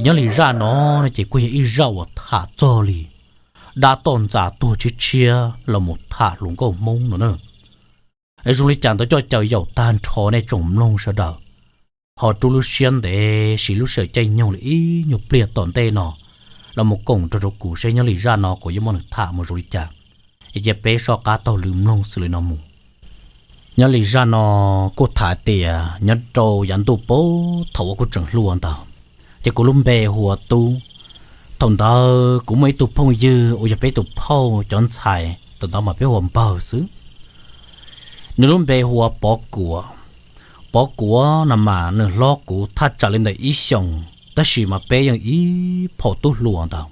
Nyob li zaj no no ces kuj yog ib zaj uas tham txog li dab toj ntxas tuag tshiab tshiab los mus tham hluas nkauj Hmoob no na. Zoo li cas ntawd coj caw yaum tag nrho nej tsoom mloog sawv daws ho rub lub siab ntev siv lub sij hawm caij nyoog li ib nyuag pliag tom ntej no los mus koom nrog rau kuv seb nyob li zaj no kuv yuav muab nws tham mus zoo li cas. Cia peb soj qab taug lw mloog xws li no mus. Nyob li zaj no kuj tham tias nyob rau yav ntuj pab thaum uas kuv tseem hluas ntawd, ces kuv lub npe hu ua Tub. Thaum ntawd kuv muaj ib tug phooj ywg uas yog peb tus phauj cov ntxhais, thaum ntawd mas peb hu ua npawg xwb. Nws lub npe hu ua Pov Kuam. Pov Kuam no mas nws hlob kuv thaj tsam li ntawm ib xyoos, tab sis mas peb yeej ib phaum tub hluas ntawd.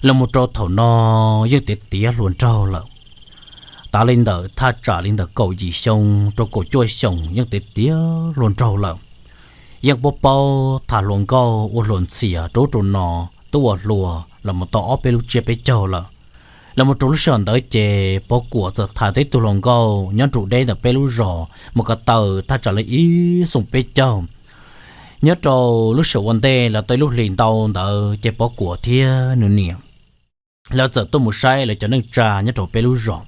Los mus rau thaum no yeej tiav tiav hluas nraug lawm. Tav li ntawm thaj tsam li ntawm kaum yim xyoo rau kaum cuaj xyoos yeej tiav tiav hluas nraug lawm. Yeej paub paub tham hluas nkauj ua hluas ntxhias rau ub rau no, twb ua hluas los mus tau ob peb lub tsiab peb caug lawm. Los mus rau lub sij hawm ntawd ces Pov Kuam txawm tham tau ib tug hluas nkauj nyob nrug deb ntawm peb lub zos mus ko taw thaj tsam li ib xyoo peb caug. Nyob rau lub sij hawm ua ntej los tau ib lub hlis ntau ntawd ces Pov Kuam thiab nws niam lawv txawm tuaj mus saib lawv cov neej tsa nyob rau peb lub zos.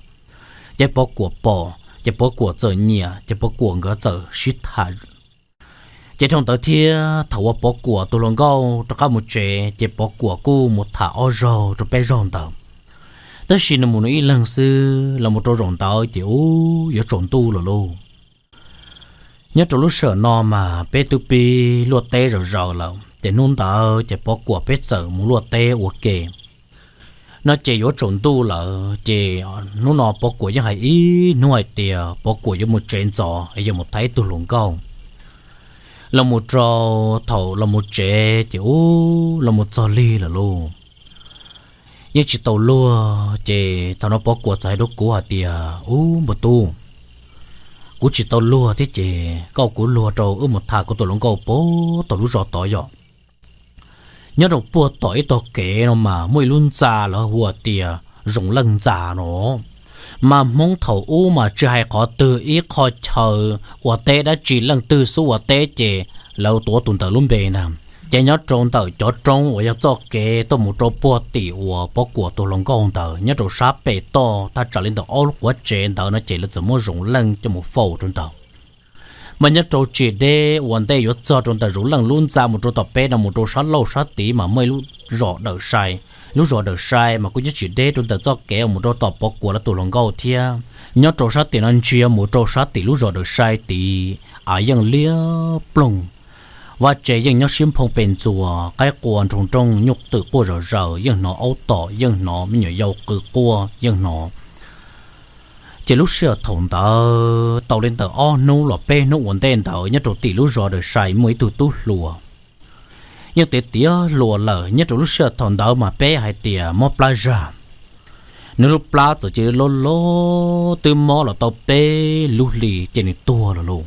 Ces Pov Kuam pom ces Pov Kuam txawm nyiam ces Pov Kuam nkawd txawm sib tham. Ces dhau ntawd thiab thaum uas Pov Kuam tus hluas nkauj rov qab mus tsev ces Pov Kuam kuj mus tham ob zaug rau peb zaug ntawd. Tab sis nws mus nws ib leeg xwb los mus rau zaum ntawd ces ub yuav tsaus ntuj lawm lauj. Nyob rau lub sij hawm no mas peb twb pib luaj teb zom zaws lawm ces hnub ntawd ces Pov Kuam peb txawm mus luaj teb ua ke. No ces yuav tsaus ntuj lawm ces hnub no Pov Kuam yeej hais ib hnub hais tias Pov Kuam yuav mus tsev ntxov es yuav mus tham ib tug hluas nkauj. Los mus rau thaum los mus tsev ces ub los mus txog lig lawm lauj. Yeej tsis tau luag ces thaum no Pov Kuam txawm hais rau kuv hais tias, Ub npawg Tub, kuv tsis tau luag thiab ces koj kuv luag rau wb mus tham kuv tus hluas nkauj puag tom lub zos tod yom. Nyob rau puag tom ib tog kev no mas muaj ib lub ntxa lawv hu tias Zoov Leej Ntxa no. Mas Hmoob thaum ub mas tsis hais qhov twg ib qho chaw ua teb dab tsi leej twg xub ua teb ces lawv tuav tus ntawd lub npe ntag. Ces nyob rau ntawm cov roob uas yog txoj kev tuaj mus rau puag tim uas Pov Kuam tus hluas nkauj ntawd nyob rau sab pem toj thaj tsam li ntawm ob lub quav tsev ntawd no ces lawv txawm muab Zoov Leej coj mus faus rau ntawd. Mas nyob rau tsis deb ua ntej yuav txog rau ntawm Zoov Leej lub ntxa mus rau tom peb no mus rau sab laug sab tid mas muaj ib lub zos Dawm Sai. Lub zos Dawm Sai mas kuj nyob tsis deb rau ntawm txoj kev uas mus rau tom Pov Kuam lawv tus hluas nkauj thiab. Nyob rau sab tim no ntsia mus rau sab tim lub zos Dawm Sai tid, av yeej liab ploog, vaj tse yeej nyob sib nphoo pes ntxuas, qaib qua nroo nrooj, nyuj twm quaj zom zaws, yeej hnov aub tom, yeej hnov me nyuam yaus qw quaj yeej hnov. Ces lub sij hawm thaum ntawd tau li ntawm ob hnub los peb hnub ua ntej ntawd nyob rau tim lub zos Dawm Sai muaj ib tug tub hluas yeej tiav tiav hluas lawm. Nyob rau lub sij hawm thaum ntawd mas peb hais tias mob plab zag. Nws lub plab txawm cia li loj loj twb mob los tau peb lub hlis ces nws tuag lawm lauj.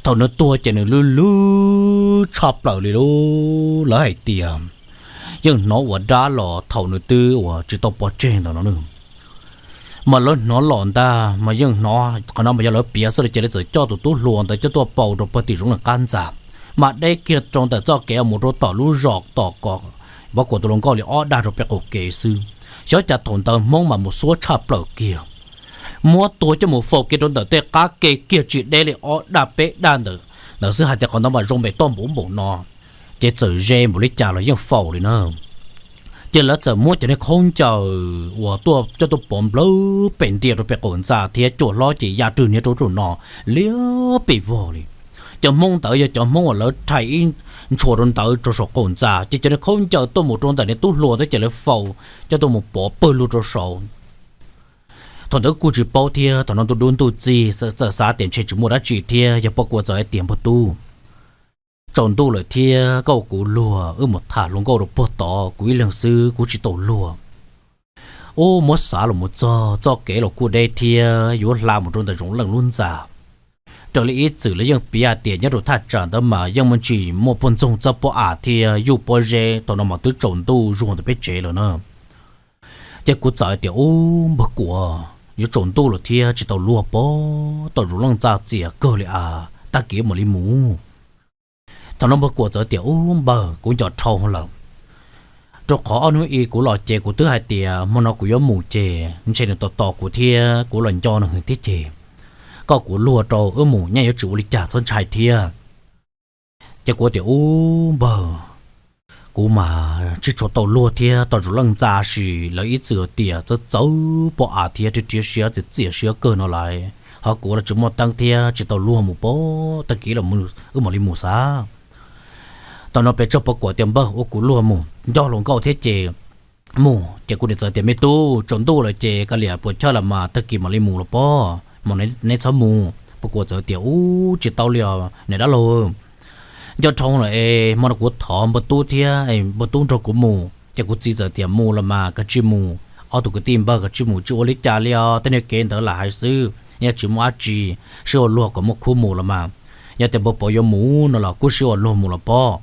Thaum nws tuag ces nws lub lub tshaj plaws li lauj. Lawv hais tias yeej hnov ua dab los thaum nws twb uas tsis tau pov tseg ntawm no nws mas lawv hnov los ntag mas yeej hnov qhov no mas yog lawv piav xwb li ces lawv txawm coj tus tub hluas ntawd coj tuaj pauv rau pem tim Zoov Leej qab ntxa. Mas deb kiag rau ntawm txoj kev mus rau tom lub zos tom kom Pov Kuam tus hluas nkauj li ob dag rau pem qaum kev xwb. Xyov cas thaum ntawd Hmoob mas mus xuab tshaj plaws kiag, muab tua coj mus faus kiag rau ntawm tej qab ke kiag tsis deb li ob dag peb dag ntawd xwb hais tias qhov ntawd mas zoo pem toj npaum npaum no. Ces txawm ze npaum li cas los yeej faus li na. Ces lawv txawm muab cov niag khaub ncaws uas tuaj coj tuaj pov nplawg pem ntiag rau pem qaum ntxa thiab cuam hlob ces ya rwg niag rau rau no liab pes vog li. Cov Hmoob ntawd yog cov Hmoob uas lawv rhais ib ntshua rau ntawd rau saum qaum ntxa ces cov niag khaub ncaws tuaj mus rau ntawm niag tub hluas ntawd ces lawv faus coj tuaj mus pov pawg lug rau saud. Thaum ntawd kuj tsis paub thiab thaum no ntuj dub ntuj txig txawm xav tias ntshe tsis muaj dab tsi thiab yog Pov Kuam txawm hais tias npawg Tub, tsaus ntuj lawm thiab koj kuv luag wb mus tham hluas nkauj rau puag tod kuv ib leeg xwb kuv tsis tau luag. Ub muab xav los mus txog txoj kev los kuj deb thiab yuav hla mus rau ntawm Zoov Leej lub ntxa. Raws li ib txwm lawv yeej piav hais tias nyob rau thaj tsam ntawd mas yeej muaj ntsis muaj poj ntxoog txawb pob av thiab yuj pob zeb thaum no mas twb tsaus ntuj zuag ntawm peb tsev lawm na. Ces kuv txawm hais tias ub npawg Kuam, yuav tsaus ntuj lawm thiab tsis tau luag pob tom Zoov Leej ntxa txias kawg li as, tag kis mam li mus. Thaum no npawg Kuam txawm tias, Ub npawg, kuv nco dhau lawm, rau qhov ob hnub i kuv los ces kuv twb hais tias hmo no kuv yuav mus ces ntshe nws tos tos kuv thiab kuv los nco nws heev thiab ces koj kuv luag rau wb mus nyaj yuav tsis ua li cas txhob ntshai thiab. Ces kuv tias, Ub npawg, kuv mas tsis tshua tau luag thiab, tos zaum leej ntxa sis lawv ib txwm tias txawv txawv poj av thiab rhiab rhiab siab txias txias siab kawg no lawm, ho kuv los tsis muaj teeb thiab tsis tau luag mus pab tag kis los wb mam li mus xav. Thaum no pes tsawg pab Kuam tias, Npawg, ua kuv luag mus, nco hluas nkauj thiab ces mus. Ces kuv niam txawm tias, Me tub, tsaus ntuj lawm ces kav liam puas chawj los mas tag kis mam li mus los pob, mas neb txhob mus. Pab Kuam txawm tias, Ub tsis tau li os niam dab laug, nco dhau lawm es hmo no kuv thov npawg tub thiab npawg tub nrog kuv mus. Ces kuv txiv txawm tias, Mus los mas kav tsij mus, ob tug kwv tij npawg kav tsij mus, tsis ua li cas li os, tej niag kev ntawd lam hais xwb, yog tsis muaj dab tsi, sib ua luag kom muaj khub mus los mas. Yog tias npawg Pov yuav mus no los kuj sib ua luag mus los pob.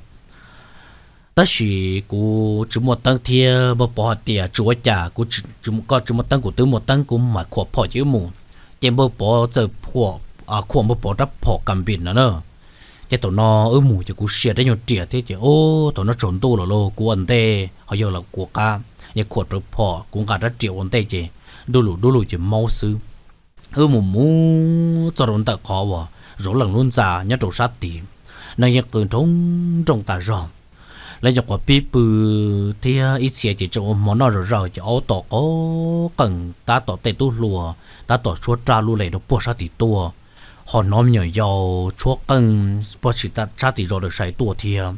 Tab sis kuv tsis muaj teeb thiab npawg Pov hais tias tsis ua cas, kuv, koj tsis muaj teeb kuv twb muaj teeb, kuv mam khuam phom ces wb mus. Ces npawg Pov txawm khuam npawg Pov rab phom kas npis no na. Ces thaum no wb mus ces kuv sia rab nyuag riam thiab ces ub thaum no tsaus ntuj lawm lauj, kuv ua ntej ho yog los kuv qab, yog khuam rawv phom kuv nqa rab riam ua ntej ces dub lug dub lug ces maub xwb. Wb mus mus txog rau ntawm qhov uas zov leej lub ntxa nyob rau sab tid, neeg yeej qw nroo nrooj tas zog. Lawv nyuam qhuav pib pw thiab ib txhia ces tseem ua hmo noj zom zaws ces aub tom qab qeej tab tom tej tub hluas tab tom tshuab raj lub les rau puag sab tid tuaj, ho hnov me nyuam yaus tshuab qeej puag sab tid zos daws sai tuaj thiab.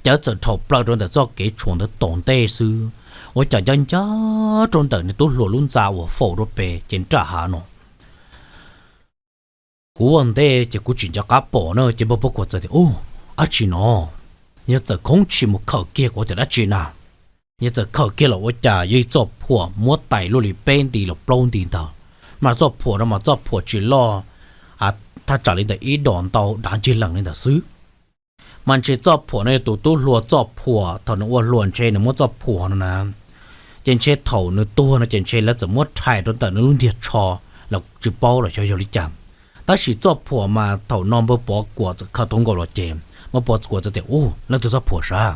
Ces wb txawm dhau plaws rau ntawm txoj kev tshuam ntawd tom ntej xwb, ua cas ncaj ncaj rau ntawm nws tub hluas lub ntxa uas faus rau pem ces nram hav no. Kuv ua ntej ces kuv tsis nco qab pom na ces npawg Pov Kuam txawm tias, Ub, dab tsi no? Yog txawm khoob tshis mus khawm kiag kuv tias dab tsi na? Yog txawm khawm kiag los ua cas yog ib txoj phuam muab tais luaj li peb nti los plaub nti ntawd, mas txoj phuam no mas txoj phuam tsis loj, thaj tsam li ntawm ib dos ntau dav ncig lees li ntawd xwb. Mas ntshe txoj phuam no yog tus tub hluas txoj phuam, thaum nws ua hluas ntshe nws muab txoj phuam no na, ces ntshe thaum nws tuag no ces ntshe lawv txawm muab rhais rau ntawm nws lub ntiag tsho los tsis paub los xyov yog li cas. Tab sis txoj phuam mas thaum no npawg Pov Kuam txawm khaws tau nkaus los ces npawg Pov Kuam txawm tias, Ub, leej twg txoj phuam sav?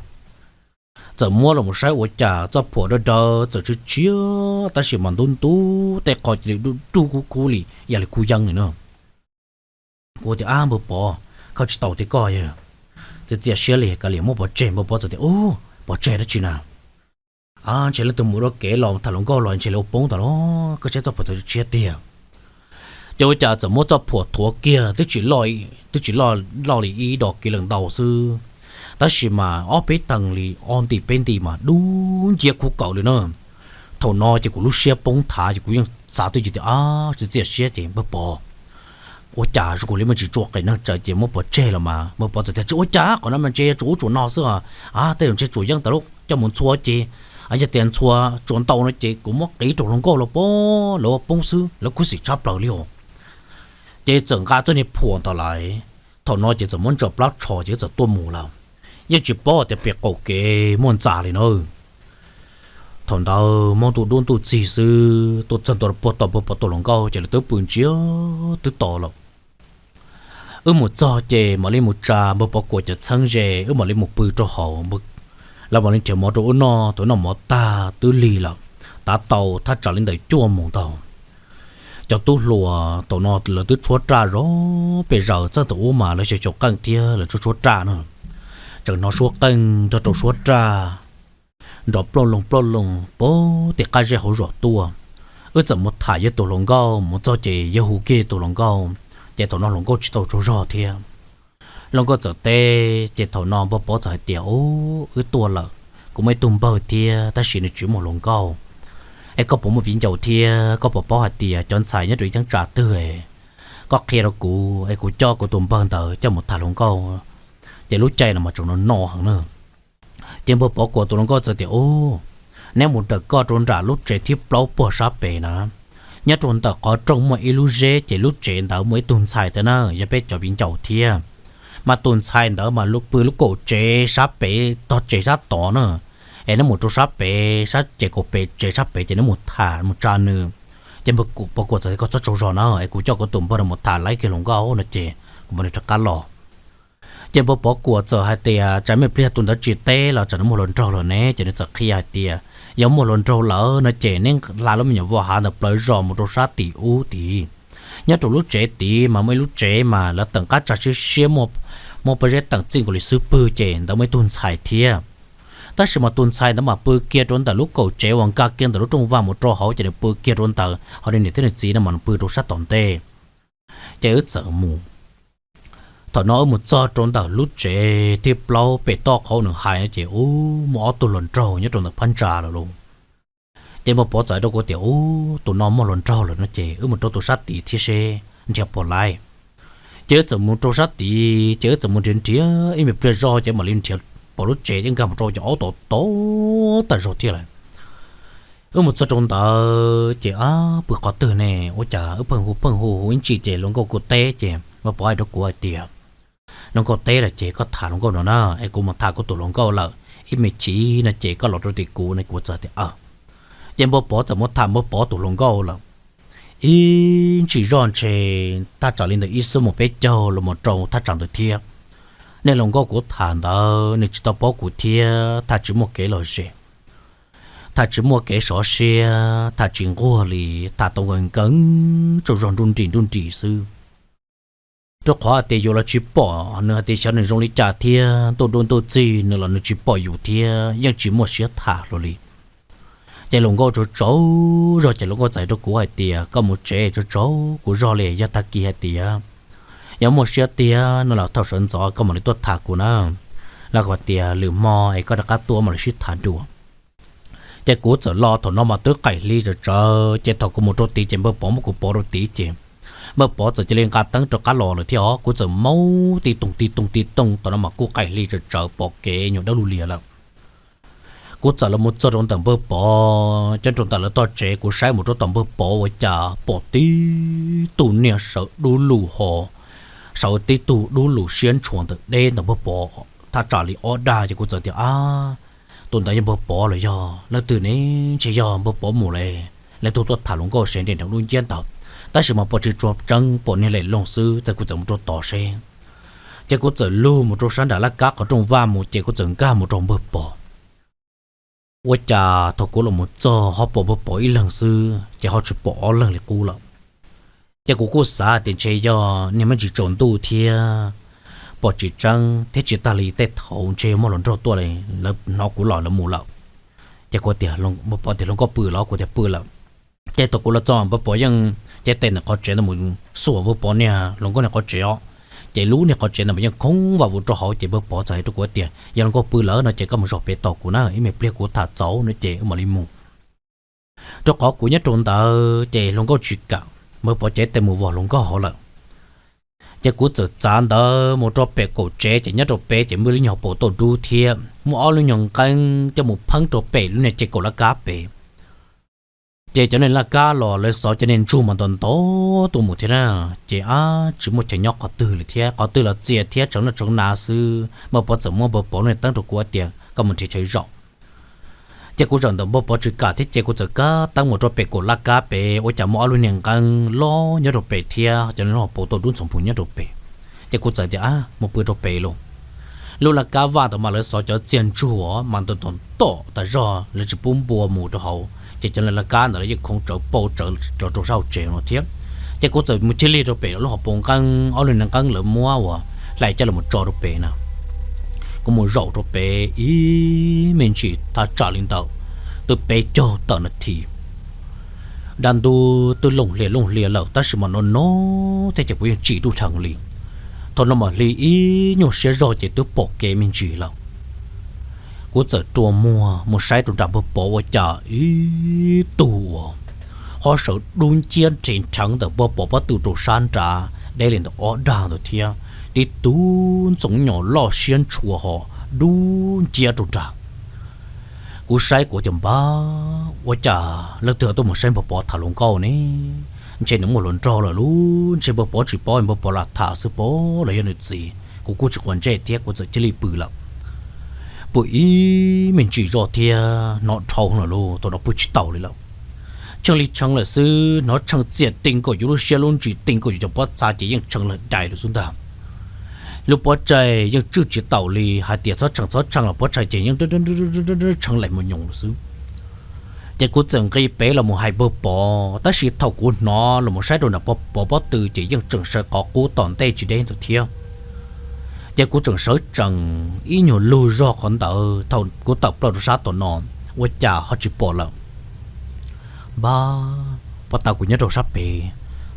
Txawm muab los mus saib ua cas txoj phuam dawb dawb txawm tshiab tshiab tab sis mas ntub ntub tej qho cia li dub dub kub kub li yam li kub yeeb li na. Kuv tias, Ab npawg Pov, koj tsis tau tiag koj yog txias txias siab li, kav liam muab pov tseg. Npawg Pov txawm tias, Ub, pov tseg dab tsi na? Ntshe leej twg mus ua kev los tham hluas nkauj los ntshe lawv ua poob tas los koj saib txoj phuam txawm tshiab tiag. Ces ua cas txawm muab txoj phuam thuav kiag twb tsis loj, twb tsis loj li ib dos kiv lees ntau xwb, tab sis mas ob peb teev li ob nti peb nti mas dub nciab kub kaus li na. Thaum no ces kuv lub siab poob thav ces kuv yeej xav twj ywm tias, Ab, txias txias siab ces npawg Pov, ua cas zoo kuv li muaj tsis tshua qis neeg tsawv ces muab pov tseg los mas. Npawg Pov txawm tias, Tsis ua cas, qhov no mas ntshe yuav tsuas ub tsuas no xwb os. Ab, tej zaum ntshe tsuas yeeb tas lub coj mus ntxhua ces, yog tias ntxhua tsuas ntau no ces kuv muab qiv rau hluas nkauj los pob, lawv ua poob xwb, lawv khuv xim tshaj plaws li os. Ces txawm nqa txoj niag phuam ntawd lawm. Thaum no ces txawm muab ntsaws plab tsho ces txawm tuaj mus lawm. Yeej tsis paub tias pem qaum kev muaj ntxa li na. Thaum ntawd hmob ntuj dub ntuj txig xwb, tuaj txog ntua puag tom npawg Pov tus hluas nkauj ces lawv twb pw ntsiag twb to lawm. Wb mus txog ces mam li mus tsa npawg Pov Kuam cov txheeb ze, wb mam li mus pw rau hauv. Lawv mam li nrhiav mov rau wb noj, thaum wb noj mov tag twb lig lawm, tav tau thaj tsam li ntawm cuaj moos ntau. Cov tub hluas thaum no lawv twb tshuab raj zov pes zaws, txheej thaum ub mas lawv xyaum xyaum qeej thiab lawv tshuab tshuab raj na. Tseem hnov suab qeej nrog rau suab raj nrov ploj loo ploj loo puag tim qab zej hauv zos tuaj. Wb txawm mus tham yawg tus hluas nkauj, mus txog ces yawg hu kiag tus hluas nkauj, ces thaum no hluas nkauj tsis tau tsaug zog thiab. Hluas nkauj txawm teb, ces thaum no npawg Pov txawm hais tias, Ub, wb tuaj lawm, kuv muaj ib tug npawg thiab tab sis nws tsis muaj hluas nkauj. Es koj puas muaj viv ncaus thiab koj puas paub hais tias cov ntxhais nyob rau ib cheeb tsam twg? Koj qhia rau kuv es kuv coj kuv tus npawg ntawd coj mus tham hluas nkauj, ces lub caij no mas tseem no no heev na. Ces npawg Pov Kuam tus hluas nkauj txawm tias, Ub, neb mus raws koj rau nram lub tsev thib plaub puag sab pem na, nyob rau ntawm qhov rooj muaj ib lub zeb ces lub tsev ntawd muaj ib tug ntxhais thiab na, yog peb cov viv ncaus thiab. Mas tus ntxhais ntawd mas pw lub kaum tsev sab pem tog tsev sab tod na. Es neb mus rau sab pem, sab ces kaum pem tsev sab pem ces neb mus tham mus tsa nws. Ces npawg Pov Kuam txawm tias, Koj txhob tsaug zog na, es kuv coj kuv tus npawg no mus tham laib kiag hluas nkauj no ces kuv mam li rov qab los. Ces npawg Pov Kuam txawm hais tias, tsam me pliag tus ntawd tsis teb los tsam nws muaj hluas nraug lawm ne, ces nws txawm qhia hais tias, yog muaj hluas nraug lawm no ces neb hla lub me nyuam vaj hav ntawd plawv zos mus rau sab tim ub tid. Nyob rau lub tsev tid mas muaj ib lub tsev mas lawv teem qab tsag siab siab, muaj pob zeb teem txij nkaus li xub pwg, ces ntawd muaj ib tug ntxhais thiab. Tab sis mas tus ntxhais ntawd mas pw kiag rau ntawm lub kaum tsev uas nkag kiag ntawm lub rooj vag mus rau hauv, ces nws pw kiag rau ntawd, ho nws niam thiab nws txiv no mas nws pw rau sab tom ntej. Ces wb txawm mus. Thaum no wb mus txog rau ntawm lub tsev thib plaub pem toj qhov nws hais no ces ub, muaj ob tug hluas nraug nyob rau ntawm phab ntsa lawm lauj. Ces npawg Pov txawm hais rau kuv tias, ub, tus no muaj hluas nraug lawm no ces wb mus rau tus sab tid thiab seb nrhiav puas laib. Ces wb txawm mus rau sab tid, ces wb txawm mus nrhiav nrhiav ib me pliag zog ces mam li nrhiav pom lub tsev, ces nkag mus rau ces aub tom tom tas zog thiab lawm. Wb mus txog rau ntawd ces, ab, pw qhov twg ne? Ua cas wb pheej hu pheej hu hu ib ntsis ces hluas nkauj kuj teb, ces npawg Pov hais rau kuv hais tias, hluas nkauj teb lawm ces koj tham hluas nkauj no na, es kuv mus tham kuv tus hluas nkauj lawm, ib me chim no ces koj los rau tim kuv no. Kuv txawm tias, aw. Ces npawg Pov txawm mus tham npawg Pov tus hluas nkauj lawm. Ib ntsis zoj ntshe thaj tsam li ntawm ib xuab moos peb caug los mus rau thaj tsam ntawd thiab. Nej hluas nkauj kuv tham ntawd nws tsis tau paub kuv thiab, tham tsis muaj kev lom zem, tham tsis muaj kev sov siab, tham tsis nquag li, tham tau nkees nkees tsaug zog nruj nris nruj nris xwb. Rau qhov hais tias yus los tsis pom nws, hais tias xyov nws zoo li cas thiab, ntuj dub ntuj txig nws los nws tsis pom yus thiab, yeej tsis muaj siab tham hlo li. Ces hluas nkauj tsaug tsaug zog ces hluas nkauj txawm hais rau kuv hais tias, koj mus tsev tsaug tsaug kuv zog li, yog tag kis hais tias yog muaj siab tiag no los thaum sawv ntxov koj mam li tuaj tham kuv na, los kom tias lwm hmo es koj rov qab tuaj mam li sib tham dua. Ces kuv txawm los, thaum no mas twb qaim hli tsawv tsawv, ces thaum kuv mus rau tid ces npawg Pov muab kuv pov rau tid ces npawg Pov txawm cia li nqa teeb rov qab los lawm thiab os. Kuv txawm maub ti toog ti toog ti toog, thaum no mas kuj qaim hli tsawv tsawv pom kev nyuam dawb lug lias lawm. Kuv txawm los mus txog rau ntawm npawg Pov, cov rau ntawm lawv tog tsev, kuv saib mus rau tom npawg Pov ua cas pom tib tug niag sawv dub lug ho, sawv tib tug dub lug siab ntshua ntawm deb ntawm npawg Pov thaj tsam li ob dag, ces kuv txawm tias, ab, tus ntawd yog npawg Pov los yog leej twg ne? Ntshe yog npawg Pov mus lawm, leej twg tuaj tham hluas nkauj seb nres nrees dub nciab ntawd. Tab sis mas pom tsis tshua tseeb, pom niag lem loog xwb, ces kuv txawm mus rau tod seb. Ces kuv txawm lug mus rau sab nram laj kab qhov rooj vag mus, ces kuv txawm nkag mus rau npawg Pov. Ua cas thaum kuv los mus txog ho pom npawg Pov ib leeg xwb, ces ho tsis pom ob leeg li qub lawm. Ces kuv kuj xav tias ntshe yog niag me ntsis tsaus ntuj thiab, pom tsis tseeb thiab, tsis tag li tej thaum ntshe muaj hluas nraug tuaj li, lawv hnov kuv los lawv mus lawm. Ces kuv tias, npawg Pov tias hluas nkauj pw los? Kuv tias pw lawm. Ces thaum kuv los txog npawg Pov yeej cev tes ntawm qhov tsev ntawd mus xuas npawg Pov niag hluas nkauj niag qhov tsev os. Ces lub niag qhov tsev ntawd mas yeej khoob vam vus rau hauv, ces npawg Pov txawm hais rau kuv tias yog hluas nkauj pw lawm no ces koj mus zaum pem tos kuv na, ib me pliag kuv tham txaus no ces wb mam li mus. Rau qhov kuv nyob rau ntawd ces hluas nkauj tsis kam, npawg Pov cev tes mus vos hluas nkauj hauv lawm. Ces kuv txawm txav ntawd mus rau pem kaum tsev, ces nyob rau pem ces muaj lub nyuag hauv paus tauj dub thiab muaj ob lub nyuag nqeeb coj mus pheeb rau pem lub niag ces kaum laj kab pem. Ces cov niag laj kab los lawv xov cov niag ntsug mas ntau ntau tuaj mus thiab na, ces ab tsis muaj chaw nyob qhov twg li thiab, qhov twg los txias thiab tseev noj tseev na xwb. Npawg Pov txawm muab npawg Pov lub niag teeb rau kuv tias koj mus nrhiav chaw zaum. Ces kuv zaum ntawm npawg Pov tsis kam thiab ces kuv txawm kab teeb mus rau pem kaum laj kab pem, ua cas muaj ob lub niag nqeeb loj nyob rau pem thiab cov niag lub hauv paus tauj dub ntxhov nphoos nyob rau pem. Ces kuv txawm tias ab mus pw rau pem lauj. Lub laj kab vaj ntawd mas lawv xov cov txiag ntsug mas ntau ntau tom tas zog, lawv tsis pub npua mus rau hauv, ces cov niag laj kab ntawd lawv yeej khoob tsawv paug tsawv los rau sab hauv tsev no thiab. Ces kuv txawm mus cia li rau pem lub hauv paus nqeeb, ob lub niag nqeeb lawv muab uas hlais coj los tso rau pem na. Kuv mus zaum rau pem ib me ntsis thaj tsam li ntawm twb peb caug tawm nas this. Dab ntub twb looj hlias looj hlias lawm tab sis mas no no thiab ces kuv yeej tsim ruj heev li. Thaum no mas hli ib nyuag siab zog ces twb pom kev me ntsis lawm. Kuv txawm rua muag mus saib rau nram npawg Pov ua cas ib tug uas ho sawv dub nciab nrhe nrheev ntawm npawg Pov pob tw rau sab nrad deb li ntawm ob dag ntawd thiab, tib tug ntxoov nyom loj siab ntshua ho dub nciab rau nrad. Kuv saib kuv tias npab, ua cas leej twg tuaj mus saib npawg Pov tham hluas nkauj ne? Ntshe nws muaj hluas nraug lawm lub, ntshe npawg Pov tsis paub, npawg Pov lam tham xwb pob los yog nws txiv. Kuv kuj tsis quav ntsej thiab kuv txawm cia li pw lawm. Pw ib me ntsis zoj thiab hnov dhau lawm lauj, thaum no pw tsis taus li lawm. Tshee li tshee lawm xwb, hnov tshee txias ti nkaus yus lub siab lub ntsws, ti nkaus yus cov pob txha ces yeej tshee lawm dais lawm xwb ntag. Lub pob tsaig yeej tswj tsis taus li, hais tias txhob tshee txhob tshee los pob tsaig ces yeej tshee laim mus nyoos lawm xwb. Ces kuv txawm nqis pem los mus hais npawg Pov, tab sis thaum kuv hnov los mus saib rau nram Pov pob tw ces yeej tseem sawv qhov qub tom ntej tsis deb ntawd thiab. Ces kuv tseem sawv tsees ib nyuag lug zog qhov ntawd, thaum kuv tawm plaws rau sab tom no, ua cas ho tsis pom lawm. Npab, pob tw kuv nyob rau sab pem,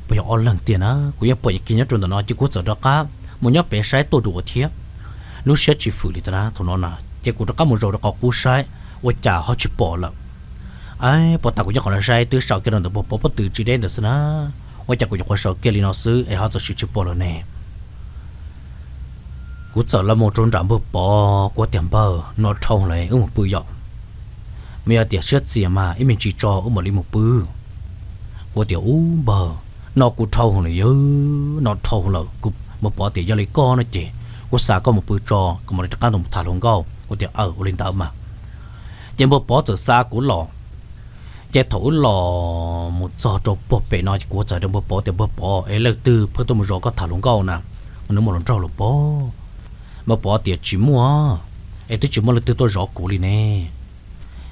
puas yog ob leeg tiag na? Kuv yeej pom kiag nyob rau ntawm no ces kuv txawm rov qab mus nyob pem saib tuaj dua thiab. Lub siab tsis fwm li tau na thaum no na, ces kuv rov qab mus zaum rau qhov qub saib, ua cas ho tsis pom lawm. Ab, pob tw kuv nyob qhov no saib twb sawv kiag rau ntawm npawg Pov pob tw tsis deb ntawd xwb na, ua cas kuv nyuam qhuav sawv kiag li no xwb es ho txawm sis tsis pom lawm ne? Kuv txawm los mus rau nram npawg Pov, kuv tias npawg, no dhau lawm wb mus pw yom. Mas yog tias siab txias mas ib me ntsis tso wb mam li mus pw. Kuv tias ub npawg, no kuv dhau lawm yog, no dhau lawm. Npawg Pov tias yog li koj no ces kuv xa koj mus pw tso kuv mam li rov qab mus tham hluas nkauj. Kuv tias aw, ua li ntawd mas. Ces npawg Pov txawm xa kuv los. Ces thaum wb los mus txog rau puag pem no ces kuv txawm hais rau npawg Pov tias npawg Pov, es leej twg pheej tuaj mus zov koj tham hluas nkauj na, nws muaj hluas nraug lawm pob? Npawg Pov tias tsis muaj, es twb tsis muaj leej twg tuaj zov kuv li ne.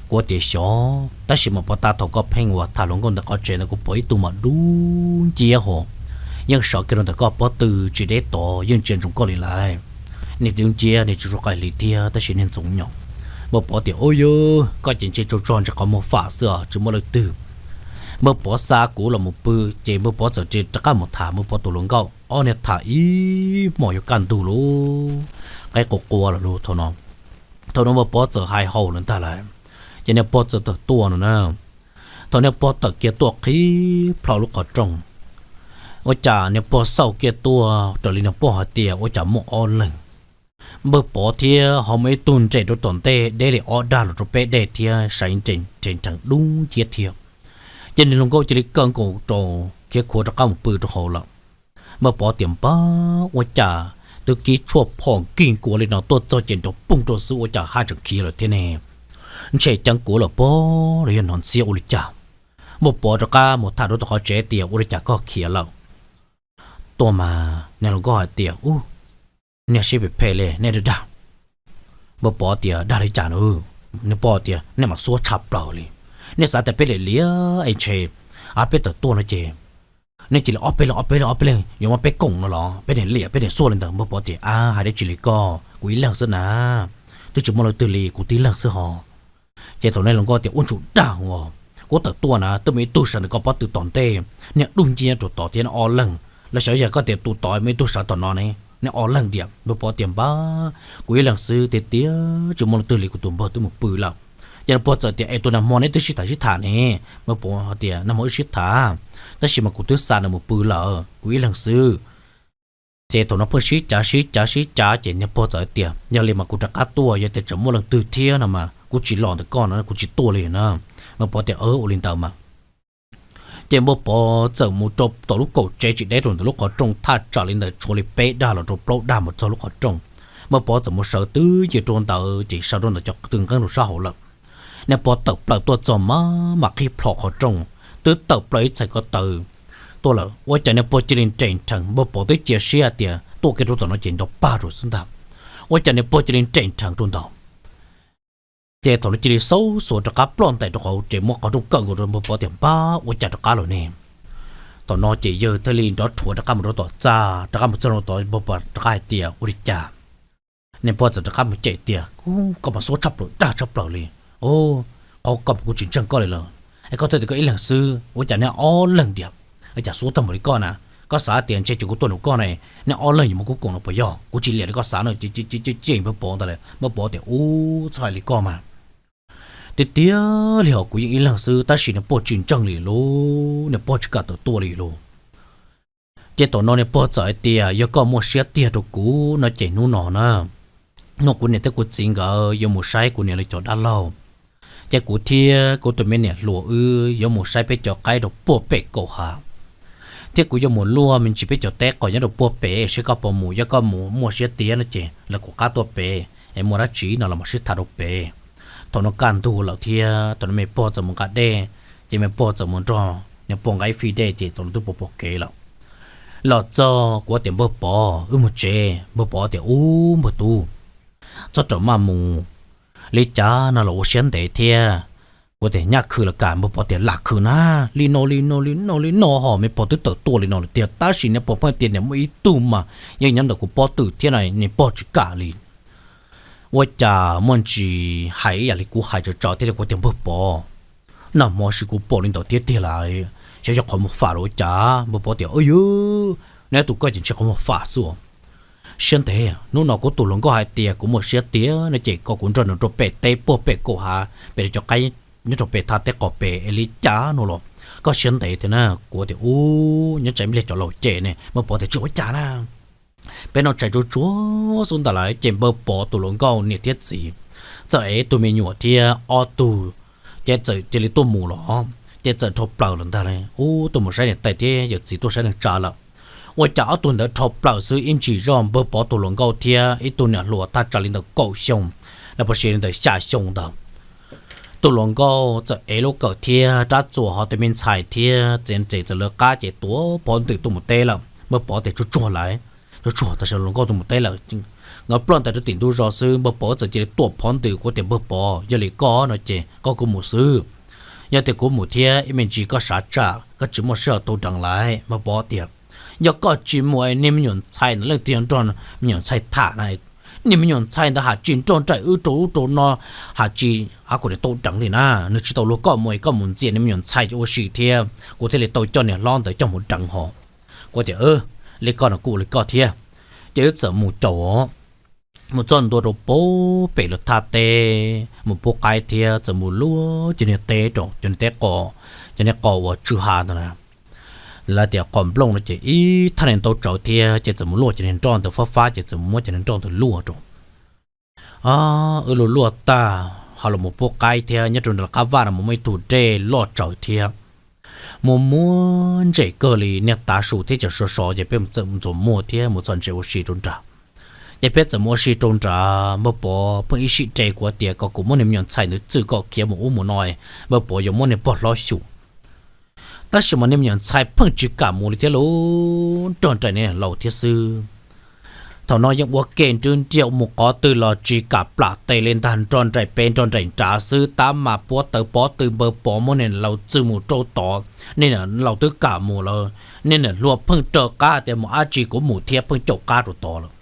Kuv tias xyov, tab sis mas pob tw thaum koj pheej ua tham hluas nkauj ntawm qhov tsev ntawd kuv pom ib tug mas dub nciab ho, yeej sawv kiag rau ntawm koj pob tw tsis deb tod yeej ntsia ntsoov koj li lawm. Niag dub nciab, niag tsis suav qaim hli thiab tab sis niag ntxoov nyoos. Npawg Pov tias ub yog koj ces ntsia tso tso ntsis qhov muag fam xwb os, tsis muaj leej twg. Npawg Pov xa kuv los mus pw, ces npawg Pov txawm rov qab mus tham npawg Pov tus hluas nkauj, ob niag tham ib hmos yuav kaj ntug lawm, qaib qua qua lawm lub thaum no. Thaum no npawg Pov txawm hais haum lawm ntag lawm, ces niag pog txawm tawm tuaj no na. Thaum niag pog tawm kiag tuaj qhib plho lub qhov rooj, ua cas niag pog xauj kiag tuaj raws li niag pog hais tias ua cas muaj ob leeg. Npawg Pov thiab ho muaj ib tug nres rau tom ntej deb li ob dag los rau peb dej thiab, saib nres nrees dub nciab thiab. Ces niag hluas nkauj cia li kaw nkaus rau, khiav khuav rov qab mus pw rau hauv lawm. Npawg Pov tias npawg, ua cas twb kib tshuaj phom kig nkuav li no tuaj txog ces nrov poog rau xwb ua cas haj tseem khiav lawm thiab ne? Ntshe ceeb kuv lawm pob los yog hnov ntxhiab ua li cas. Npawg Pov rov qab mus tham rau tom qhov tsev tias ua li cas koj khiav lawm? Tuaj mas niag hluas nkauj hais tias ub, niag siab phem phem li nej dag dag. Npawg Pov tias dag li cas na? Niag pog tias nej mas xuab tshaj plaws li. Nej xav tias peb liam liam es ntshe peb tawm tuaj no ces nej cia li ob peb leeg ob peb leeg ob peb leeg yuav muab peb koom no los peb niam liam peb niam xuaj li ntawd. Npawg Pov tias ab, hais dab tsi li koj, kuv ib leeg xwb na, twb tsis muaj leej twg li, kuv tib leeg xwb ho. Ces thaum no hluas nkauj tias ua ntsuj dag os, kuv tawm tuaj na twb muaj ib tug sawv ntawm koj pob tw tom ntej, niag dub nciab rau tod thiab, neb ob leeg. Los xyov yog koj tias tus tod muaj ib tug sawv tom no ne, neb ob leeg tias. Npawg Pov tias npawg, kuv ib leeg xwb tiag tiag, tsis muaj leej twg li, kuv tus npawg twb mus pw lawm. Ces niag pog txawm tias es tus nag hmo neb twb sib tham sib tham ne? Npawg Pov tias nag hmo wb sib tham, tab sis mas kuv twb xa nws mus pw lawm, kuv ib leeg xwb. Ces thaum no pheej sib cav sib cav sib cav ces niag pog txawm tias yog li mas kuv rov qab tuaj, yog tias tseem muaj leej twg thiab no mas kuv tsis los ntawm koj no kuv tsis tuaj li na. Npawg Pov tias ua li ntawd mas. Ces npawg Pov txawm mus rau tom lub kaum tsev tsis deb rau ntawm lub qhov rooj, thaj tsam li ntawm tshuav li peb dag los rau plaub dag mus txog lub qhov rooj. Npawg Pov txawm mus sawv twb ywm rau ntawd ces sawv rau ntawm cov tw nqeeb rau sab hauv lawm. Niag pog tawm plaws tuaj txog mas mam qhib plho qhov rooj, twb tawm plaws ib txhais ko taw tuaj lawm, ua cas niag pog cia li nres nrhees. Npawg Pov twb cia siab tias tuaj kiag rau tom no ces nrov pag rau xwb ntag, ua cas niag pog cia li nres nrhees rau ntawd. Ces thaum no cia li xaub xuas rov qab ploj ntais rau qhov ces muab qhov rooj kawm nkaus rau npawg Pov tias npawg, ua cas rov qab lawm ne? Thaum no ces yawg thiaj li nrov rhuav rov qab mus rau tom txaj, rov qab mus txog rau tod npawg Pov rov qab hais tias ua li cas? Niag pog txawm rov qab mus cem tias koj mas xuab tshaj plaws dag tshaj plaws li, qhov koj mas kuv tsis ntseeg koj li lawm, es koj thiaj tias koj ib leeg xwb ua cas neb ob leeg tiag, ua cas xuab tag npaum li koj na? Koj xav tias ntshe ces kuv tuaj nrog koj ne, neb ob leeg yuav muab kuv koom no puas yog? Kuv tsis liam li koj xav no. Ces npawg Pov ntag lawm, npawg Pov tias ub, txhob hais li koj mas. Tiag tiag li hos kuv yeej ib leeg xwb tab sis niag pog tsis ntseeg li lauj, niag pog tsis kam tawm tuaj li lauj. Ces thaum no niag pog txawm hais tias yog koj muaj siab tiag rau kuv no ces hnub no na, hnub kuv niam thiab kuv txiv nkawd yuav mus saib kuv niam lawv cov dab laug, ces kuv thiab kuv tus me niam hluas wb yuav mus saib peb cov qaib rau puag pem kaum hav, thiab kuv yuav mus luaj me ntsis peb cov teb qos nyob rau puag pem, saib koj puas mus, yog koj mus muaj siab tiag no ces lawv kuv qab tuaj pem es muaj dab tsi no los mam sib tham rau pem. Thaum no kaj ntug lawm thiab thaum no me pog txawm mus nqa dej, ces me pog txawm mus nrog niag pog nqa ib fij dej ces thaum no twb pom pom kev lawm. Los txog kuv tias, Npawg Pov, wb mus tsev. Npawg Pov tias, Ub npawg tub, txhob rawm maj mus, li cas no los ua siab ntev thiab. Kuv tias, Nyaj khwv los kam? Npawg Pov tias, Lam khwv na, li no li no li no li no ho me pog twb tawm tuaj li no lawm tiag, tab sis niag pog pheej tias niam muaj ib tug mas yeej nyob ntawm kuv pob tw thiab na, niag pog tsis kam li. Ua cas muaj ntsis hais ib yam li kuv hais tsawv tsawv thiab li. Kuv tias, Npawg Pov, nag hmo sis kuv pom li ntawd thiab tiag lawm, xyov yog qhov muag fam los ua cas. Npawg Pov tias, Ub yuv, neb tus koj ces ntshe qhov muag fam xwb. Siab ntev, hnub no kuv tus hluas nkauj hais tias kuv muaj siab tiag no ces kom kuv nrog nws rau pem teb puag pem kaum hav pem cov qaib nyob rau pem thaj teb qos pem es li cas no los koj siab ntev thiab na. Kuv tias, Ub, nyob tsam ib pliag cov laus cem ne. Npawg Pov tias, Tsis ua cas na. Peb no tshais tsuag tsuag xwb ntag lawm ces npawg Pov tus hluas nkauj niam thiab txiv txawm ev tus me nyuam thiab ob tug, ces txawm cia li tuaj mus los, ces txawm dhau plaws lawm ntag. Ub, tuaj mus saib niam tais thiab yawm txiv tuaj saib neeg tsa lawm. Ua cas ob tug ntawd dhau plaws xwb ib ntsis zoj npawg Pov tus hluas nkauj thiab ib tug niam hluas thaj tsam li ntawm kaum xyoo, los puas sis li ntawm xya xyoo ntawd. Tus hluas nkauj txawm ev lub kawm thiab rab txuas ho tus me ntxhais thiab txiv ntxawm lawv qab ces tuav phov ntws tuaj mus teb lawm. Npawg Pov tias, Tsuag tsuag lawm, tsuag tsuag tam sim hluas nkauj tuaj mus teb lawm. Nkawd ploj ntais rau tim ntug zos xwb, npawg Pov txawm cia li tuam phov ntws. Kuv tias, Npawg Pov, yog li koj no ces koj kuv mus xwb. Yog tias kuv mus thiab ib me ntsis koj sav tsam koj tsis muaj sij hawm tau deev lawm. Npawg Pov tias, Yog koj tsis mus es niag me nyuam ntxhais ntawd leej twg yuav nrog me nyuam ntxhais tham na? Niag me nyuam ntxhais ntawd haj tsis nrog nraim wb rau ub rau no, haj tsis, a, kuv niam tau deev li na. Nws tsis tau luag koj mus es koj mus ntxias niag me nyuam ntxhais ces ua si thiab kuv thiaj li tau coj niag hlob ntawd coj mus deev ho. Kuv tias, Li koj no kuj ua li koj thiab. Ces wb txawm mus caum, mus txog ntua rau puag pem lawv thaj teb mus pub qaib thiab txawm mus luaj cov niag teb rau cov niag teb qos, cov niag qos uas tsw ha ntawd na. Lawv tias qos nplooj no ces ib thaj niag ntau tsawv thiab ces txawm mus luaj cov niag nroj ntawd fab fab ces txawm muab cov niag nroj ntawd luaj rau. Wb luaj luaj tag ho los mus pub qaib thiab nyob rau ntawm qab vaj no mas muaj ib tug dej loj tsawv thiab. Muaj muaj ntses kawg li, niag tav su thiab cov sov sov ces peb txawm mus ntxuas muag thiab mus txhos ntses ua si rau nrad. Ces peb txawm mus ua si rau nrad, npawg Pov pheej ib sij de kuv tias kom kuv muab niag me nyuam ntxhais ntawd txwj kom khiav mus ub mus no, npawg Pov yuav muab niag pog hlob xyuas. Tab sis mas niag me nyuam ntxhais pheej tsis kam mus li thiab lauj, nrog nraim niag laus thiab xwb. Thaum no yeej ua ke nrub nriaj mus qhov twg los tsis kam plam tes li ntag, nrog nraim pem nrog nraim nrad xwb, tab mas puab taws pob tw npawg Pov muab niag laus txwj mus rau tod. Niag laus twb kam mus lawm, niag niam hluas pheej raws qab tias mus dab tsi kuv mus thiab pheej caum qab rau tod lawm.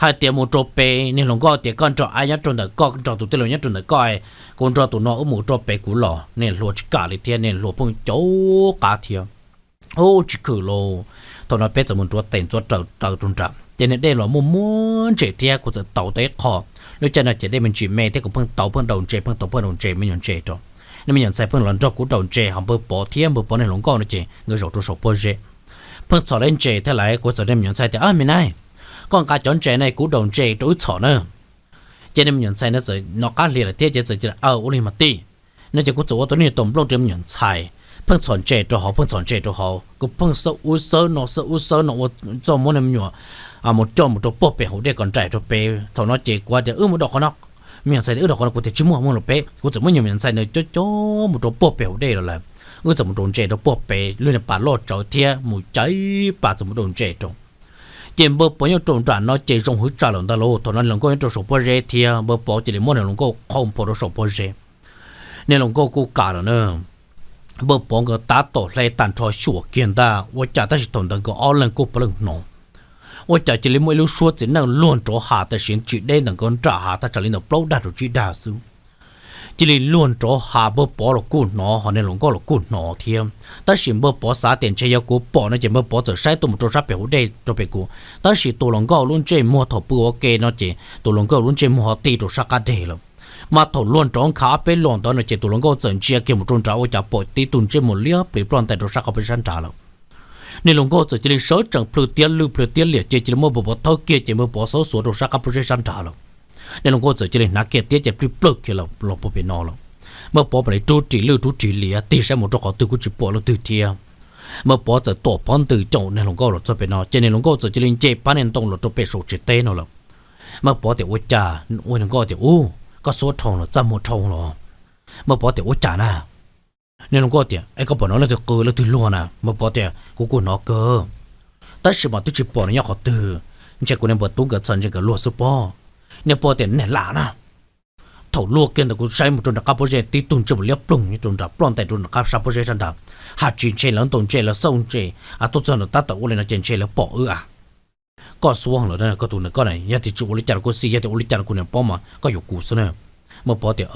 Hais tias mus rau pem, niag hluas nkauj tias koj nrog ab nyob rau ntawm koj, nrog tus tij laug nyob rau ntawm koj, kuv nrog tus no wb mus rau pem kuv los, niag hluas tsis kam li thiab, niag hluas pheej caum qab thiab. Ub, tsis khwm lauj. Thaum no peb txawm mus nruab tes ntxuav raws taw rau nram ces niag dej los muaj muaj ntses thiab, kuv txawm tauv tau ib qho. Lub caij no ces dej me ntsis me thiab kuv pheej tauv pheej daus ntses, pheej tauv pheej daus ntses me nyuam ntses rau. Niag me nyuam ntxhais pheej los nrog kuv daus ntses, ho npawg Pov thiab npawg Pov niag hluas nkauj no ces nkawd zaum rau saum pob zeb. Pheej txhom lawv ntses thiab lawv, kuv txawm niag me nyuam ntxhais tias, Ab me nais, koj nqa cov ntses no kuv daus ntses rau wb txhom na. Ces niag me nyuam ntxhais no txawm nov qab hli lawm thiab ces txawm tias, Aw, ua li mas tij. No ces kuv txawm ua tau niag tus nplooj rau me nyuam ntxhais, pheej txhom ntses rau hauv, pheej txhom ntses rau hauv, kuv pheej xawb ub xawb no xawb ub xawb no ua txuj muab niag me nyuam mus coj mus rau puag pem hauv dej kom nraim rau pem. Thaum no ces kuv tias, Wb mus daus qhov no. Me nyuam ntxhais tias, Wb daus qhov no. Kuv tias, Tsis muaj, muab los peb. Kuv txawm muab me nyuam ntxhais ntawd coj coj mus rau puag pem hauv dej los lawm. Wb txawm mus daus ntses rau puag pem, lub niag pas loj tsawv thiab mus caiv pas txawm mus daus ntses rau. Ces npawg Pov nyob rau nram no ces zoo hwv tsawv lawm ntag lauj. Thaum no niag hluas nkauj nyob rau saum pob zeb thiab, npawg Pov cia li muab niag hluas nkauj qhau nphau rau saum pob zeb. Niag hluas nkauj kuj kam lawm na. Npawg Pov nkawd tab tom hle tag nrho xyuas kiag ntag ua cas tab sis thaum ntawd nkawd ob leeg kuj puav leej hnov. Ua cas cia li muaj ib lub suab txiv neej luag nrov hav tam sim tsis deb ntawm nkawd nram hav, thaj tsam li ntawm plaub dag rau tsib dag xwb. Cia li luag nrov hav, npawg Pov los kuj hnov ho niag hluas nkauj los kuj hnov thiab. Tab sis npawg Pov xav tias ntshe yog kuv pom no ces npawg Pov txawm saib tuaj mus rau sab pem hauv dej rau pem kuv, tab sis tus hluas nkauj lub ntsej muag thaum pw ua ke no ces tus hluas nkauj lub ntsej muag ho ti rau sab qab deg lawm. Mas thaum luag nrov nkhav ob peb los ntawd no ces tus hluas nkauj txawm ntsia kiag mus rau nrad ua cas pom tib tug ntsej muag liab pliv ploj ntais rau sab qab pob zeb sab nrad lawm. Niag hluas nkauj txawm cia li sawv tsees plhws tiab lwj plhws tiab liam ces cia li muab npawg Pov thawb kiag ces npawg Pov xav xuav rau sab qab pob zeb sab nrad lawm. Niag hluas nkauj txawm cia li hnav kiag tiab ces plij plawg kiag los puag pem no lawm. Npawg Pov mam li rub ris lwj rub ris liam tig saib mus rau qhov twg kuj tsis pom leej twg thiab. Npawg Pov txawm tuam phov ntws caum niag hluas nkauj los txog pem no ces niag hluas nkauj txawm cia li nce pab niag ntoo los rau pem saum tsev teb no lawm. Npawg Pov tias, Ua cas? Ua, hluas nkauj tias, Ub, koj xuab dhau los, txaj muag dhau los. Npawg Pov tias, Ua cas na? Niag hluas nkauj tias, Es koj pom hnov leej twg qw leej twg luag na? Npawg Pov tias, Kuv kuj hnov kawg. Tab sis mas twb tsis pom nws nyob qhov twg, ntshe kuv niag npawg tub nkawd txhom ntse nkawd luag xwb pob. Niag pog tias, Niag lam na, thaum luag kiag ntawd kuv saib mus rau nram qab pob zeb tib tug ntsej muag liab ploog nyob rau nram ploj ntais rau nram qab sab pob zeb sab nrad. Hais tsis ntshe lawv ntaus ntses lawv xauj ntses, a tuaj txog nram tab tom ua li no ces ntshe lawv pom wb a. Koj xuab lawm, koj tus ntawm koj na, yog tias tsis ua li cas rau kuv xij, yog tias ua li cas rau kuv niam pob mas koj yuav kuv xwb na. Npawg Pov tias,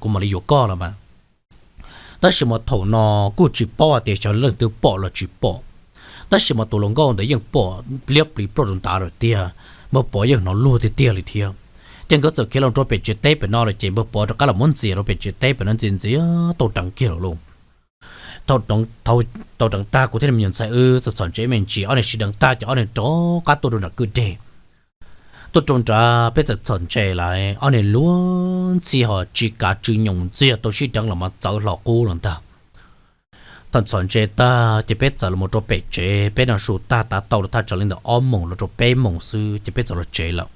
Kuv mam li yuav koj los mas. Tab sis mas thaum no kuj tsis paub hais tias xyov leej twg pom los tsis pom, tab sis mas tus hluas nkauj ntawd yeej pom liab pliv ploj rau nrad lawm tiag. Npawg Pov yeej hnov luag tiag tiag li thiab. Ces nkawd txawm khiav los rau pem tsev teb pem no lawm ces npawg Pov rov qab los muab ntxias rau pem tsev teb pem no, ntxias ntxias tau deev kiag lawm lauj. Tau deev tag kuv thiab me nyuam ntxhais wb txawm txhom ntses me ntsis, ob niag sib deev tag ces ob niag rov qab tuaj rau nram kwj deg. Tuaj rau nrad peb txawm txhom ntses lawm, ob niag luag ntxhi ho tsis kav tsw nyoos ntxiag tau sib deev los mas txawv hlo qub los ntag. Thaum txhom ntses tag ces peb txawm los rau pem tsev, peb noj su tag tav tau los thaj tsam li ntawm ob moos los rau peb moos xwb ces peb txawm los tsev lawm.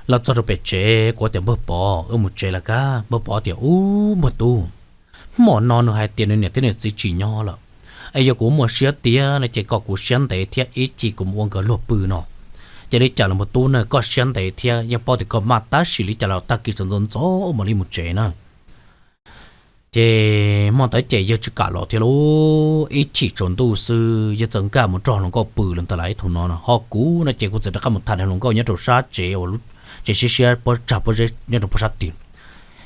Los txog rau pem tsev kuv tias, Npawg Pov, wb mus tsev lawm kab. Npawg Pov tias, Ub npawg tub, hmo no nws hais tias nws niam thiab nws txiv tsis nyob lawm, es yog kuv muaj siab tiag no ces kom kuv siab ntev thiab ib chim kuv mus ua nkawd luag pw no. Ces li cas los npawg tub na, koj siab ntev thiab yeej paub tias koj maj, tab sis li cas los tag kis sawv ntxov ntxov mam li mus tsev na. Ces hmo ntawd ces yawg tsis kam los thiab lauj, ib chim tsaus ntuj xwb yawg txawm nkag mus nrog hluas nkauj pw lawm ntag lauj. Thaum no ho kuv no ces kuv txawm rov qab mus tham niag hluas nkauj nyob rau sab tsev uas tsev siab siab pob tsag pob zeb nyob rau pob sab twg.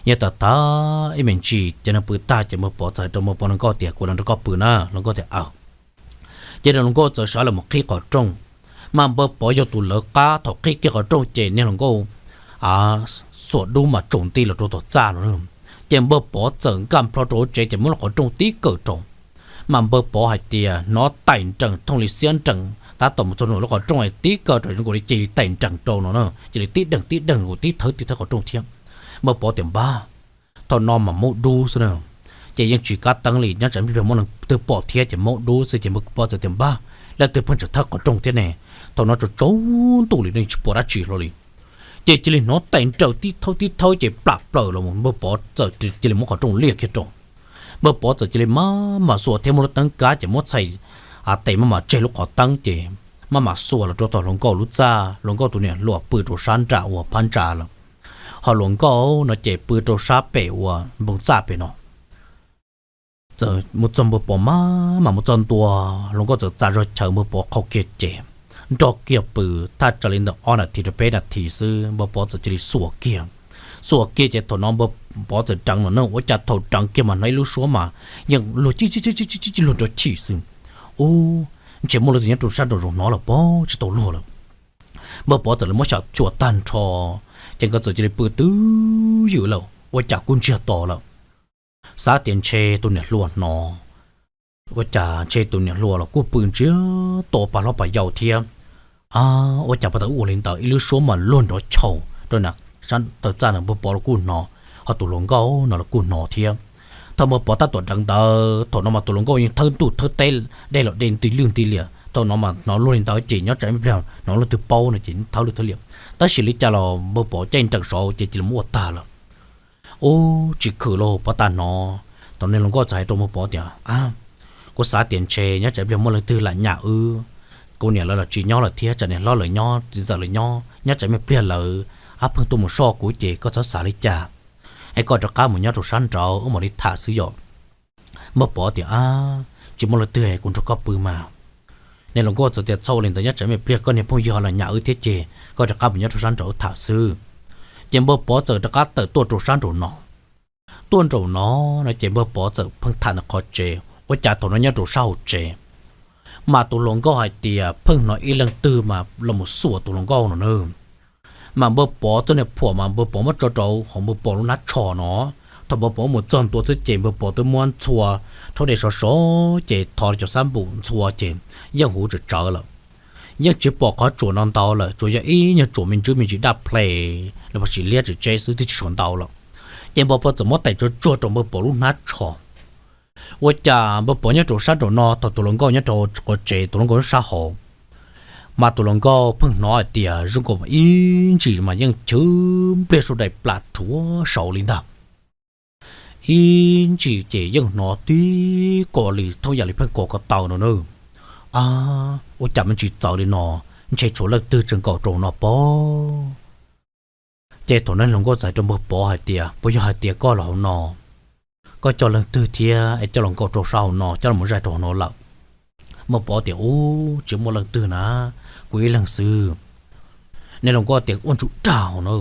Yawg tham tham ib me ntsis ces nws pw tag ces npawg Pov txawm hais rau npawg Pov hluas nkauj tias, Kuv los nrog koj pw na, hluas nkauj tias, Aws. Ces niag hluas nkauj txawm sawv los mus qhib qhov rooj, mas npawg Pov yog tus lawv qab thaum qhib kiag qhov rooj ces niag hluas nkauj xuas dub mas tsaus nti los rau tom txaj no. Ces npawg Pov txawm nkag nplho rau hauv tsev ces muab lub qhov rooj tib kaw rau. Mas npawg Pov hais tias hnov taim nrees thooj li xiab nrees tab tom mus txog lub qhov rooj tib kaw rau zoo nkaus li cia li taim nrees rau no na, cia li tib deeg tib deeg nkaus tib thawb tib thawb qhov rooj thiab. Npawg Pov tias, Npawg, thaum no mas maub dub xwb na, ces yeej tsis kab teeb li, nyob tsam ib pliag muaj leej twg pom thiab ces maub dub xwb. Ces npawg Pov txawm tias, Npawg, leej twg pheej tseem thawb qhov rooj thiab ne? Thaum no tsaus ntuj li yeej tsis pom dab tsi hlo li. Ces cia li hnov taim nrees tib thawb tib thawb ces plam plaws los mus npawg Pov txawm cia li muab qhov rooj liaj kiag rau. Npawg Pov txawm cia li maj mam xuas thiab muab lub teeb kab ces muab txhais tes maj mam tseg lub qhov teeb ces maj mam xuas los rau tom hluas nkauj lub txaj, hluas nkauj tus niam hluas pw rau sab nram uas phab ntsa lawm, ho hluas nkauj no ces pw rau sab pem uas npoo txaj pem no. Txawm mus txog npawg Pov maj mam mus txog ntua, hluas nkauj txawm txav zog chaw npawg Pov qhau kiag ces nrog kiag pw thaj tsam li ntawm ob nas this rau peb nas this xwb npawg Pov txawm cia li xuas kiag. Xuas kiag ces thaum no npawg Pov txawm deev los na, ua cas thaum deev kiag mas hnov ib lub suab mas yeej luag ci ci ci ci luag nrov chim xwb. Ub, ntshe muaj leej twg nyob rau sab nraum zoov hnov lawm pob, tsis tau luag lawm. Npawg Pov txawm li muab xyam cuam tag nrho, ces nkawd txawm cia li pw twb ywm lawm ua cas kuj ntsiag to lawm. Xav tias ntshe tus niam hluas hnov, ua cas ntshe tus niam hluas los kuj pw ntsiag to pa hlob pa yau thiab. Ua cas pas tau ua li ntawd ib lub suab mas luag nrov chau rau na, sab taw txaj na npawg Pov los kuj hnov, ho tus hluas nkauj no los kuj hnov thiab. Thaum npawg Pov tab tom deev ntawd thaum no mas tus hluas nkauj yeej thawb ntuj thawb teb, dej los dej nti lwj nti liam, thaum no mas hnov luag li ntawd ces nyob tsam ib pliag hnov leej twg paub no ces thawb lwj thawb liam. Tab sis li cas los npawg Pov caij nrees saud ces cia li muab ua tag lawm. Ub, tsis khwm los Pov tas hnov, thaum niag hluas nkauj txawm hais rau npawg Pov tias, Kuv xav tias ntshe nyob tsam ib pliag muaj leej twg lam nyam wb, kuv niam lawv los tsis nyob lawm thiab tsam niam hlob lawv nyob txiv ntxawm lawv nyob, nyob tsam ib pliag lawv ab pheej tuaj mus soj kuv ces koj txhob xav li cas, es koj rov qab mus nyob rau sab nraud wb mam li tham xwb yom. Npawg Pov tias, Tsis muaj leej twg, kuv nrog koj pw mas. Niag hluas nkauj txawm tias, Txhob ua li ntawd, nyob tsam ib pliag koj niag phooj ywg ho los nyam wb thiab ces koj rov qab mus nyob rau sab nraud wb tham xwb. Ces npawg Pov txawm rov qab tawm tuaj rau sab nraud no. Tuaj nraum no no ces npawg Pov txawm pheej tham ntawm qhov tsev, ua cas thaum no nyob rau sab hauv tsev mas tus hluas nkauj hais tias pheej hnov ib leej twg mas los mus xuas tus hluas nkauj no na. Mas npawg Pov txoj niag phuam mas npawg Pov muab tso rau hauv npawg Pov lub hnab tsho no. Thaum npawg Pov mus txog ntua xwb ces npawg Pov twb muab ntxhua rhaub dej sov sov ces thov cov xab npum ntxhua ces yeej huv tsawv tsawv lawm. Yeej tsis pom qhov tsuas no ntau lawm, tsuas yog ib nyuag tsuas me ntsis me ntsis daj ple los sis liab tsem tseb xwb twb tsis sov ntau lawm. Ces npawg Pov txawm muab tais tsuag tsuag rau npawg Pov lub hnab tsho. Ua cas npawg Pov nyob rau sab nraum no, thaum tus hluas nkauj nyob rau qhov tsev, tus hluas nkauj nyob sab hauv, mas tus hluas nkauj pheej hnov hais tias zoo nkaus ib ntsis mas yeej chwv npliag sua daim plam rhuav saud li ntag. Ib ntsis ces yeej hnov tib ko li thoob yam li pheej ko ko taw no na. A, ua cas me ntsis txawv li no, ntshe tshuav leej twg tseem nkaum rau no pob. Ces thaum no hluas nkauj txawm hais rau npawg Pov hais tias, Puas yog hais tias koj los hauv no, koj coj leej twg thiab es coj los nkaum rau sab hauv no, coj los zais rau hauv no lawm? Npawg Pov tias, Ub, tsis muaj leej twg na, kuv ib leeg xwb. Niag hluas nkauj tias, Ua ntsuj dag na,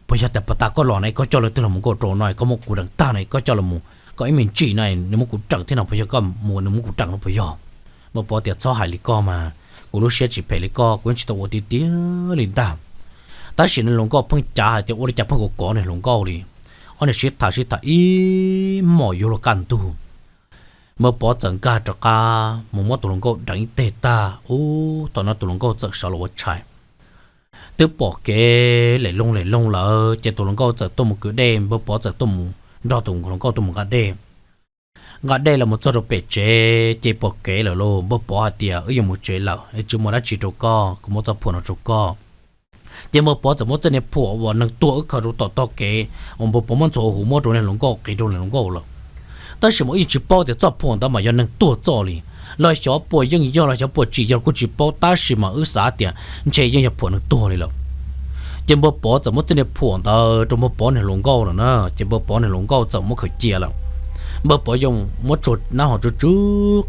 puas yog tias pas tas koj los na koj coj leej twg los mus nkaum rau no, koj muab kuv deev tag na, koj coj los, koj ib me ntsis no nws muab kuv deev thiab no, puas yog koj mus nws muab kuv deev no puas yog? Npawg Pov tias, Txhob hais li koj mas, kuv lub siab tsis phem li koj, kuv yeej tsis tau ua tiag tiag li ntag. Tab sis niag hluas nkauj pheej cav hais tias ua li cas pheej kov kov niag hluas nkauj li. Ob niag sib tham sib tham ib hmos yuav luag kaj ntug, npawg Pov txawm nkag rov qab mus muab tus hluas nkauj deev ib teg tag. Ub, thaum no tus hluas nkauj txawm sawv los ua tshais, twb pom kev lem loog lem loog lawm ces tus hluas nkauj txawm tuaj mus kwv dej, npawg Pov txawm tuaj mus nrog tus hluas nkauj tuaj mus nqa dej. Nqa dej los mus txog rau pem tsev ces pom kev lawm lauj. Npawg Pov hais tias, Wb yuav mus tsev lawm, tsis muaj dab tsi rau koj, kuv muab txoj phuam no rau koj. Ces npawg Pov txawm muab txoj niag phuam uas neeg tuag wb khaws rau tom tog kev uas npawg Pov muab ntxhua huv muab rau niag hluas nkauj, qiv rau niag hluas nkauj lawm. Tab sis mas wb yeej tsis paub tias txoj phuam ntawd mas yog neeg tuag txoj li, los xyov puas yeej yog los xyov puas tsis yog kuj tsis paub, tab sis mas wb xav tias ntshe yeej yog phuam neeg tuag li lawm. Ces npawg Pov txawm muab txoj niag phuam ntawd rau npawg Pov niag hluas nkauj lawm na, ces npawg Pov niag hluas nkauj txawm muab khaws cia lawm. Npawg Pov yeej muab tsuag nab ho tsuag tsw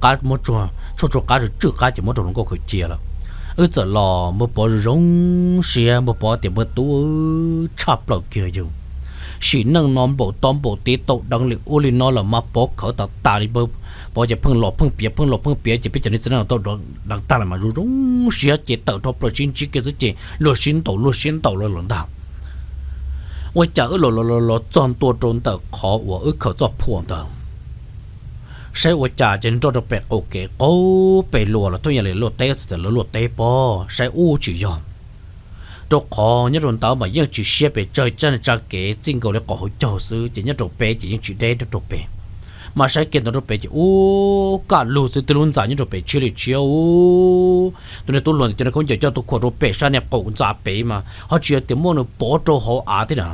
qab, muab tsuag tshuaj tshuaj qab tsw tsw qab ces muab rau hluas nkauj khaws cia lawm. Wb txawm los npawg Pov zoo siab, npawg Pov tias, Npawg tub, tshaj plaws kiag yus, sim neej no npaum tau npaum tiv tau deev li ua li no lawm mas Pov khawv tas tas li. Pov ces pheej los pheej piav, pheej los pheej piav ces peb cov neeg txiv neej no tau deev tag lawm mas zoo zoo siab ces tawm rho plaws sib ntsib kiag xwb ces luag sib ntaus luag sib ntaus los ntag. Ua cas wb los los los txog ntua rau ntawm qhov uas wb khaws txoj phuam ntawd, saib ua cas ces nroj rau pem qaum kev qaug pes luas los thub ya li luaj teb, txhais tias lawv luaj teb pob, saib ub tsis yog. Rau qhov nyob rau ntawd mas yeej tsis siab pes tsawg, tsab tsa kev txij nkaus li qhov hauv caug xwb ces nyob rau pem ces yeej tsis deb rau pem. Mas saib kiag ntawd rau pem ces ub, kaj lug xwb twb lub ntxa nyob rau pem tshiab li tshiab ub. Tus niag tub hluas ntawd cov niag khaub ncaws coj tuaj khuam rau pem sab niag qaum ntxa pem mas ho tsis yog tias muaj nws pov rau hauv av thiab na.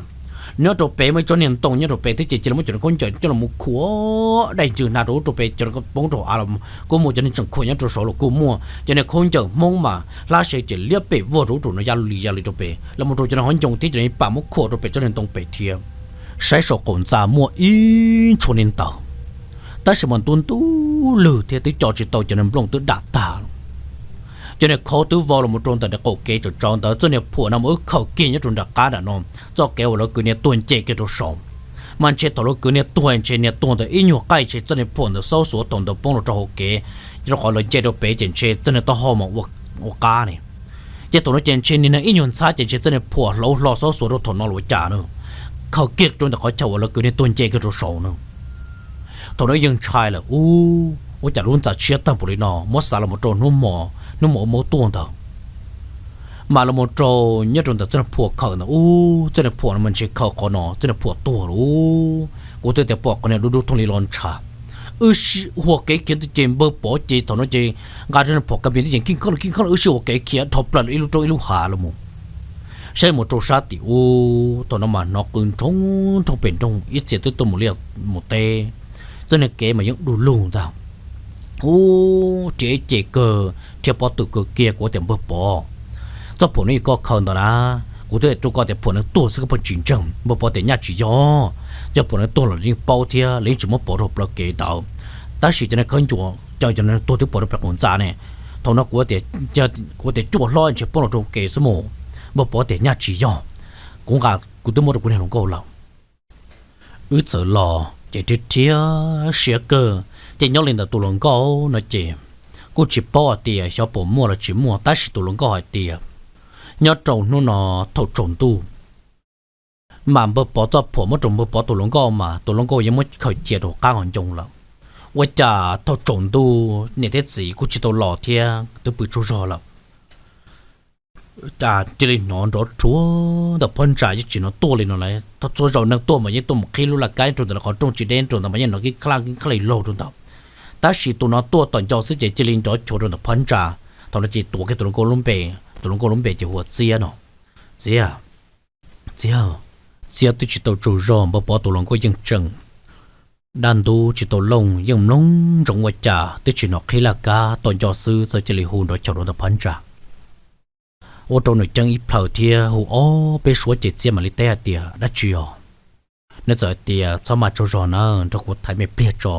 Nyob rau pem muaj ib tsob niag ntoo nyob rau pem thiab ces cia li muab cov niag khaub ncaws coj los khuam daim ncws hnav rau ub rau pem, cov niag poob rau hauv av los kuj muaj cov niag tseem khuam nyob rau saud los kuj muaj, cov niag khaub ncaws Hmoob mas hlab se ces liab pem vog rau ub rau no ya li ya li rau pem los mus rau cov niag hauv ncoo thiab cov niag pam muab khuam rau pem tsob niag ntoo pem thiab. Saib saum qaum ntxa muaj ib tshuaj niag ntawd, tab sis mas ntub ntub lwg thiab twb co tsis tau, cov niag nplooj twb dam tag. Cov niag khaub twb vau los mus rau ntawm niag qaum kev tsawv tsawv ntawd, txoj niag phuam no mas wb khaws kiag nyob rau nram qab nram no, txoj kev uas lawv kwv niag tuag nce kiag rau saud. Mas ntshe thaum lawv kwv niag tuag ntshe niag tuag ntawd ib nyuag qaij ntshe txoj niag phuam ntawd xaub xuav thaum ntawd poob los rau hauv kev, rau qhov lawv nce rau pem ces ntshe txoj niag taub hau mas ua qab ne. Ces thaum no ces ntshe niag neeg ib nyuag ntxhab ces ntshe txoj niag phuam hlauv hlo xaub xuav rau thaum no los ua cas na, khaws kiag rau ntawm qhov chaw uas lawv kwv niag tuag nce kiag rau saud na. Thaum no yeej ntshai lawm ub, ua cas lub ntxa tshiab tag npaum li no, muab xav los mus rau hnub hmo, hnub hmo ub tuaj ntawd mas los mus rau nyob rau ntawm txoj niag phuam khaws ntawd ub, txoj niag phuam no mas ntshe khaws qhov no txoj niag phuam tuag lawm. Kuv twb tias pom qhov niag dub dub thooj li los ntshav. Wb sib hua kev khiav ntawd ces npawg Pov ces thaum no ces nqa rau niag phom kas pis ntawd ces khib khob khib khob, wb sib hua kev khiav dhau plaws ib lub roob ib lub hav los mus. Saib mus rau sab tim ub, thaum no mas hnov qw nroo nroo pem nroog, ib txhia twb tuaj mus liaj mus teb. Txoj niag kev mas yeej du lug ntag. Ub, rhiab ib ce kawg, rhiab pob tw kawg kiag, kuv tias npawg Pov, txoj phuam no yog koj khaws ntawd na, kuv twb hais rau koj tias phuam neeg tuag xwb koj pheej tsis ntseeg. Npawg Pov tias nyaj tsis yog, yog phuam neeg tuag los yeej paub thiab, los yeej tsis muab pov rau plaws kev ntawd. Tab sis cov neeg khaub ncaws, cov neeg tuag twb pov rau pem qaum ntxa ne. Thaum no kuv tias, kuv tias cuaj hlob ntshe poob los rau kev xwb mus. Npawg Pov tias nyaj tsis yog, kuv nqa, kuv twb muab rau kuv niag hluas nkauj lawm. Wb txawm los ces rhiab rhiab siab kawg, ces nyob li ntawm tus hluas nkauj no ces kuj tsis paub hais tias xyov puas muaj los tsis muaj, tab sis tus hluas nkauj hais tias nyob rau hnub no thaum tsaus ntuj mas npawg Pov txoj phuam muab rau npawg Pov tus hluas nkauj mas tus hluas nkauj yeej muab khaws cia rau qab hauv ncoo lawm. Ua cas thaum tsaus ntuj niam thiab txiv kuj tsis tau los thiab twb pw tsaug zog lawm. Cia li hnov nrov rhuav ntawm phab ntsa, yeej tsis hnov tuaj li no lawm. Txhua zaus neeg tuaj mas yeej tuaj mus qhib lub laj kab rau ntawm lawv qhov rooj, tsis deb rau ntawd mas yeej hnov kib khalaj kib khalaj laug rau ntawd. Tab sis tus no tuaj tom ncauj xwb ces cia li nrov chua rau ntawm phab ntsa. Thaum no ces tuav kiag tus hluas nkauj lub npe, tus hluas nkauj lub npe ces hu ua Txiab no. Txiab, Txiab, Txiab twb tsis tau tsaug zog, npawg Pov tus hluas nkauj yeej tseem Dab ntub tsis tau looj yeej mloog ntsoov ua cas twb tsis hnov qhib laj kab, tom nco xwb txawm cia li hu nrov chaum rau ntawm phab ntsa. Ua rau nws ceeb ib plhaw thiab hu ob peb suab ces Txiab mam li teb hais tias, Dab tsi os? Nws txawm hais tias, Txhob maj tsaug zog na, nrog kuv thaiv me pliag tso.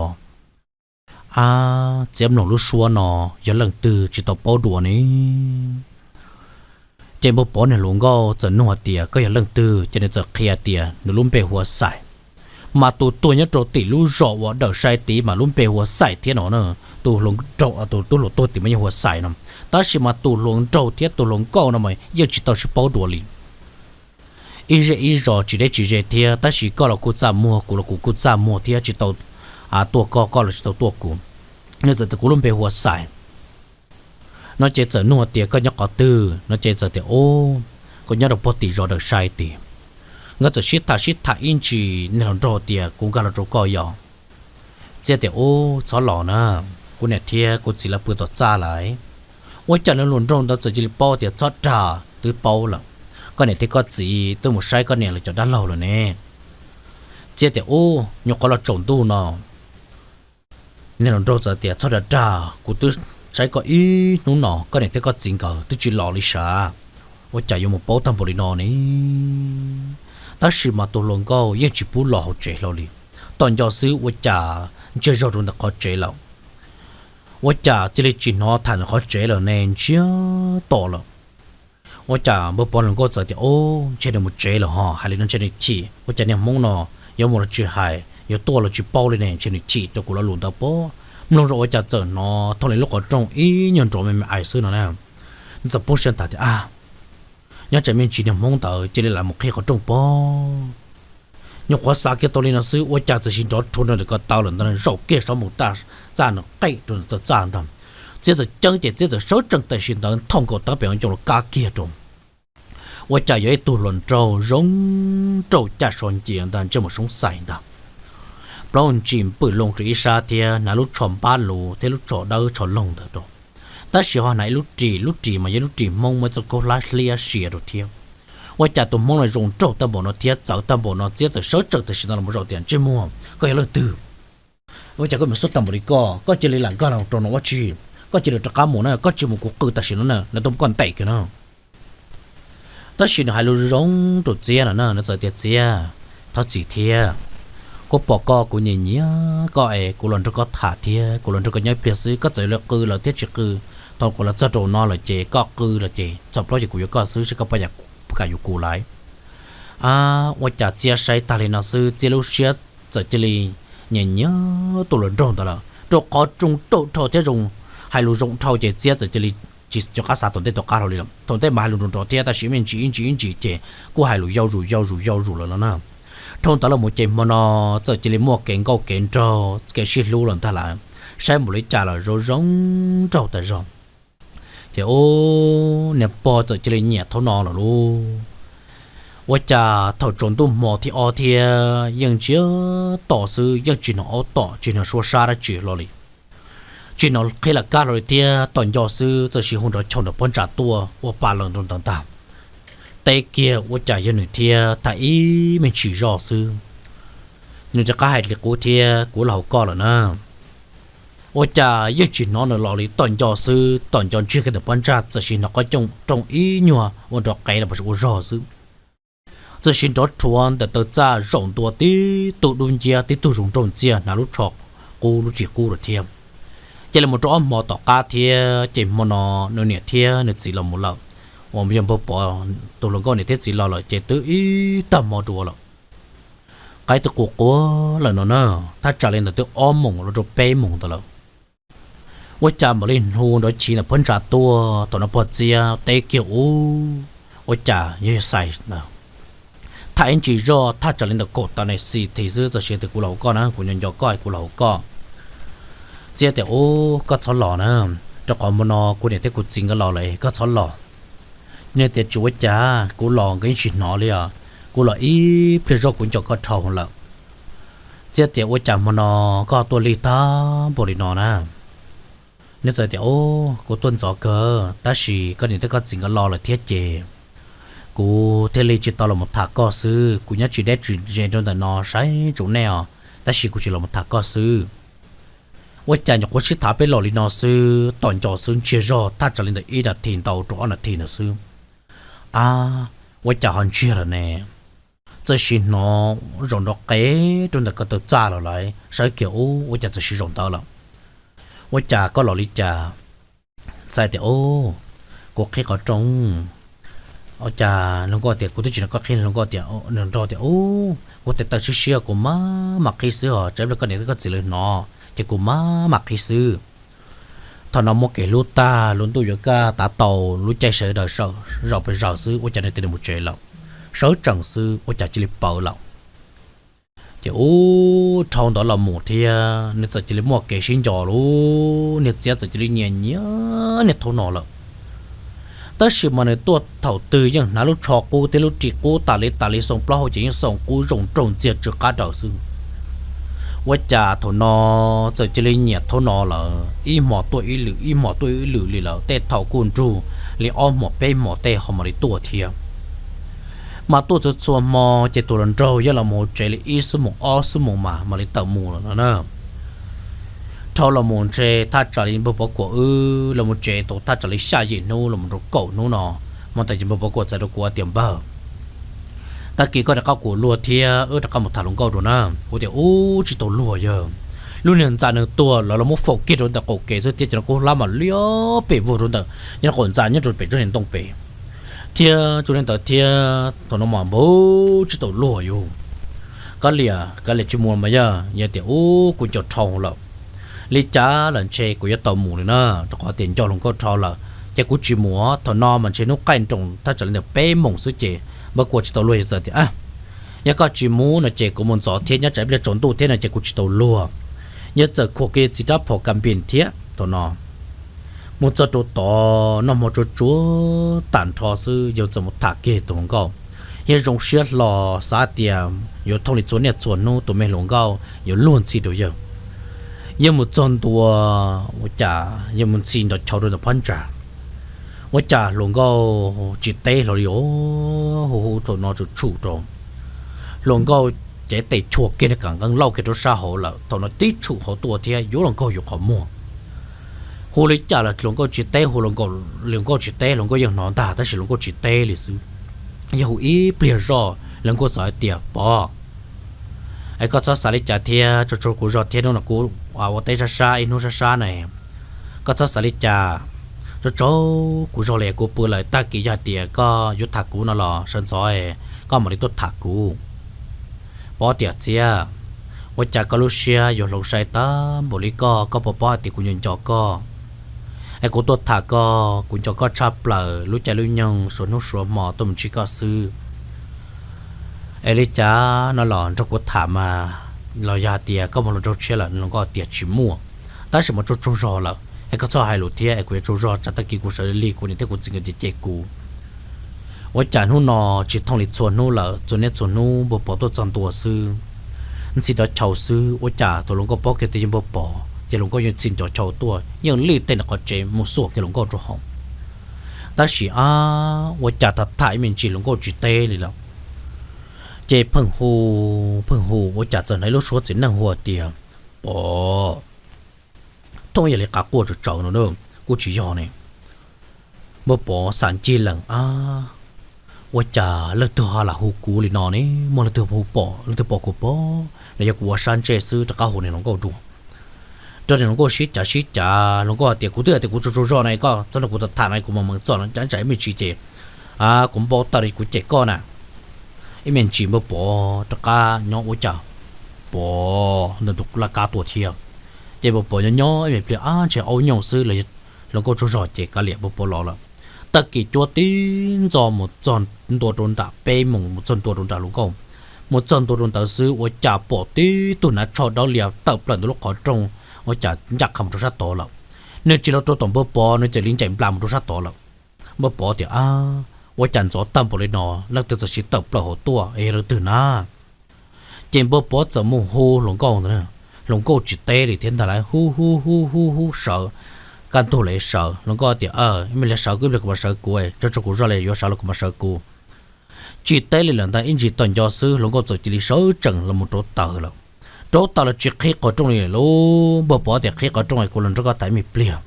Ab, Txiab mloog lub suab no yog leej twg tsis tau paub dua ne. Ces npawg Pov niag hluas nkauj txawm nug hais tias, Koj yog leej twg? Ces nws txawm qhia tias nws lub npe hu ua Xais. Mas tus tuag nyob rau tim lub zos uas dawm sai tid mas lub npe hu ua Xais thiab no na. Tus hluas nraug, tus tub hluas tuag tim mas yeej hu ua Xais no, tab sis mas tus hluas nraug thiab tus hluas nkauj no mas yeej tsis tau sib paub dua li. Ib zej ib zos tsis deb tsis ze thiab, tab sis koj los kuj txaj muag, kuv los kuv kuj txaj muag thiab, tsis tau tuaj koj, koj los tsis tau tuaj kuv. Nws txawm tias, Kuv lub npe hu ua Xais. No ces txawm nug tias, Koj nyob qhov twg? No ces txawm tias, Ub, kuv nyob rau puag tim zos dawm sai tid. Nkawd txawm sib tham sib tham ib ntsis, niag hluas nraug tias, Kuv nkag los rau koj yos. Txiab tias, Ub, txhob los na, kuv niam thiab kuv txiv lawv pw tom txaj lawm. Ua cas niag hluas nraug ntawd txawm cia li paub tias, Txhob dag, twb paub lawm, koj niam thiab koj txiv twb mus saib koj niam lawv cov dab laug lawm ne. Txiab tias, Ub, nyuam qhuav los tsaus ntuj no. Niag hluas nraug txawm tias, Txhob dag dag, kuv twb saib koj ib hnub no, koj niam thiab koj txiv nkawd twb tsis los li sav. Ua cas yuav mus paub tag npaum li no ne? Tab sis mas tus hluas nkauj yeej tsis pub los hauv tsev hlo li. Tom nco xwb ua cas ntsiag zog rau ntawm qhov tsev lawm. Ua cas cia li tsis hnov tham ntawm qhov tsev lawm ne, ntsiag to lawm. Ua cas npawg Pov hluas nkauj txawm tias, Ub, ntshe nws mus tsev lawm ho, hais li no ntshe nws chim. Ua cas niag Hmoob no yuav mus los tsis hais, yuav tuaj los tsis paub li ne, ntshe nws chim rau kuv lo lus ntawd pob. Mloog zoj ua cas txawm hnov thooj li lub qhov rooj ib nyuag nrov me me ais xwb no na. Nws txawm poob siab ntag tias, A, nyob tsam me ntsis niag Hmoob ntawd cia li lam mus qhib qhov rooj pob. Nyuam qhuav xav kiag tau li no xwb ua cas txawm sis nrov rhuav rau ntawm ko taw lawm ntag, zaum kiag saum mus txaj no qeej rau ntawm taw txaj ntag. Txiab txawm ceeb ces Txiab txawm sawv tsees tam sim ntawd nthoj nkaus teeb pem ua ncoo los kab kiag rau. Ua cas yog ib tug hluas nraug zoo nraug caj so ncia ntag, ntsej muag soob xais ntag, plaub ntsis pwm loo rau ib sab thiab hnav lub tsho npab luv thiab lub tsho dawb tsho loog ntawd rau. Tab sis ho hnav ib lub ris, lub ris mas yog lub ris Hmoob muaj ib txoj kaub hlab hliab sia rau thiab. Ua cas tus Hmoob no zoo nraug tag npaum no thiab txawv tag npaum no, Txiab txawm sawv tsees tam sim no los mus zaum tias, Ntsej muag, koj yog leej twg? Ua cas koj mus xub tag npaum li koj, koj cia li lam nkag los rau no ua tsi? Koj cia li rov qab mus na, koj tsis mus kuv qw tam sim no na, lawv tuaj muab koj ntes kiag na. Tab sis nws hais lus zoo rau Txiab no na, nws txawm tias, Txiab, thov txim thiab. Kuv pom koj kuv nyiam nyiam koj es kuv los nrog koj tham thiab kuv los nrog koj nyob ib pliag xwb, koj txawm yuav qw lawm thiab tsis qw, thaum kuv los txog rau no lawm ces koj qw lawm ces txog plaub ces kuv yuav koj xwb, saib koj puas kam yuav kuv lawm. A, ua cas Txiab saib tag li no xwb Txiab lub siab txawm cia li nyiam nyiam tus hluas nraug ntawd lawm, rau qhov zoo nraug dhau thiab zoo, hais lus zoo dhau ces Txiab txawm cia li tsis nco qab xav tom ntej tom qab hlo li lawm. Thaum ntej mas hais lus nrov nrov thiab tab sis me ntsis ib ntsis ib ntsis ces kuj hais lus yau zus yau zus yau zus lawm no na. Dhau ntawd los mus ces hmo no txawm cia li muaj kev nkauj kev nraug kev sib hlub lawm ntag lawm, saib npaum li cas los zoo zoo nraug tas zog. Ces ub, niag pog txawm cia li nyiam thaum no lawm lauj. Ua cas thaum tsaus ntuj hmo thib ob thiab yeej ntsiag to xwb, yeej tsis hnov aub tom tsis hnov suab sab dab tsi hlo li, tsis hnov qhib laj kab hlo li thiab. Tom nco xwb txawm sis hu nrov chau nram pob ntsa tuaj ua pa lawm rau ntawd ntag. Teb kiag ua cas yog nws thiab, tham ib me ntsis zoj xwb nws rov qab hais li qub thiab, Kuv los hauv koj lawm na. Ua cas yeej tsis hnov nws los li, tom nco xwb tom nco ntsiag kiag ntawm pob ntsa txawm sis hnov qhov rooj ib nyuag ua nrov qev los ua zog xwb. Txawm sis nrov rhuav ntawm taw txaj zaum ntua tib tug dub nciab tib tug zoo nraug ntxiag hnav lub tsho qub lub ris qub lawm thiab. Ces los mus rau ob hmo tom qab thiab ces hmo no nws niam thiab nws txiv los mus lawm, uas yog npawg Pov tus hluas nkauj niam thiab txiv los lawm ces twb ib tag hmo dua lawm. Qaib twb qua qua lawm no na, thaj tsam li ntawm twb ob moos los rau peb moos ntawd lawm. Ua cas mam li hu nrov chiv ntawm phab ntsa tuaj, thaum no pog Txiab teb kiag ub, ua cas yog Xais na. Tham ib ntsis zoj thaj tsam li ntawm kaum tawm nas this xwb txawm sis tias, Kuv los hauv koj na, kuv nco nco koj, kuv los hauv koj. Txiab tias, Ub, koj txhob los na, rau qhov hmo no kuv niam thiab kuv txiv nkawd los lawm, koj txhob los. Nws tias, Tsis ua cas, kuv los nkawd yeej tsis hnov li os, kuv los ib pliag zog kuv nco koj dhau lawm. Txiab tias, Ua cas hmo no koj tuaj lig tag npaum li no na? Nws txawm tias, Ub, kuv tuaj ntxov kawg tab sis koj niam thiab koj txiv nkawd los lawm thiab ces kuv thiaj li tsis tau los mus tham koj xwb, kuv nyob tsis deb tsis ze rau ntawm no saib tsoom nej os. tab sis kuv tsis los tham koj xwb. Ua cas nyuam qhuav sib tham peb los li no xwb, tom nco xwb ntsiag zog thaj tsam li ntawm ib nas this ntau rau ob nas this ntawd xwb, a, ua cas ho ntsiag lawm ne? Txawm sim hnov zaum nrov qev rau ntawm ko taw txaj los lawm, saib kiag ub, ua cas txawm sim zaum ntawd lawm. Ua cas koj los li cas? Txais tias, Kuv qhib qhov rooj. Ua cas hluas nkauj tias, Kuv twb tsis nrog koj qhib. Hluas nkauj tias, nrog tias, Ub, kuv tes taw siab siab, kuv maj mam qhib xwb os, tsam ib pliag koj niam koj txiv lawv hnov ces kuv maj mam qhib xwb. Thaum no muaj kev hlub tag, lub ntuj yuav kaj tav tau, lub caij sawv daws zaum pes zaws xwb, ua cas nws tig mus tsev lawm. Sawv tsees xwb ua cas cia li pawv lawm. Ces ub, dhau ntawd los mus thiab nws txawm cia li muaj kev sib nco lawm, niag txiab txawm cia li nyiam nyiam niag thaub no lawm. Tab sis mas nws tuaj thaum twg yeej hnav lub tsho qub thiab lub ris qub tas li tas li, xoo plaub hau ces yeej xoo qub zoo nraug ntxiag tsw qab daws xwb. Ua cas thaum no txawm cia li nyiam thaub no lawm, ib hmos tuaj ib lwm, ib hmos tuaj ib lwm li lawm, tej thaum kuj nrug li ob hmos peb hmos tej ho mam li tuaj thiab. Mas tuaj txhua txhua hmo ces tus hluas nraug yeej los mus hauv tsev li ib xuab moos ob xuab moos mas mam li tawm mus lawm no na. Dhau los mus ntshe thaj tsam li npawg Pov Kuam wb los mus tsev tau thaj tsam li xya yim hnub los mus rau kaum hnub no, mas tas ces npawg Pov Kuam txais rau kuv tias, Npawg, tag kis koj rov qab kuv luag thiab wb rov qab mus tham hluas nkauj dua na. Kuv tias, Ub, tsis tau luag yawg. Lub niag ntxa nws tuag lawv los muab faus kiag rau ntawm qaum kev xwb thiab ces no kuv hlab mam liab pem vog rau ntawm nyob rau qaum ntxa nyob rau pem tsob niag ntoo pem thiab tsob niag ntawd thiab. Thaum no mas npawg, tsis tau luag yus. Kav liam, kav liam tsis mus mas yog, yog tias ub kuv nco dhau lawm, li cas los ntshe kuv yuav tau mus li na, rau qhov tias nco hluas nkauj dhau lawm ces kuv tsis mus. Thaum no mas ntshe hnub qaij nroos thaj tsam li ntawm peb moos xwb ces npawg Kuam tsis tau luag, yog txawm tias, Yog koj tsis mus no ces kuv mus ntxov thiab, nyob tsam ib pliag tsaus ntuj thiab no ces kuv tsis tau luag. Yog txawm khuam kiag txiv rab phom kas npis thiab. Thaum no mus txog rau tod noj hmo tsuag tsuag tag nrho xwb yog txawm mus tham kiag tus hluas nkauj, yog zoo siab hlo xav tias yuav thooj li txhua niaj txhua hnub tus me hluas nkauj yuav luag ntxhi rau yawg. Yog mus txog ntua, ua cas yog mus ntxhi nrov chau rau ntawm phab ntsa, ua cas hluas nkauj tsis teb hlo li os. Hu hu thaum no tsuas tshum rau hluas nkauj, cev tes chua kiag niag kav nqeeb lauj kiag rau sab hauv lawm. Thaum no tib tshum hauv tuaj thiab yuav los nkaug yus qhov muag. Hu li cas los hluas nkauj tsis teb, hu hluas nkauj tsis teb, hluas nkauj yeej hnov ntag tab sis hluas nkauj tsis teb li xwb. Yog hu ib pliag zoj hluas nkauj txawm hais tias, Pov, es koj txhob xav li cas thiab, tso tso kuv zog thiab, hnub no kuv ua teb sab sab ib hnub sab sab ne, koj txhob xav li cas, tso tso kuv zog li kuv pw lawm, tag kis yog hais tias koj yuav tham kuv no los sawv ntxov koj mam li tuaj tham kuv. Pov tias, Txiab, ua cas koj lub siab yuav hloov sai tag npaum li koj, koj puas paub hais tias kuv nco nco koj, es kuv tuaj tham koj kuv nco koj tshaj plaws, lub caij lub nyoog suav hnub suav hmo tuaj mus ntsib koj xwb. Es li cas no los nrog kuv tham mas, los yog hais tias koj mus hluas nraug tshiab lawm? Hluas nkauj tias, Tsis muaj, tab sis mas tsaug tsaug zog lawm es koj txhob hais lus thiab es kuv yuav tsaug zog tsam tag kis kuv sawv lig kuv niam thiab kuv txiv nkawd cem kuv. Ua cas hnub no tsis thooj li txhua hnub lawm, txhua niaj txhua hnub npawg Pov tuaj txog ntua xwb, ntxhi nrov chau xwb, ua cas thaum hluas nkauj paub kiag tias yog npawg Pov ces hluas nkauj yeej ntxhi nrov chau tuaj yeej lij tej nram qhov tsev mus xuas kiag hluas nkauj rau hauv. Tab sis ab, ua cas tham tham ib me ntsis hluas nkauj tsis teb li lawm. Ces pheej hu, pheej hu ua cas txawm hnov ib lub suab txiv neej hu tias, Pov, thooj yog li qav quaj tsawv tsawv no, kuj tsis yog ne. Npawg Pov xav ncig lees ab, ua cas leej twg ho lam hu kuv li no ne? Muaj leej twg hu pom, leej twg pom kuv pom los yog kuv ua sab ntsej xwb, rov qab hu niag hluas nkauj dua. Rau niag hluas nkauj sib cav sib cav, hluas nkauj hais tias, Kuv twb hais tias kuv tsaug tsaug zog na, koj txhob nrog kuv tham na, kuv mam mus txog no, ntshai ib me ntsis ces kuv npau taws li kuv cem koj na. Ib me ntsis npawg Pov rov qab nyob ua cas Pov ntawm tus laj kab tuaj thiab. Ces npawg Pov nyob nyob ib me pliag ab ntshe aub nyooj xwb los yog hluas nkauj tsaug zog ces kav liam npawg Pov los lawm. Tag kis cuab tib ntxo mus txog ntua rau nram peb moos, mus txog ntua rau nram hluas nkauj, mus txog ntua rau ntawd xwb ua cas pom tib tug hnav tsho dawb lias tawm plaws ntawm lub qhov rooj, ua cas ncaj qha mus rau sab tod lawm. Nws tsis los rau tom npawg Pov, nws txawm li ncaim nplas mus rau sab tod lawm. Npawg Pov tias, Ab, ua cas ntxov tag npaum li no, leej twg txawm siv tawm plaws hauv tuaj es yog leej twg na? Ces npawg Pov txawm mus hu hluas nkauj ntawd, hluas nkauj tsis teb li thiab ntag lauj, hu hu hu hu hu sawv, kaj ntug li sawv. Hluas nkauj tias, Ib me pliag sawv kuv, ib pliag kuv mam sawv kuv, tso tso kuv zog li yuav sawv los kuv mam sawv kuv. Tsis teb li lawm ntag, ib ntsis tawm nco xwb hluas nkauj txawm cia li sawv tsees los mus rau taws lawm. Raub tas los tsis qhib qhov rooj li lawm. Npawg Pov tias, Qhib qhov rooj es kuv los nrog koj tham ib me pliag.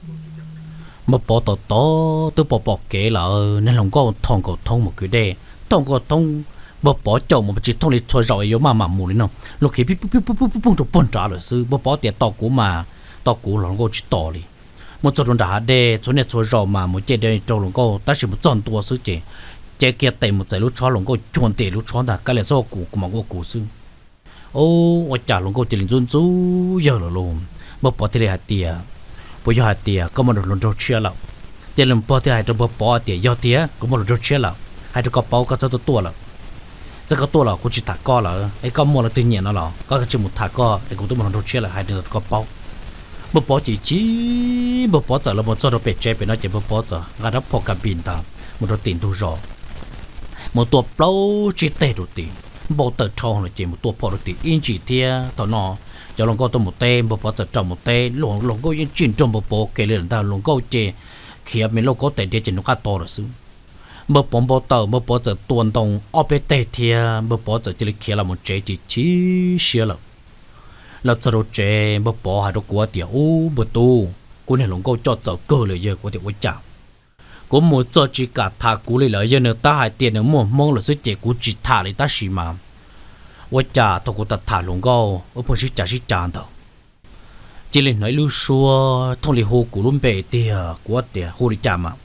Npawg Pov tos tos twb pom pom kev lawm, niag hluas nkauj tho nkaus thoob mus kwv dej, tho nkaus thoob. Npawg Pov caum mus tsis thooj li txhua zaus es yuav maj mam mus li no, luag khiav pib pib pib pib pib pib rau puag nrad lawm xwb. Npawg Pov tias, Tos kuv mas, tos kuv los hluas nkauj tsis tos li. Mus txog rau nram hav dej, txhua niaj txhua zaus mas mus caij dej rau hluas nkauj, tab sis mus txog ntua xwb ces, ces kiag tes mus txais lub tshob, hluas nkauj cuag ntes lub tshob ntag, kav liam txhob ua kuv, kuv mam ua kuv xwb. Ub, ua cas hluas nkauj cia li ntxub ntxub yawg lawm lauj. Npawg Pov thiaj li hais tias, Puas yog hais tias koj muaj hluas nraug tshiab lawm? Ces npawg thiaj hais rau npawg Pov tias, Yog tiag, kuv muaj hluas nraug tshiab lawm, hais rau koj paub, koj txhob tuaj tuaj lawm. Txawm koj tuaj los kuv tsis tham koj lawm, es koj muaj leej twg nyiam no los koj tsis mus tham koj, es kuv twb muaj hluas nraug tshiab lawm, hais rau koj paub. Npawg Pov chim chim, npawg Pov txawm los mus txog rau pem tsev pem no ces npawg Pov txawm nqa rab phom kas pis ntawd mus rau tim ntug zos, mus tua plaub tsib teg rau tim, npau taws dhau lawm ces mus tua phom rau tim ib ntsis thiab. Thaum no cov hluas nkauj tuaj mus teb, npawg Pov txawm raws mus teb, hluas nkauj yeej tsis nrog npawg Pov ua ke li lawm ntag, hluas nkauj ces khiav me lauj kaub tais diav ces nws qab to lawm xwb. Npawg Pov npau taws, npawg Pov txawm tua ntoo ob peb teg thiab, npawg Pov txawm cia li khiav los mus tsev chim chim siab lawm. Los txog rau tsev, npawg Pov hais rau kuv tias, Ub, npawg tub, kuv niag hluas nkauj coj txawv kawg li. Yawg, kuv tias, Ua cas? Kuv mus txog tsis kam tham kuv li lawm, yog nws tab hais tias nws muaj hmoob lawm xwb ces kuv tsis tham li, tab sis mas ua cas thaum kuv tham tham hluas nkauj wb pheej sib cav sib cav ntawd, cia li hnov ib lub suab thooj li hu kuv lub npe tiag. Kuv tias, Hu li cas mas?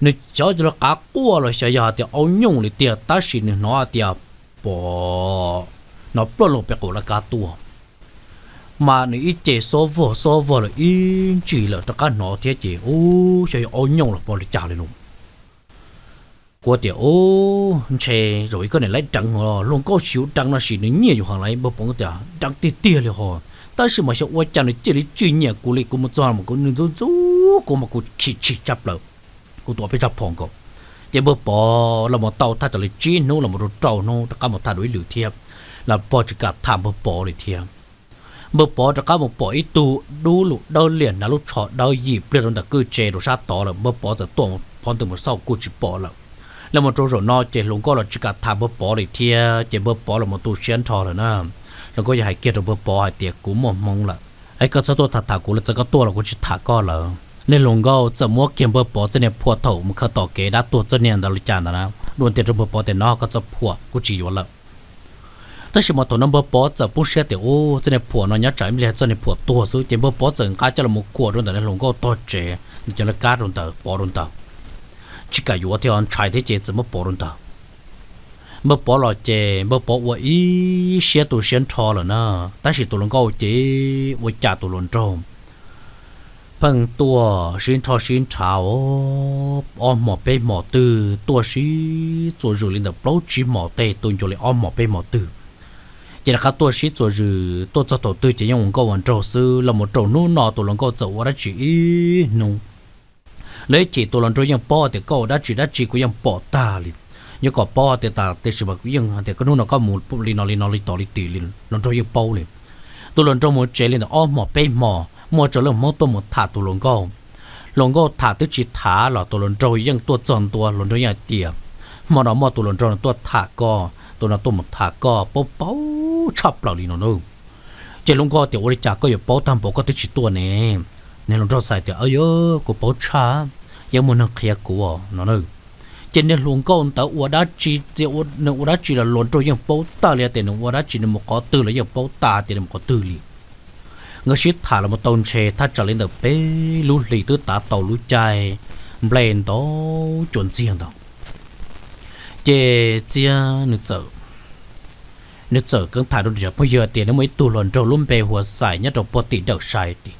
Nws xyov yog lub qav quaj los xyov yog hais tias aub nyooj li tiag, tab sis nws hnov tias, Pov, hnov ploj los pem qaum laj kab tuaj. Mas nws ib ce xob vog xob vog lawm ib ntsis lawm rov qab hnov thiab ces, Ub, xyov yog aub nyooj los pov li cas li lauj. Kuv tias, Ub, ntshe zaum ib koj niam lawv deev, hluas nkauj xyuv deev no sis nws nyiam yus heev lawm. Npawg Pov tias, Deev tiag tiag li hos, tab sis mas xyov ua cas nws cia li tsis nyiam kuv li, kuv mus txog mas kuv, nws ntxub ntxub kuv mas kuv chim chim tshaj plaws. Kuv tua peb tsab phom nkaus, ces npawg Pov los mus tau thaj tsam li tsib hnub los mus rau rau hnub rov qab mus tham dua ib lwm thiab, los pog tsis kam tham npawg Pov li thiab. Npawg Pov rov qab mus pom ib tug dub lug dawb liam hnav lub tsho dawb, yim pliag rau ntawm kwj tse rau sab tod lawm. Npawg Pov txawm tuaj phov ntws mus xauj kuj tsis pom lawm. Los mus rau zaum no ces hluas nkauj los tsis kam tham npawg Pov li thiab, ces npawg Pov los mus tu siab nrho lawm na. Hluas nkauj yog hais kiag rau npawg Pov hais tias, Kuv muaj hmoob lawm, es koj txhob tuaj tham tham kuv lawm, txawm koj tuaj los kuv tsis tham koj lawm. Niag hluas nkauj txawm muab kiag npawg Pov txoj niag phuam thaum mus khaws tom kev dab tuag txoj niag ntawd li cas ntawd na, dua ntiag rau npawg Pov tias, No koj txoj phuam, kuv tsis yuav lawm. Tab sis mas thaum no npawg Pov txawm poob siab tias, Ub, txoj niag phuam no nyob tsam ib pliag txoj niag phuam tuag xwb, ces npawg Pov txawm nqa coj los mus khuam rau ntawm niag hluas nkauj tog tsev, nws cov laj kab rau ntawd, pov rau ntawd, tsis kam yuav thiab, ntshai thiab ces txawm muab pov rau ntawd. Npawg Pov los ces npawg Pov ua ib siab tu siab nrho lawm na, tab sis tus hluas nkauj ces ua cas tus hluas nraug pheej tuaj sib nrho sib nrhav os, ob hmos peb hmos twg tuaj sib txuas zws li ntawm plaub tsib hmos tej, tu ncua li ob hmos peb hmos twg, ces rov qab tuaj sib txuas zws tuaj txog thaum twg ces yeej ua nkauj ua nraug xwb. Los mus rau hnub no tus hluas nkauj txawm ua dab tsi ib hnub, lawv ib chim tus hluas nraug yeej paub tias koj ua dab tsi dab tsi kuv yeej pom tag li. Yuav kom paub tias tas tiam sis mas kuv yeej hais tias koj hnub no koj mus li no li no li tod li tim li hluas nraug yeej paub li. Tus hluas nraug mus tsev li ntawm ob hmos peb hmos, muaj tsawg leej hmoob tuaj mus tham tus hluas nkauj. Hluas nkauj tham twb tsis tham los tus hluas nraug yeej tuaj txog ntua, hluas nraug yeej hais tias, Hmo no muaj tus hluas nraug no tuaj tham koj, tus no tuaj mus tham koj, paub paub tshaj plaws li no na. Ces hluas nkauj tias, Ua li cas koj yuav paub tag npaum, koj twb tsis tuaj ne? Niag hluas nraug txawm tias, Aub yawg, kuv paub tshaj, yeej muaj neeg qhia kuv no na. Ces niag hluas nkauj ntawd ua dab tsi, nws ua dab tsi los hluas nraug yeej paub tag li, tias nws ua dab tsi, nws mus qhov twg los yeej paub tag tias nws mus qhov twg li. Nkawd sib tham los mus tau ntshe thaj tsam li ntawm peb lub hlis twb tav tau lub caij nplej ntau cuas ntxiag ntawd. Ces Txiab nws txawm, nws txawm keev tham rau cov phooj ywg tias nws muaj ib tug hluas nraug lub npe hu ua Xais nyob rau puag tim Dawm Sai tim.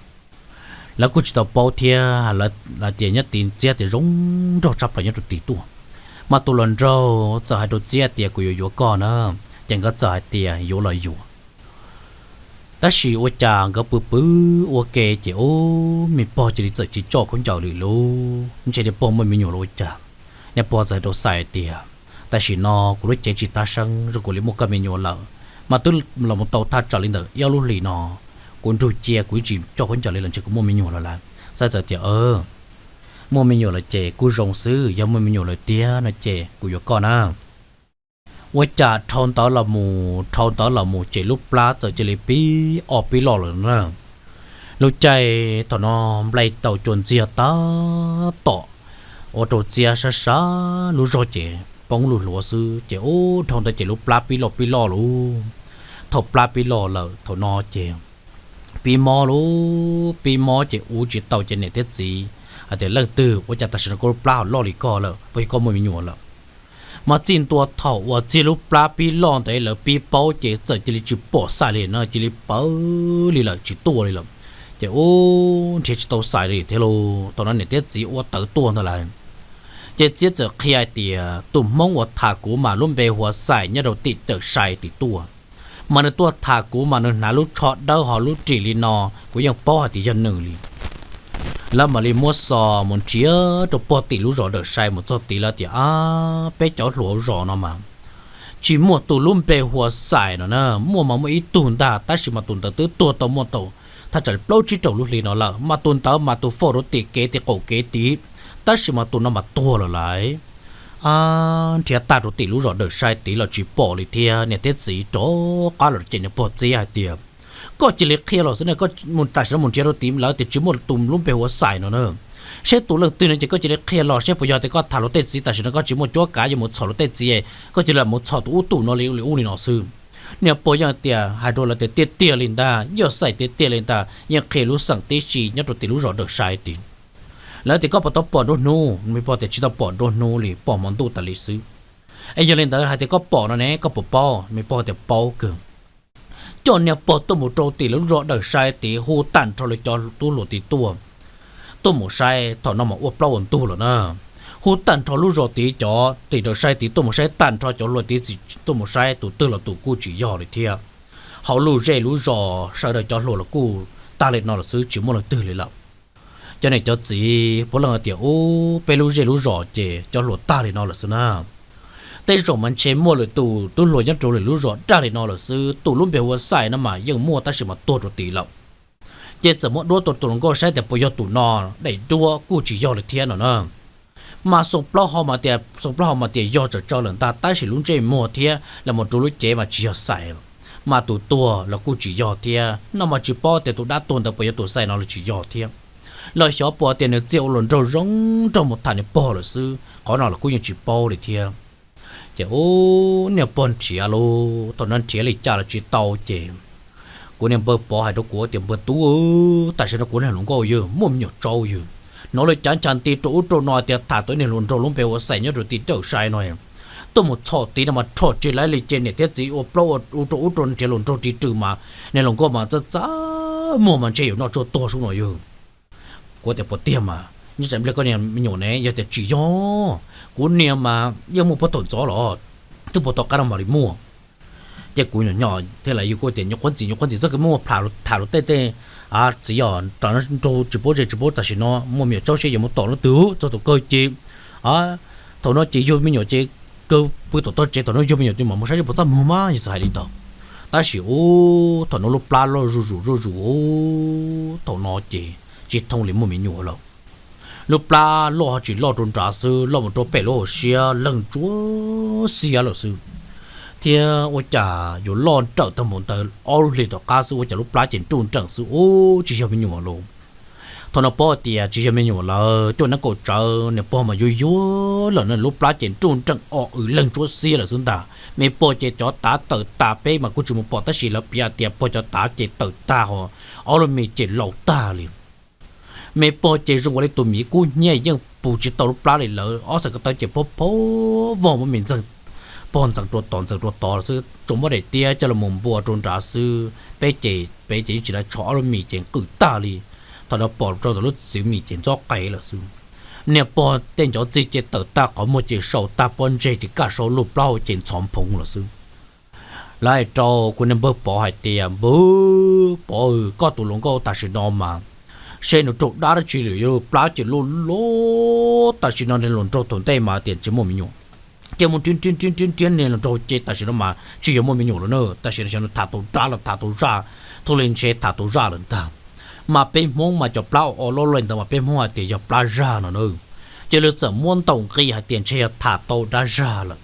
Lawv kuj tsis tau paub thiab, lawv tias nyob tid Txiab tias zoo nraug tshaj plaws nyob rau tid tuaj. Mas tus hluas nraug txawm hais rau Txiab tias, Kuv yuav yuav koj na. Ces nkawd txawm hais tias, Yuav los yuav. Tab sis ua cas nkawd pw pw ua ke ces ub, me pog cia li txawm tsis coj khaub ncaws li lauj. Ntshe niag pog muaj me nyuam los ua cas. Niag pog txawm hais rau Xais tias, Tam sim no kuv lub cev tsis tab seeb, zoo kuv li muaj koj me nyuam lawm. Mas twb los mus tau thaj tsam li ntawm ib ob lub hlis no, kuv nrug cia kuv yeej tsis coj khaub ncaws li los ntshe kuv muaj me nyuam lawm lauj. Xais txawm tias, Muaj me nyuam lawm ces kuj zoo xwb, yog muaj me nyuam lawm tiag no ces kuv yuav koj na. Ua cas dhau ntawd los mus dhau ntawd los mus ces lub plab txawm cia li pib ob pib loj lawm na. Lub caij thaum no nplai tau cua ntxiag tab tom ua rau txiab sab sab lub zog ces poob lug hluav xwb ces ub dhau ntawd ces lub plab pib loj pib loj lawm. Thaum plab pib loj lawm thaum no ces pib mob lawm, pib mob ces ua tsis tau ces niam thiab txiv hais tias leej twg ua cas tam sim no koj lub plab ho loj li koj lawm, puas yog koj muaj me nyuam lawm? Mas txij ntua thaum uas txiag lub plab pib loj ntawd lawv pib paub ces txawm cia li tsis pom xais li no, cia li pawv li lawm tsis tuaj li lawm. Ces ub nrhiav tsis tau xais li thiab lauj. Thaum no niam thiab txiv ua tawv tuaj ntag lauj. Ces txiab txawm qhia hais tias tus hmoob uas tham kuv mas lub npe hu ua Xais nyob rau tim Dawm Sai tim tuaj. Mas nws tuaj tham kuv mas nws hnav lub tsho dawb ho lub ris li no, kuv yeej paub hais tias yog nws li. Lawv mam li muab xov mus nrhiav rau puag tim lub zos Dawm Sai mus txog tid lawv tias, ab, peb cov hluas zos no mas tsis muaj tus lub npe hu ua Xais no na, muaj mas muaj ib tug ntag tab sis mas tus ntawd twb tuag tau muaj tau thaj tsam li plaub tsib rau lub hli no lawm, mas tus ntawd mas tus fauj rau tim kev tim qaum kev tid, tab sis mas tus no mas tuag lawm lauj. Nrhiav tag rau tim lub zos Dawm Sai tid los tsis pom li thiab, niam thiab txiv rov qab los cem niag pog txiab hais tias, koj cia li qhia los xwb ne, koj tam sim no mus nrhiav rau tim lawv tias tsis muaj tus lub npe hu ua Xais no na. Seb tus leej twg no ces koj cia li qhia los seb puas yog tias koj tham luag tej txiv tam sim no koj tsis muaj cuab kav yuav mus txhom luag tej txiv, koj cia li mus txhom tus ub tus no li ub li no xwb. Niag pog yeej tias hais rau lawv tias tiag tiag li ntag, yog Xais tiag tiag li ntag yeej qhia lub xeem tib si nyob rau tim lub zos Dawm Sai tid. Lawv tias koj puas tau pom nruab hnub? Me pog tias tsis tau pom nruab hnub li, pom hmo ntuj tas li xwb. Es yog li ntawd hais tias koj pom no ne koj puas paub? Me pog tias paub kawg. Coj niag pog tuaj mus rau tim lub zos Dawm Sai tid hu tag nrho lawv cov tub hluas tid tuaj, tuaj mus saib, thaum no mas ua plaub ua ntug lawm na. Hu tag nrho lub zos tid cov tim Dawm Sai tid tuaj mus saib tag nrho cov hluas tid tuaj mus saib tus twg los tus kuj tsis yog li thiab. Hauv lub zej lub zos sawv daws cov hluas los kuj tag li no lawm xwb tsis muaj leej twg li lawm. Cov niam cov txiv puav leej tias ub peb lub zej lub zos ces cov hluas tag li no lawm xwb na. Tej zaum mas ntshe muaj lwm tus tub hluas nyob rau lwm lub zos dag li no lawm xwb, tus lub npe hu ua Xais no mas yeej muaj tab sis mas tuag rau tid lawm. Ces txawm muab duab tua tus hluas nkauj saib tias puas yog tus no, daim duab kuj tsis yog li thiab no na. Mas xoo plaub hau mas tias, xoo plaub hau mas tias yog tsawm tsawv lawm ntag tab sis lub ntsej muag thiab los mus rau lub cev mas tsis yog Xais lawm. Mas tus tuag los kuj tsis yog thiab no mas tsis paub tias tus dab tuag ntawd puas yog tus Xais no los tsis yog thiab. Los xyov puas tias nws txiag ua hluas nraug zoo nraug mus tham niag pog lawm xwb, qhov no los kuj yeej tsis paub li thiab. Ces ub niag pog nrhiav lauj, thaum no nrhiav li cas los tsis tau ces kuv niag npawg Pov hais rau kuv tias npawg Tub, tam sim no kuv niag hluas nkauj yawg muaj me nyuam tsawb yawg, hnov lawv cav ncha nti rau ub rau no tias tham tau ib niag hluas nraug lub npe ua Xais nyob rau tim Dawm Sai no, tuaj mus txhom tid no mas rho tsis laib li ces niam thiab txiv ua plaub ua ub rau ub rau nrhiav hluas nraug ris rws mas niag hluas nkauj mas txaj txaj muag mas ntshe yuav noj tshuaj tuag sub no yawg. Kuv tias puas tiag mas nyob tsam nplej koj niag me nyuam ne, yog tias tsis yog, kuv niag mas yeej muaj puag thaum ntxov los twb puag tom qab no mam li muaj. Ces kuv nyuam nyom thiab los yus kuj tias nyuam qhuav ntxim nyuam qhuav ntxim txoj kev muaj tham luag tej tej txiv os, tam no nraug tsis paub ze tsis paub tam sim no muaj me nyuam tsaub seb yuav mus tom leej twg txog tus kawg ces thaum no ces yug me nyuam ces kawg pw tom tog tsev, thaum no yug me nyuam ces mam mus saib seb puas txaj muag mas yus txawm hais li ntawd. Tab sis ub thaum no lub plab loj zuj zus zuj zus, thaum no ces tsis thooj li muaj me nyuam lawm. Lub plab loj ho tsis loj rau nrad xwb, loj mus rau pem lub hauv siab leeg ntsuab xiab lawm xwb. Thiab ua cas yuav loj nrawm tag npaum ntawd, ob lub hlis tom qab xwb ua cas lub plab ces nruj nreem xwb ub tsis yog me nyuam lauj. Thaum no paub tias tsis yog me nyuam lawm, cuaj neeb kaum tsawv, niag pog mas yuag yuag lawm no, lub plab ces nruj nreem o w leeg ntsuab xiab lawm xwb ntag. Me pog ces cov tav tawm tas, peb mas kuj tsis mus pom tab sis lawv piav tias pog cov tav ces tawm tag ho ob lub mis ces laus tag li. Me pog ces zoo ua li tus miv kub hnyiab yeej pus tsis tau lub plab li lawm, ob txhais ko taw ces phob phob vog muab me ntxeeg, pog ntxeev rau tod ntxeev rau tod xwb, tsuas muab daim tiab coj los mus npua rau nrad xwb, peb ces peb ces yeej tsis lav tsho, ob lub mis ces nqwm tag li. Thaum no pom rau ntawm lub txiv mis ces ntxob qees lawm xwb. Niag pog tej ncov txig ces tawm tag, qhov muag ces sau tag, pob ntseg ces kaj saud, lub plaub hau ces ntxhov nphoov lawm xwb. Lawv hais rau kuv niag npawg Pov hais tias npawg Pov, koj tus hluas nkauj tam sim no mas seb nws raug dab dab tsi lawm, yuav plab ces loj loj tam sim no, niag hluas nraug thaum ntej mas tias tsis muaj me nyuam, ces mus nrhiav nrhiav nrhiav nrhiav nrhiav niag hluas nraug ces tam sim no mas tsis yog muaj me nyuam lawm na, tam sim no xyov nws tham tau dab los tham tau zaj, thiaj li ntshe tham tau zaj lawm ntag. Mas peb Hmoob mas cov plab o o loj loj li ntawd mas peb Hmoob hais tias yog plab zaj no na. Ces lawv txawm muab ntaus nqi hais tias ntshe yog tham tau dab zaj lawm.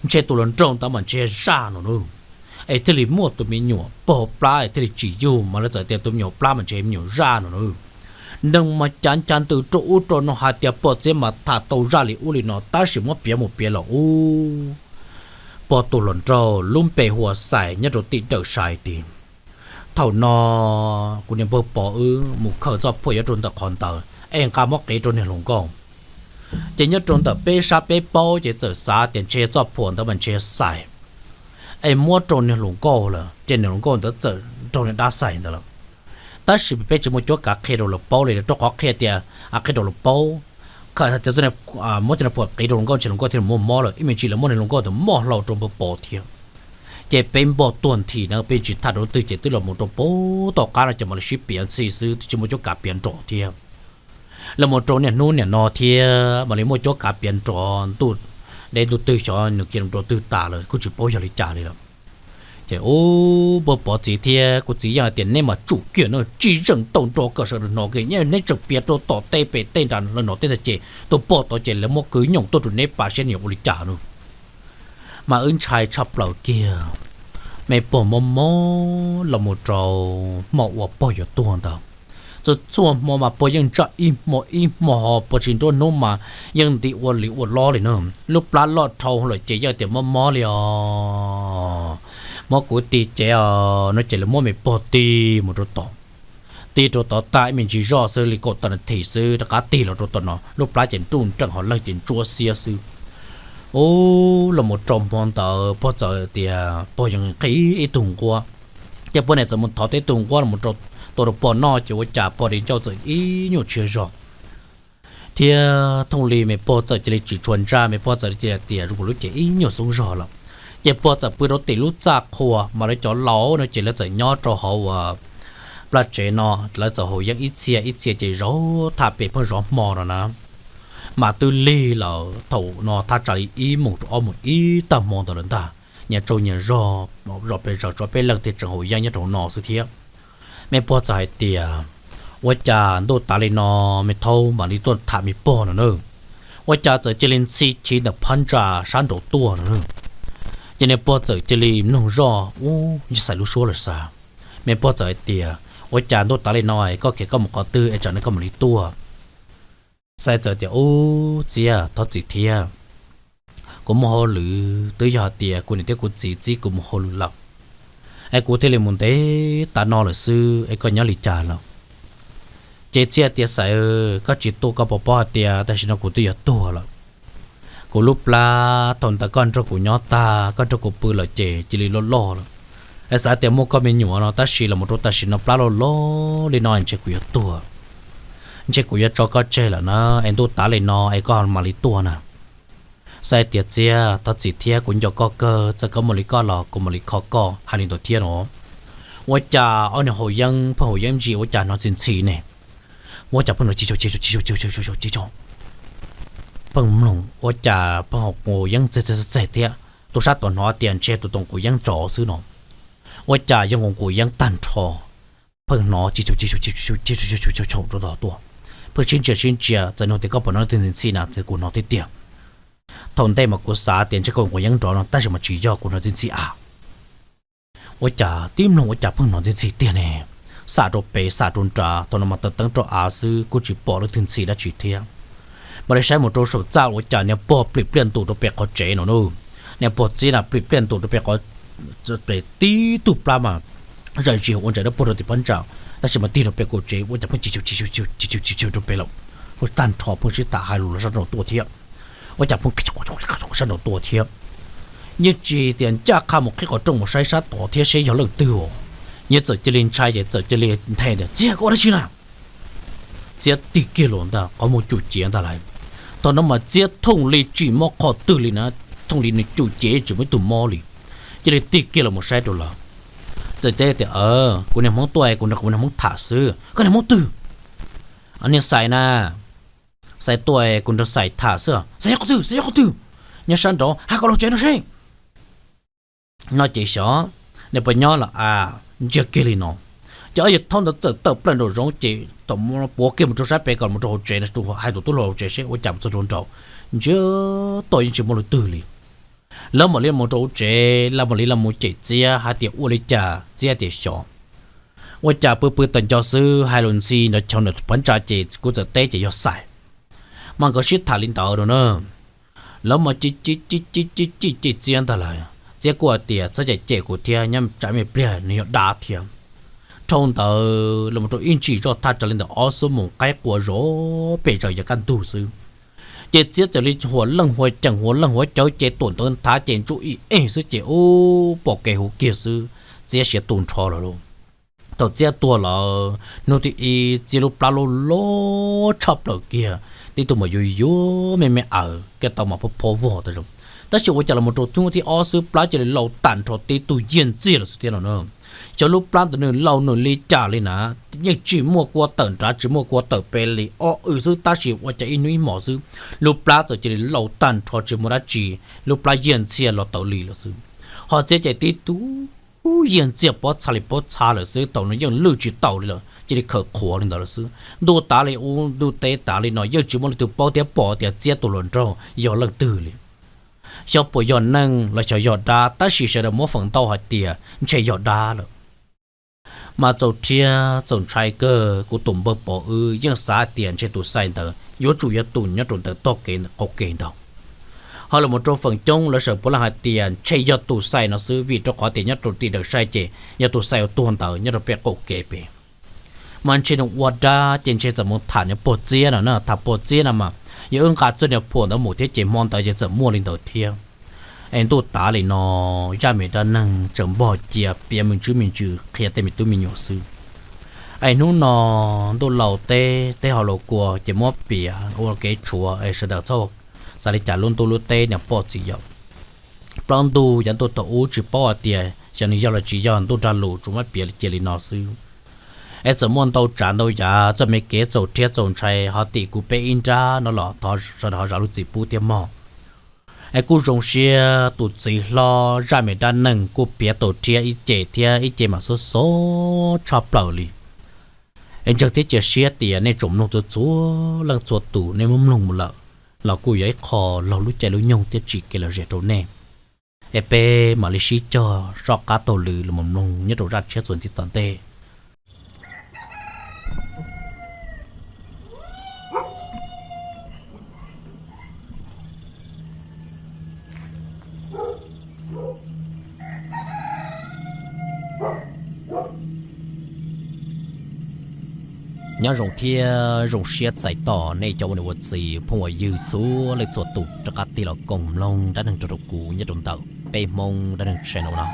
Ntshe tus hluas nraug ntawd mas ntshe zaj no nawb, es thiaj li muaj tus me nyuam pog plab es thiaj li tsis yug mas lawv txawm tias tus me nyuam plab mas ntshe me nyuam zaj no nawb. Neeg mas cav ncha ntws rau ub rau no hais tias pog txiv mas tham tau zaj li ub li no tab sis muab piav mus piav los ub, pog tus hluas nraug lub npe hu ua Xais nyob rau tim Dawm Sai tid. Thaum no kuv niam npawg Pov wb mus khaws txoj phuam nyob rau ntawm qhov ntawd es nqa muab qiv rau niag hluas nkauj. Ces nyob rau ntawm peb sab peb paub ces txawm xav tias ntshe txoj phuam ntawd mas ntshe Xais es muab rau niag hluas nkauj lawm ces niag hluas nkauj ntawd txawm raug niag dab Xais ntawd lawm. Tab sis peb tsis muaj cuab kav qhia rau lawv paub li rau qhov qhia tias qhia rau lawv paub, muab cov phuam qiv rau hluas nkauj ntshe hluas nkauj thiaj muaj mob lawm ib me ntsis lawv muab niag hluas nkauj ntawd moj hlo rau npawg Pov thiab. Ces peb npog tuag nthi na peb tsis tham rau leej twg ces twb los mus rau pem tom qab no ces mam li sib piav ntxhi xwb twb tsis muaj cuab kav piav nrov thiab. Los mus rau niaj hnub niam no thiab mam li muaj cuab kav piav nrov ntuj deb ntuj twg xyov nws khiav rau twg tas lawm kuj tsis paub yog li cas li lawm. Ces ub, npawg Pov txiv thiab kuv txiv yeej hais tias neb mas tsum kiag no tsis zeem tau nrov kom sawv daws hnov kiag, neb tseem piav rau tom tej pem tej nram lawv hnov tej ntag ces tus pog tod ces lawv muab kwv nyooj tuaj rau neb pab saib nws yuav ua li cas no. Mas wb ntshai tshaj plaws kiag, me pog mob mob los mus rau hmo uas pog yuav tuag ntawd. Txhua txhua hmo mas pog yeej ntsaj ib hmo ib hmo ho pog tsis nruab hnub mas yeej nti ua li ua lob li na. Lub plab loj dhau lawm ces yeej tias mob mob li os, muab kuv tig cev os no ces lawv muab me pog tig mus rau tod. Tig rau tod tag ib me ntsis zoj xwb li kaum tawm nas this xwb rov qab tig los rau tom no lub plab ces nruj nreem ho leeg ces ntsuab xiab xwb. Ub, los mus rau hmo ntawd pog txawm tias pog yeej nqhis ib tug nquab, ces pog niam txawm mus thov tib tug nquab los tua rau pog noj ces ua cas pog di ncauj txawm ib nyuag tshiab zog thiab thooj li me pog txawm cia li tsis tshua ntsaj, me pog txawm cia li tias zoo nkaus lub cev ib nyuag xoob zog lawm. Ces pog txawm pw rau tim lub txaj qhua mas lawv cov laus no ces lawv txawm nyob rau hauv uas plaj tsev no, lawv txawm haus yeeb ib txhia ib txhia ces zov thaj pem pheej zov hmo no na. Mas twb lig lawm thaum no thaj tsam li ib moos rau ob moos ib tag hmo ntawd lawm ntag, nyias tsaug nyias zog, zos pes zaws tso peb leeg thiaj tseem haus yeeb nyob rau hauv no xwb thiab. Me pog txawm hais tias, ua cas ntuj tav li no me thaub mam li tuaj tham me pog no na, ua cas txawm cia li ntxhi chiv ntawm phab ntsa sab nraud tuaj no na. Ces niag pog txawm cia li mloog zoj ub yog Xais lub suab lawm xav. Me pog txawm hais tias, ua cas ntuj tav li no es koj khiav koj mus qhov twg es tsam no koj mam li tuaj? Xais txawm tias, ub txiv, thov txim thiab, kuv muaj hauj lwm twb yog hais tias kuv niam thiab kuv txiv txib kuv mus hauj lwm lawm es kuv thiaj li mus ntev tas no lawm xwb es koj nyob li cas lawm? Ces txiv tias, Xais, koj tsis tuaj koj puas paub hais tias tam sim no kuv twb yuav tuag lawm. Kuv lub plab thaum ntawd koj nrog kuv nyob tag koj nrog kuv pw lawm ces cia li loj loj lawm. Es xav tias muaj koj me nyuam no tab sis los mus rau tam sim no plab loj loj li no ntshe kuv yuav tuag, ntshe kuv yuav tso koj tseg lawm na, es ntuj tav li no es koj mam li tuaj na. Xais tias, Txiv, thov txim thiab, kuv nco koj kawg, txawm koj muaj li koj los kuv mam li kho koj. Hais li ntawd thiab no, ua cas ob niag haus yeeb pheej haus yeeb ntsis ua cas hnov ntxhi ntxhi ne? Ua cas pheej hnov ci ci ci ci pheej mloog ua cas pheej haus yeeb txeg txeg txeg thiab. Tus sab tod hnov tias ntshe tus tus nqus yeeb tsov xwb no, ua cas yog nqus nqus yeeb tag nrho, pheej hnov ci ci ci ci rau tod tuaj, pheej sib ntsia sib ntsia, txawm nug tias, Koj puas hnov leej twg ntxhi ntxhi na? Txawm kuv hnov thiab tiag. Thaum ntej mas kuv xav tias ntshe koj nqus yeeb nrov no tab sis mas tsis yog, kuv hnov ntxhi ntxhi a. Ua cas tib mloog ua cas pheej hnov ntxhi ntxhi tiag ne. Xam rau pem xam rau nrad, thaum no mas taws teeb rau av xwb kuj tsis pom leej twg ntxhi dab tsi thiab. Mam li saib mus rau saum txaj ua cas niag pog plim pliaj ntus rau pem qhov tsev no na. Niag pog txiv na plim pliaj ntus rau pem qhov, pem tib tug plab mas zam zis ua ntsais dawb paug rau tim phab ntsa, tab sis mas tig rau pem kaum tsev ua cas pheej ci ci ci ci rau pem lawm, pheej tag nrho pheej sib tham hais lus los sab nraud tuaj thiab. Ua cas pheej sab nraud tuaj thiab. Yeej tsis tias ncaj qha mus qhib qhov rooj mus saib sab tod thiab seb yog leej twg os. Yeej txawm cia li ntshai ces txawm cia li nthe tias, Txiv, koj ua dab tsi na? Txiv tig kiag los ntag, qhov muag cum cev ntag lauj. Thaum no mas Txiv thooj li tsis mob qhov twg li na, thooj li nws cum cev tsis muaj ib tug mob li. Cia li tig kiag los mus saib rau lawm. Txawm teb tias, Kuv niag hmoob tuaj, kuv nrog kuv niag hmoob tham xwb. Koj niag hmoob twg? Niag Xais na. Xais tuaj, kuv nrog Xais tham xwb. Xais nyob qhov twg? Xais nyob qhov twg? Nyob sab nraud, hais kom los tsev no seb. No ces xyov nws puas nyob los a, ntsia kiag li no. Ces ob yawg thaub ntawd txawm tawm plaws nraum zoov ces thaum puav kiag mus rau sab pem kom mus rau hauv tsev no, hais tus tub hluas hauv tsev seb ua cas mus txog rau nraud, ntsia toj yeej tsis muaj leej twg li. Lawv mam li mus rau hauv tsev, lawv mam li los mus cem Txiab hais tias ua li cas, Txiab tias xyov, ua cas pw pw tawm nco xwb hais lus ntxhi nrov chov nws pov ntsa ces kuv txawm teb ces yog Xais. Mas nkawd sib tham li ntawd no na, lawv mas cem cem cem cem cem Txiab ntag lawm. Txiab kuj hais tias txhob cem cem kuv thiab, nyob tsam me pliag nws yog dab thiab. Dhau ntawd los rau ib ntsis zoj thaj tsam li ntawm ob xuab moos qaib qua zov pes tsawg yav kaj ntug xwb, ces Txiab txawm li huas leej huas ceem huas leej huas cawv ces tuam ntawd nthav ces ntsuj ib eeg xwb ces ub pom kev huv kiag xwb, Txiab siav tu nrho lawm lauj. Thaum Txiab tuag lawm, hnub thib ib Txiab lub plab loj loj tshaj plaws kiag, tib tug mas yuav yuav me me aws, kev tau mas phob phob vog tas zog. Tab sis ua cas los rau hnub thib ob xwb plab cia li lau tag nrho tib tug yiag ntxiag lawm xwb thiab no na. Xyov lub plab ntawd nws lau nws li cas li na, yeej tsis muaj kua tawm nrad tsis muaj kua tawm pem li, ob w xwb tab sis ua cas ib hnub ib hmos xwb lub plab txawm cia li lau tag nrho tsis muaj dab tsi, lub plab yiag ntxiag los tawv li lawm xwb. Ho Txiab ces tib tug yiag ntxiag pob txha li pob txha lawm xwb, thaum no yeej lwj tsis tau li lawm cia li khawm qhuav li ntawd lawm xwb. Ntuj tav li ub ntuj teb tav li no yeej tsis muaj leej twg paub thiab pom tias Txiab tus hluas nraug yog leej twg li. Xyov puas yog neeg los xyov yog dab, tab sis sawv daws muab feem ntau hais tias ntshe yog dab lawm. Mas txaus rhiab txaus ntshai kawg, kuv tus npawg Pov wb yeej xav tias ntshe tus Xais ntawd yuav tsum yog tus nyob rau ntawm tog kev qaum kev ntawd. Ho los mus rau feem coob lawv sawv puav leej hais tias ntshe yog tus Xais no xwb, vim rau qhov tias nyob rau tim daws sai ces yog tus Xais uas tuag ntawd nyob rau pem qaum kev pem. Mas ntshe nws ua dab ces ntshe txawm mus tham niam pog Txiab no na, tham pog Txiab no mas yog wb nqa txoj niag phuam ntawd mus thiab ces hmo ntawd ces txawm muaj li ntawd thiab. Es ntuj tav li no, zaj me dab neeg tseem npog cia piav me ntsis me ntsis qhia tej me tub me nyuam xwb. Es hnub no ntuj laus teb, teb hauv laus kua ces muab piav ua kev tshuav es sawv daws txhob xav li cas lub ntuj lub teb niam pog txiv yawm. Plaub ntug yav ntuj thaum ub tsis paub hais tias xyov nws yog los tsis yog, ntuj nrag lus tsuas muab piav cia li no xwb. Es txawm muaj ntau tsav ntau yam txoj me kev txaus rhiab txaus ntshai ho tim kuv peb ib nrab no los thov sawv daws ho zam lub txim pub thiab mog. Es kuj zoo siab tus txiv hlob zaj me dab neeg kuj piav tau rhiab ib ce thiab ib ce mas xob xob tshaj plaws li. Es ntseeg thiab cia siab tias nej tsoom mloog txhua txhua leej txhua tus nej muab mloog mus lawm los kuj yog ib qho laug lub caij lub nyoog thiab tsim kev lom zem rau nej. Es peb mam li sib cog soj qab taug lw los mus mloog nyob rau zaj tshiab txuas ntxiv tom ntej. Nyob zoo thiab zoo siab txais tos nej cov ua niam ua txiv phooj ua ywg txhua leej txhua tus rov qab tig los koom mloog dab neeg rau rau kuv nyob rau ntawm peb Hmoob dab neeg channel no.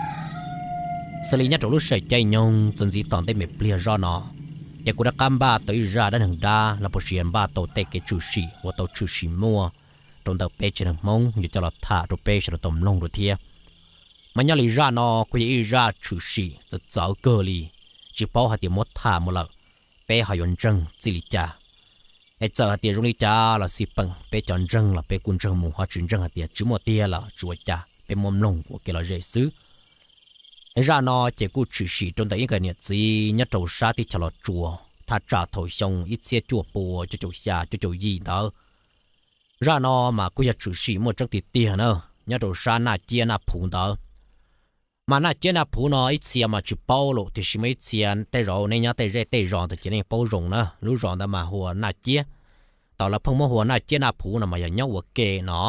Xws li nyob rau lub sij hawm caij nyoog txuas ntxiv tom ntej me pliag zoj no, ces kuv rov qab npaj tau ib zaj dab neeg dab los puas sis npaj tau tej kev tshwm sim uas tau tshwm sim muaj rau ntawm peb tsev neeg Hmoob yuav coj los tham rau peb sawv daws tau mloog dua thiab. Mas nyob li zaj no kuj yog ib zaj tshwm sim txawv txawv kawg li, tsis paub hais tias muab tham mus lawm peb ho yuav ntseeg txij li cas. Es txawm hais tias zoo li cas los xij peem peb cov ntseeg los peb kuj ntseeg mus, ho tsis ntseeg hais tias tsis muaj tiag los tsis ua cas, peb muab mloog ua kev lom zem xwb. Zaj no ces kuj tshwm sim rau ntawm ib nkawm niam txiv nyob rau sab teb chaws Los Tsuas thaj tsam thaum xyoo ib txhiab cuaj pua cuaj caum xya cuaj caum yim ntawd. Zaj no mas kuj yog tshwm sim muaj tseeb tiag tiag na, nyob rau sab Naj Ciab Naj Phuv ntawd. Mas Naj Ciab Naj Phuv no ib txhia mas tsis paub lawm, tiam sis muaj ib txhia tej zaum nej nyob tej zej tej zos ntawd ces nej paub zoo na, lub zos ntawd mas hu ua Naj Ciab. Thaum lawv pheej muab hu ua Naj Ciab Naj Phuv no mas yog nyob ua ke no.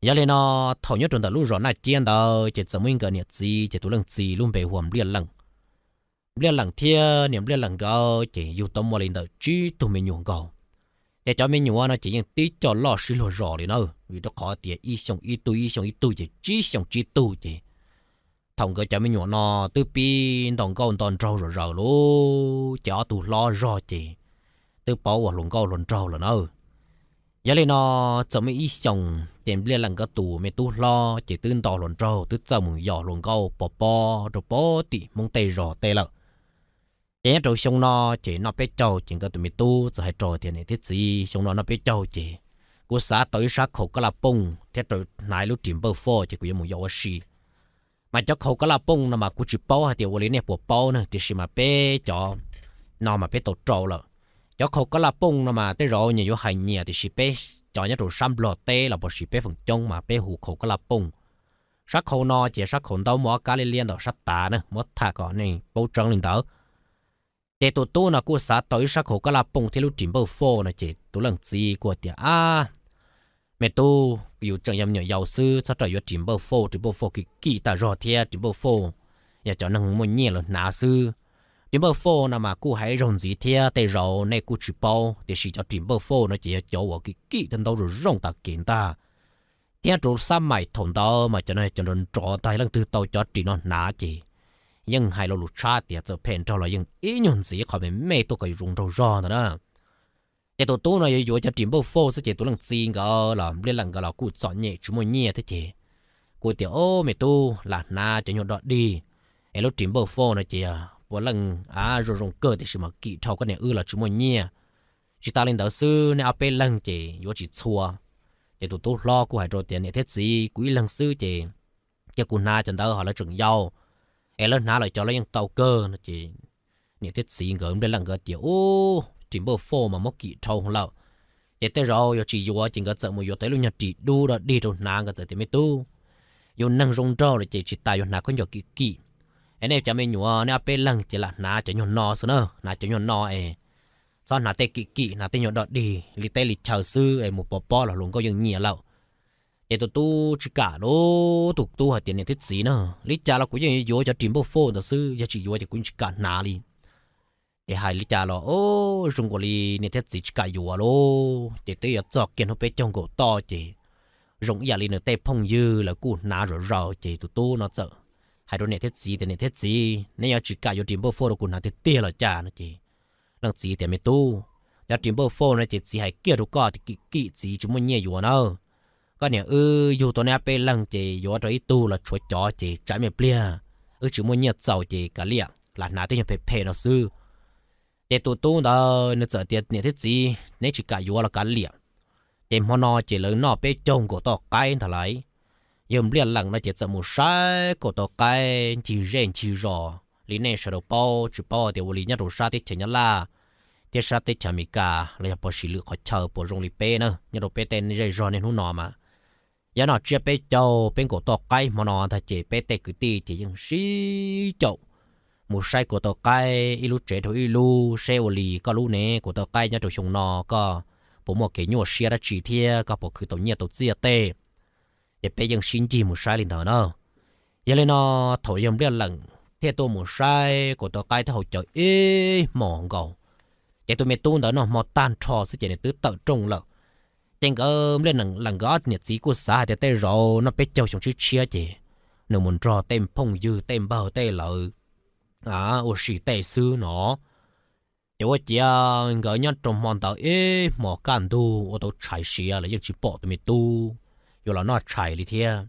Yog li no, thaum nyob rau ntawm lub zos Naj Ciab ntawd ces txawm muaj ib nkawm niam txiv ces tus leej txiv lub npe hu ua Npliaj Leem. Npliaj Leem thiab niam Npliaj Leem nkawd ces yug tau muaj li ntawm tsib tug me nyuam nkaus. Ces cov me nyuam no ces yeej tib co loj sib luag zos li na, vim rau qhov tias ib xyoo ib tug ib xyoo ib tug ces tsib xyoo tsib tug ces thaum nkawd cov me nyuam no twb pib nto nkauj nto nraug zom zaws lawm ces ob tug hlob zog ces twb paub ua hluas nkauj hluas nraug lawm na. Yog li no, txawm muaj ib xyoos ces Npliaj Leem nkawd tus me tub hlob ces twb nto hluas nraug twb txawj mus yos hluas nkauj pov pob rau pem tim Hmoob tej zos tej lawm. Ces nyob rau xyoo no ces noj peb caug ces nkawd tus me tub txawm hais rau tias niam thiab txiv, xyoo no noj peb caug ces kuv xav tau ib sab khau kab laj pooj thiab rau hnav lub ris npawj foj ces kuv yuav mus yos ua si. Mas cov khau kab laj pooj no mas kuv tsis paub hais tias ua li nej puas paub na, tiam sis mas peb cov no mas peb tau rau lawm. Cov khau kab laj pooj no mas tej zaum nyias yuav hais nyias, tiam sis peb cov nyob rau sab Nplog teb los puas sis peb feem coob mas peb hu khau kab laj pooj. Sab khau no ces sab khau ntaub muaj ob kab liab liab ntawm sab tav na, muab tham kom nej paub tseeb li ntawd. Ces tus tub no kuj xav tau ib sab khau kab laj pooj thiab lub ris npawj fauj no ces tus leej txiv kuj tias, Ab, me tub, yus tseem yog me nyuam yaus xwb, txhob rawm yuav ris npawj fauj, ris npawj fauj kim kim tag zog thiab ris npawj fauj yog cov neeg muaj nyiaj lawv hnav xwb. Ris npawj fauj no mas kuj hais ib zaug ntxiv thiab, tej zaum nej kuj tsis paub, tiam sis cov ris npawj fauj no ces yog cov uas kim kim thiab ntaub zoo zoo tas kev ntag. Thiab rau xab maim thaum ntawd mas cov no cov nrov nrov ntag, leej twg tau cov ris no hnav ces yeej hais lo lus tshab tias txawm phem nraug los yeej ib nyuag ntxiv qhov me me tuaj kom yus zoo nraug zog ntawd na. Ces tus tub no yuav yuav cov ris npawj fauj xwb ces tus leej txiv nkawd los Npliaj Leej nkawd los kuj txom nyem tsis muaj nyiaj thiab ces kuj tias, Au me tub, lam hnav cov nyuag dog dig, es lub ris npawj fauj no ces puav leej av zoo zoo kawg tiam sis mas kim dhau koj niam wb los tsis muaj nyiaj. Tsis tas li ntawd xwb, nej ob peb leeg ces yuav tsis txhua. Ces tus tub hlob kuj hais rau tias, Niam thiab txiv, kuv ib leeg xwb ces cia kuv hnav cov ntawd ho lawv tseem yau, es lawv hnav lawm cov lawv yeej tau kawg no ces niam thiab txiv nkawd Npliaj Leej nkawd tias, Ub, ris npawj fauj mas muab kim dhau lawm, ces tej zaum yuav tsis yuav ces nkawd txawm mus yuav tau ib lub nyuag ris dub dog dig rau hnav. Nkawd txawm tias, Me tub, yus neeg zoo nraug lawm ces tsis tas yuav hnav khaub ncaws kim kim, es nej cov me nyuam nej ob peb leeg ces lam hnav cov nyuag no xwb na, hnav cov nyuag no es txhob hnav tej kim kim, hnav tej nyuag dog dig li teb li chaw xwb es mus pov pob los hluas nkauj yeej nyiam lawm. Ces tus tub tsis kam lauj, tus tub hais tias, Niam thiab txiv na, li cas los kuv yeej yuav yuav cov ris npawj fauj ntawd xwb, yog tsis yuav ces kuv yeej tsis kam hnav li. Ces hais li cas los zoo nkaus li niam thiab txiv tsis kam yuav lauj. Ces twb yuav txog kiag hnub peb caug nkaum toj ces zoo ib yam li nws tej phooj ywg lawv kuj hnav zom zaws ces tus tub no txawm hais rau niam thiab txiv tias, Niam thiab txiv, neb yuav tsis kam yuav ris npawj fauj rau kuv hnav tiag tiag los cas no ces leej txiv tias, Me tub, cov ris npawj fauj no ces txiv hais kiag rau koj tias kim kim, txiv tsis muaj nyiaj yuav nawb. Koj niam wb yug tau neb ob peb leeg ces yuav rau ib tug los tshuav cov ces tsam me pliag wb tsis muaj nyiaj txaus ces kav liam, lam hnav tej nyuag phem phem no xwb. Ces tus tub ntawd nws txawm tias, Niam thiab txiv, neb tsis kam yuav los kav liam. Ces hmo no ces lawv noj peb caug nkaus toj qaib ntag lauj. Yawg Npliaj Leej no ces txawm mus saib kaum tau qaib ncig zej ncig zos li nej sawv daws paub, tsis paub tias ua li nyob rau sab teb chaws Nyab Laj thiab sab teb chaws Amelikas los yog puas sim lwm qhov chaw puas zoo li peb na, nyob rau peb tej zej zog niaj hnub no mas yav no tsiab peb caug peb nkaus toj qaib hmo no ntag ces peb tej kwv tij ces yeej sib caum mus saib kaum tau qaib ib lub tsev dhau ib lub seb ua li koj lub ne, kaum tau qaib nyob rau xyoo no koj puas muaj kev nyuaj siab dab tsi thiab koj puas khwv tau nyiaj tau txiaj tej. Ces peb yeej sib ncig mus saib li ntawd na. Yog li no, thaum yawg Npliaj Leej thiaj tuaj mus saib kaum tau qaib thiab haus cawv ib hmos nkaus, ces tus me tub ntawd noj hmo tag nrho xwb ces nws twb tawm rooj lawm. Ces nkawd Npliaj Leej nkawd ob niam txiv kuj xav hais tias tej zaum noj peb caug xyoo tshiab tshiab ces nws mus nrog tej phooj ywg tej npawg tej lawv ua si tej xwb no. Ces ua ciav nkawd nyob rau hmo ntawd ib hmos kaj ntug ua tau tshais siav los yeej tsis pom tus me tub yuav los noj tshais li thiab.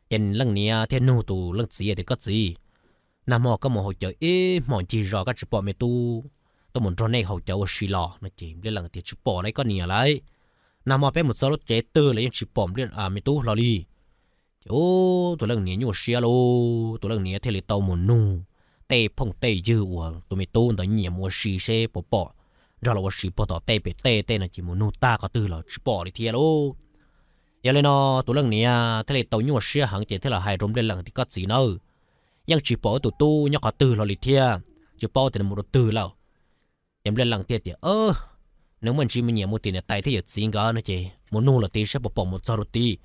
Ces leej niam thiaj nug tus leej txiv tias, Koj txiv, nag hmo koj mus haus cawv ib hmos ncig zos koj tsis pom me tub tuaj mus nrog nej haus cawv ua si los? No ces Npliaj Leej tias, Tsis pom lauj koj niam lauj. Nag hmo peb mus txog lub tsev twg los yeej tsis pom me tub hlo li. Ces ub, tus leej niam nyuaj siab lauj, tus leej niam thiaj li tau mus nug tej phooj tej ywg uas tus me tub ntawd nyiam mus ua si seb puas pom nrog los ua si puag tom tej pem tej tej no ces mus nug tag qhov twg los tsis pom li thiab lauj. Yog li no, tus leej niam thiaj li tau nyuaj siab heev ces thiaj los hais rau Npliaj Leej tias, Koj txiv nawb, yeej tsis pom wb tus tub nyob qhov twg hlo li thiab, tsis paub tias nws mus rau twg lawm. Ces Npliaj Leej thiaj tias, Nws muaj ntsis mus nyiam mus tim niam tais thiab yawm txiv nkawd no ces mus nug los tid saib puas pom mus txog rau tid.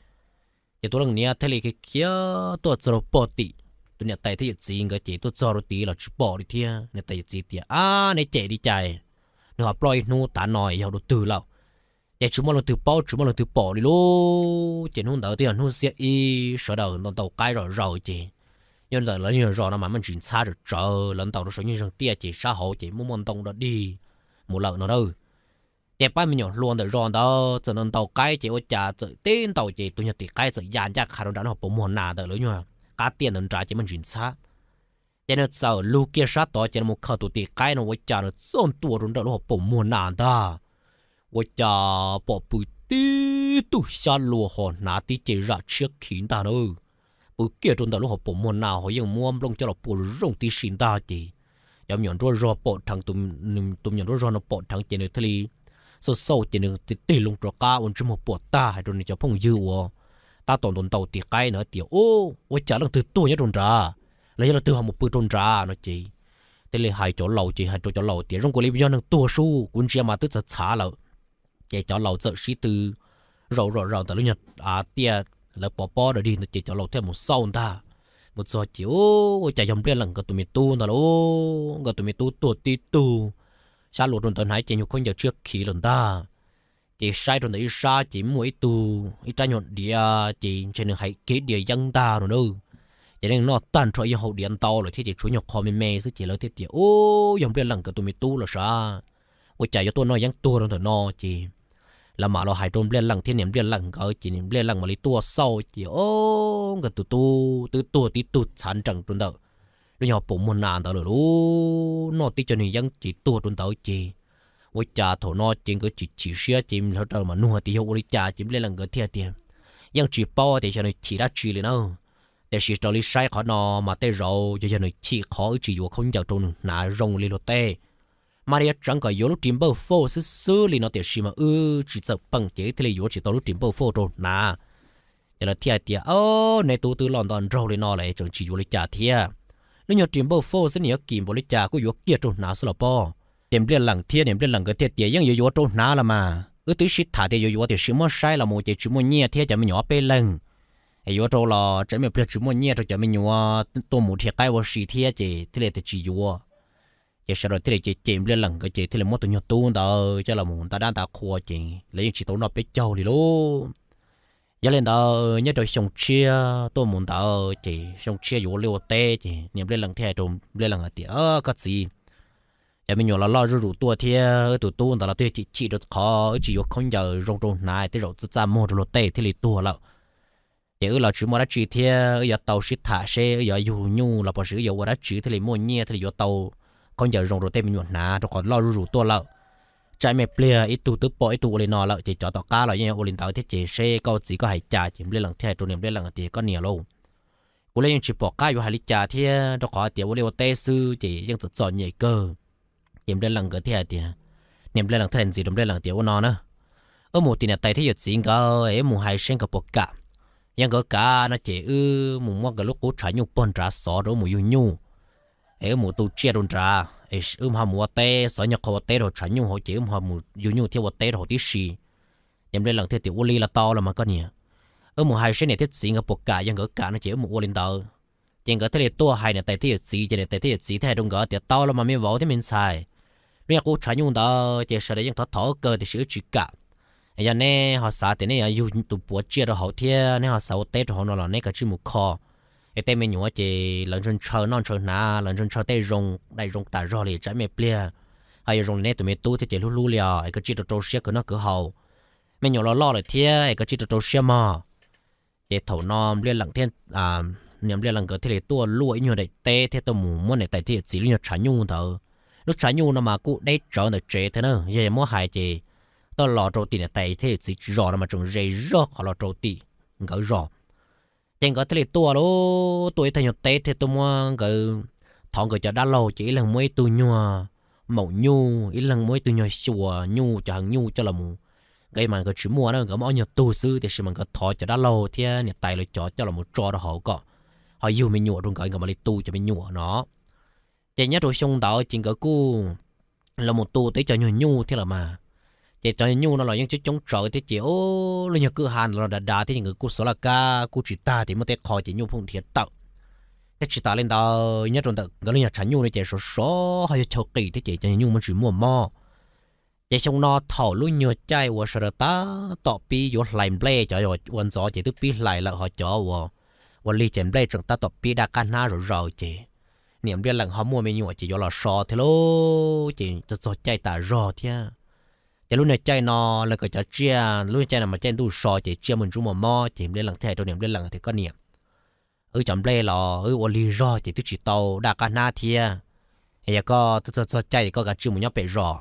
Ces tus leej niam thiaj li khiav tuaj txog rau pem tim tus niam tais thiab yawm txiv nkawd ces tuaj txog rau tid los tsis pom li thiab. Niam tais yawm txiv tias, Ab, neb cem li cas, nws ho ploj ib hnub tav no yog rau twg lawm? Ces tsis muaj leej twg paub tsis muaj leej twg pom li lauj. Ces hnub ntawd twb yog hnub xiab ib, sawv daws ntaus ntaus qaib zom zaws ces nyob ntawm lawv nyuag zos no mas muaj ntsis ntxhab tsawv tsawv, lawv ntaus rau saum nyuag zeeg tiaj ces sab hauv ces muaj muaj ntoo dog dig mus lawm no na. Ces pab me nyuam hluas ntawm zos ntawd txawm ntaus ntaus qaib ces ua cas txawm teb ntaus ces tus nyuag tis qaib txawm ya ncaj qha rau nram lub hauv paus muag nas ntawm lawv nyuag qab tiaj ntawd nrad ces muaj ntsis ntxhab. Ces nws txawm lug kiag sab tod ces nws mus khaws tus tis qaib no ua cas nws txawj ntua rau nram lub hauv paus muag nas ntag. Ua cas pom pw tib tug xyab luas ho hnav tib ce zam tshiab khiv ntag na. Pw kiag rau ntawm lub hauv paus muag nas ho yeej muab nplooj coj los pua zoo tib si ntag ces cov me nyuam nruab zog pom dheev, tus me nyuam nruab zog no pom dheev ces nws thiaj li xauj xauj ces nws tig loo rov qab ua ntsej muag puas tag hais rau nws cov phooj ywg uas tab tom ntaus ntaus tis qaib ntawd tias, Ub, ua cas leej twg tuag nyob rau nrad? Los yog leej twg ho mus pw rau nrad? No ces thiaj li hais cov laus, ces hais rau cov laus tias, Zoo nkaus li yog neeg tuag sub, kuv ntsia mas twb txhav txhav lawm. Ces cov laus txawm sib tw zaum zom zaws ntawm lub nyuag tiaj, lawv pov pob dawm dig ntawd ces cov laus thiaj mus xauj ntag. Mus txog ces, Ub, ua cas yog Npliaj Leej nkawd tus me tub ntag lauj. Nkawd tus me tub tuag tib tug, xyab lus rau ntawd hnav ib ce nyuag khaub ncaws tsiab khiv lawm ntag. Ces saib rau ntawm ib sab ces muaj ib tug, ib rab nyuag diav ces ntshe nws hais kev diav yeeb ntag no na. Ces yeej noj tag nrho ib hau diav ntau lawm thiab ces tshuav nyuag qho me me xwb ces lawv thiaj tias, Ub, yog Npliaj Leej nkawd tus me tub los sav, ua cas yuav tuaj noj yeeb tuag rau ntawm no? Ces lawv mam los hais rau Npliaj Leej thiab niam Npliaj Leej nkawd ces niam Npliaj Leej mam li tuaj xauj ces, Ob, nkawd tus tub twb tuag tib tug txhav nrees rau ntawm lub nyuag pum muag nas ntawd lawm lauj. Noj tib co niag yeeb ces tuag rau ntawd ces ua cas thaum no ces nkawd chim chim siab ces lawv mam nug tias yog ua li cas ces Npliaj Leej nkawd thiaj tias, Yeej tsis paub tias xyov nws chim dab tsi li na. Tiam sis raws li saib qhov no mas tej zaum yog, yog nws chim qhov wb tsis yuav khaub ncaws rau nws hnav zoo li luag tej, mas li yuav tseev kom yuav lub ris npawj fauj xwb xwb li no tiam sis mas wb tsis txawm peem ces wb thiaj li yuav tsis tau lub ris npawj fauj rau hnav. Ces lawv thiaj hais tias, Ob, neb tub twb loj nto nraug li no lawm tseem tsis yuav li cas thiab? Lub nyuag ris npawj fauj xwb nws yuav kim npaum li cas kuj yuav kiag rau hnav xwb los pob. Ces Npliaj Leej thiab niam Npliaj Leej nkawd thiaj tias, Yeej yuav yuav rau hnav los mas, wb twb sib tham tias yuav yuav tiam sis muab saib los mus ces tsis muaj nyiaj thiab cov me nyuam ob peb leeg es yuav rau los tsam ib pliag tsis muaj nyiaj rau cov me nyuam tuaj mus dhia qaib ua si thiab ces thiaj li tias tsis yuav. Ces sawv daws thiaj li cem cem Npliaj Leej nkawd ces thiaj li muab tus nyuag tub ntawd coj los mus nta dab nta qhua ces lawv yeej tsis tau noj peb caug li lauj. Yog li ntawd nyob rau xyoo tshiab tuaj mus ntawd ces xyoo tshiab yuav ua liaj ua teb ces niam Npliaj Leej thiaj hais rau Npliaj Leej hais tias, Koj txiv, cov me nyuam los loj zuj zus tuaj thiab wb tus tub ntawd los twb chim chim rau qhov wb tsis yuav khaub ncaws zoo rau hnav, tej zaum txaj txaj muag rau luag tej thiaj li tuag lawm. Ces wb los tsis muaj dab tsi thiab wb yuav tau sib tham seb wb yuav yug nyuj los puas sis wb yuav ua dab tsi thiaj li muaj nyiaj thiaj li yuav tau khaub ncaws zoo rau tej me nyuam hnav rau qhov loj zuj zus tuaj lawm. Tsam ib pliag ib tug twb pom ib tug ua li no lawm ces cov tom qab los yeej yuav ua li ntawd thiab ces seb koj txiv koj hais cas. Ces Npliaj Leej thiaj hais rau niam Npliaj Leej tias, Koj niam lauj, kuv los yeej tsis pom qab yuav hais li cas thiab rau qhov tias ua liaj ua teb xwb ces yeej txom txom nyem kawg. Ces Npliaj Leej nkawd thiaj hais tias, niam Npliaj Leej thiaj ntxiv rau Npliaj Leej tias, Ua no na, wb mus tim niam tais thiab yawm txiv nkawd es wb mus hais seb nkawd puas kam. Yog nkawd kam no ces wb mus muab nkawd lub qub tshav nyuj pog nrad xov rau wb mus yug nyuj es wb mus tu tsiaj rau nrad es wb ho mus ua teb, xov nyuag qhov ua teb rau tshav nyuj hauv ces wb ho mus yug nyuj thiab ua teb rau hauv tib si. Ces Npliaj Leej thiaj tias, Ua li los tau los mas koj niam, wb mus hais seb niam thiab txiv nkawd puas kam, yog nkawd kam no ces wb mus ua li ntawd. Ces nkawd thiaj li tuaj hais niam tais thiab yawm txiv ces niam tais thiab yawm txiv thiaj hais rau nkawd tias, Tau los mas me vauv thiab me ntxhais, lub nyuag qub tshav nyuj ntawd ces sawv daws yeej thov thov wb kawg tiam sis wb tsis kam. Yog neb ho xav tias neb yuav yug tus puav tsiaj rau hauv thiab neb ho xav ua teb rau hauv no los neb kav tsij mus kho. Es tej me nyuam ces lawv ntshaw ntshaw noj ntshaw hnav, lawv ntshaw ntshaw tej zoo daim zoo tas zog li tsam ib pliag ho yuav zoo li neb tus me tub thiab ces hlub hlub li os, es kav tsij rau rau siab kwv noj kwv haus. Me nyuam los loj lawm thiab es kav tsij rau rau siab mog. Ces thaum no Npliaj Leej thiab niam Npliaj Leej nkawd thiaj li tuaj luaj ib nyuag daim teb thiab tuaj mus muab niam tais thiab yawm txiv lub nyuag tshav nyuj ntawd. Lub tshav nyuj no mas kuj deb tsawv ntawm tsev thiab na, yog muab hais ces tuaj los rau tim niam tais thiab yawm txiv zos no mas tseem ze zog qhov los rau tim nkawd zos. Ces nkawd thiaj li tuaj lauj, tuaj ib tag nyuag teb thiab tuaj muab nkawd, thov nkawd cov dab laug ces ib leeg muab ib tug nyuag maum nyuj, ib leeg muab ib tug nyuag xyuas nyuj, cov heev nyuj coj los mus. Nkawd mas nkawd tsis muaj na, nkawd muaj ob nyuag tug xwb tiam sis mas nkawd thov cov dab laug thiab niam tais lawv cov coj los mus tso rau hauv kom ho yug me nyuam rau nkawd, nkawd mam li tu cov me nyuam no. Ces nyob rau xyoo ntawd ces nkawd kuj los mus tu tau ib co nyuag nyuj thiab lawm mas. Ces cov nyuj no los yeej coob coob tsawv thiab ces lub nyuag kwj ha ntawd los dav dav thiab ces nkawd kuj xuav laj kab kuj tsis tag tias muaj tej qho ces nyuj phooj nrhiav tawm. Thiab tsis tas li ntawd nyob rau ntawm nkawd lub nyuag tshav nyuj no ces sov sov ho yog chaw qis thiab ces cov nyuj muaj tsis muaj mob. Ces xyoo no thaum lub nyuag caij uas sawv daws tab tom pib yuav hlais nplej, cov ua ntxov ces twb pib hlais lawm ho cov ua lig ces nplej tseem tab tom pib daj qab hnab zom zaws ces niam Npliaj Leej ho muaj me nyuam ces yuav los so thiab lauj, ces txog txog caij tas zog thiab. Ces lub nyuag caij no lawv kom cov tsiaj, lub nyuag caij no mas caij ntuj so ces tsiaj muaj ntsub muaj mob ces Npliaj Leej thiaj hais rau niam Npliaj Leej tias, Koj niam, wb cov nplej los wb ua lig zog ces twb tsis tau daj qab hnab thiab. Yog koj twb txog txog caij es koj kav tsij mus nyob pem zos,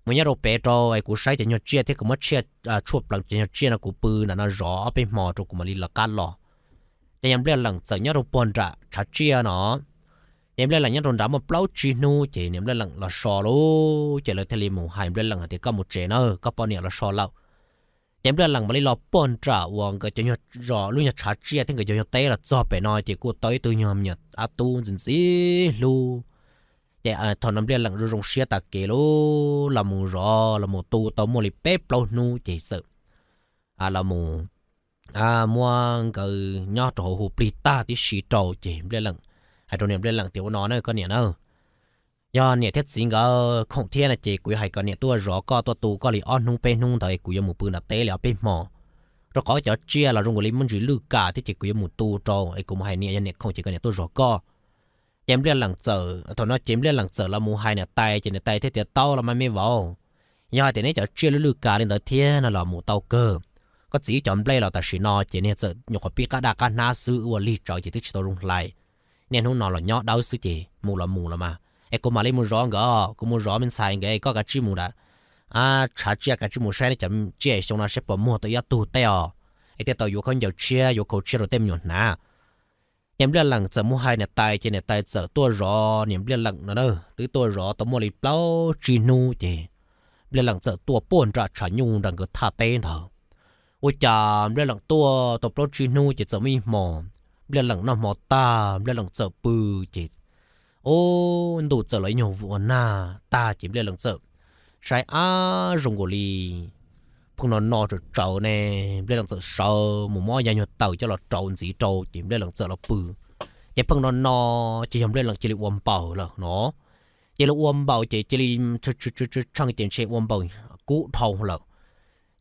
mus nyob rau pem rau es kuv saib cov nyuag tsiaj thiab kuv muab tshuaj pleev cov nyuag tsiaj no kuv pw nram no zov ob peb hmo rau kuv mam li lawv qab los. Ces yog Npliaj Leej txawm nyob rau puag nram tshav tsiaj no. Ces Npliaj Leej nyob rau nrad muaj plaub tsib hnub ces niam Npliaj Leej los so lauj, ces lawv thiaj li mus hais Npliaj Leej hais tias, Koj mus tsev na, koj poj niam los so lawm. Ces Npliaj Leem mam li los puag nram uas nkawd cov nyuag zos lub nyuag tshav tsiaj thiab nkawd cov nyuag teb los txog pem no ces kuj tau ib tug nyuag me nyuam dab tub ntxim ntxim hlub. Ces thaum no Npliaj Leem zoo zoo siab tas kev lub los mus zov los mus tu tau muaj li peb plaub hnub ces txawm los mus muab nkawd nyob rau hauv hu plig tag tib si rau ces Npliaj Leem hais rau niam Npliaj Leem tias ua no na koj niam na, yog niam thiab txiv nkawd khoom thiab no ces kuv yuav hais kom niam tuaj zov koj tuaj tu koj li ob hnub peb hnub ntawd kuv yuav mus pw nram teb li ob peb hmo, rau qhov cov tsiaj los zoo nkaus li muaj ntsis lwj kam thiab ces kuv yuav mus tu rau es kuv mus hais niam yog niam khoom ces kom niam tuaj zov koj. Ces Npliaj Leem txawm thaum no ces Npliaj Leem txawm los mus hais niam tais ces niam tais thiaj tias tau los mas me vauv, yog hais tias neb cov tsiaj lwj lwj kam li ntawd thiab no los mus tau kawg. Koj txiv cov nplej los tam sim no ces niag txawm nyuam qhuav pib qab daj qab hnab xwb ua lig tsawv ces twb tsis tau zoo hlais. Niaj hnub no los nyob dawb xwb ces mus los mus los mas es kuv mam li mus zov nkawd, kuv mus zov me ntxhais nkawd, koj kav tsij mus tshav tsiaj kav tsij mus saib neb cov tsiaj xyoo no saib puas muag tau ib ob tug tej os, es thiaj tau yuav khaub ncaws tshiab yuav khau tshiab rau tej me nyuam hnav. Ces Npliaj Leem txawm mus hais niam tais ces niam tais txawm tuaj zov niam Npliaj Leem no na, twb tuaj zov tau muaj li plaub tsib hnub ces Npliaj Leem txawm tuaj puag nram tshav nyuj nram nkawd thaj teb ntawd. Ua cas Npliaj Leem tuaj tau plaub tsib hnub ces txawm muaj ib hmo Npliaj Leem noj hmo tag Npliaj Leem txawm pw ces ub ntuj txawm los ib nyuag vua nag tag ces Npliaj Leem txawm saib ab zoo nkaus li pheej no no tsawv tsawv ne. Npliaj Leem txawm sawv mus muab yav nyuag taws coj los rau ntxiv rau ces Npliaj Leem txawm los pw. Ces pheej no no ces yog Npliaj Leem cia li ua npaws lawm no. Cia li ua npaws ces cia li tshee ces ntshe ua npaws kub dhau lawm.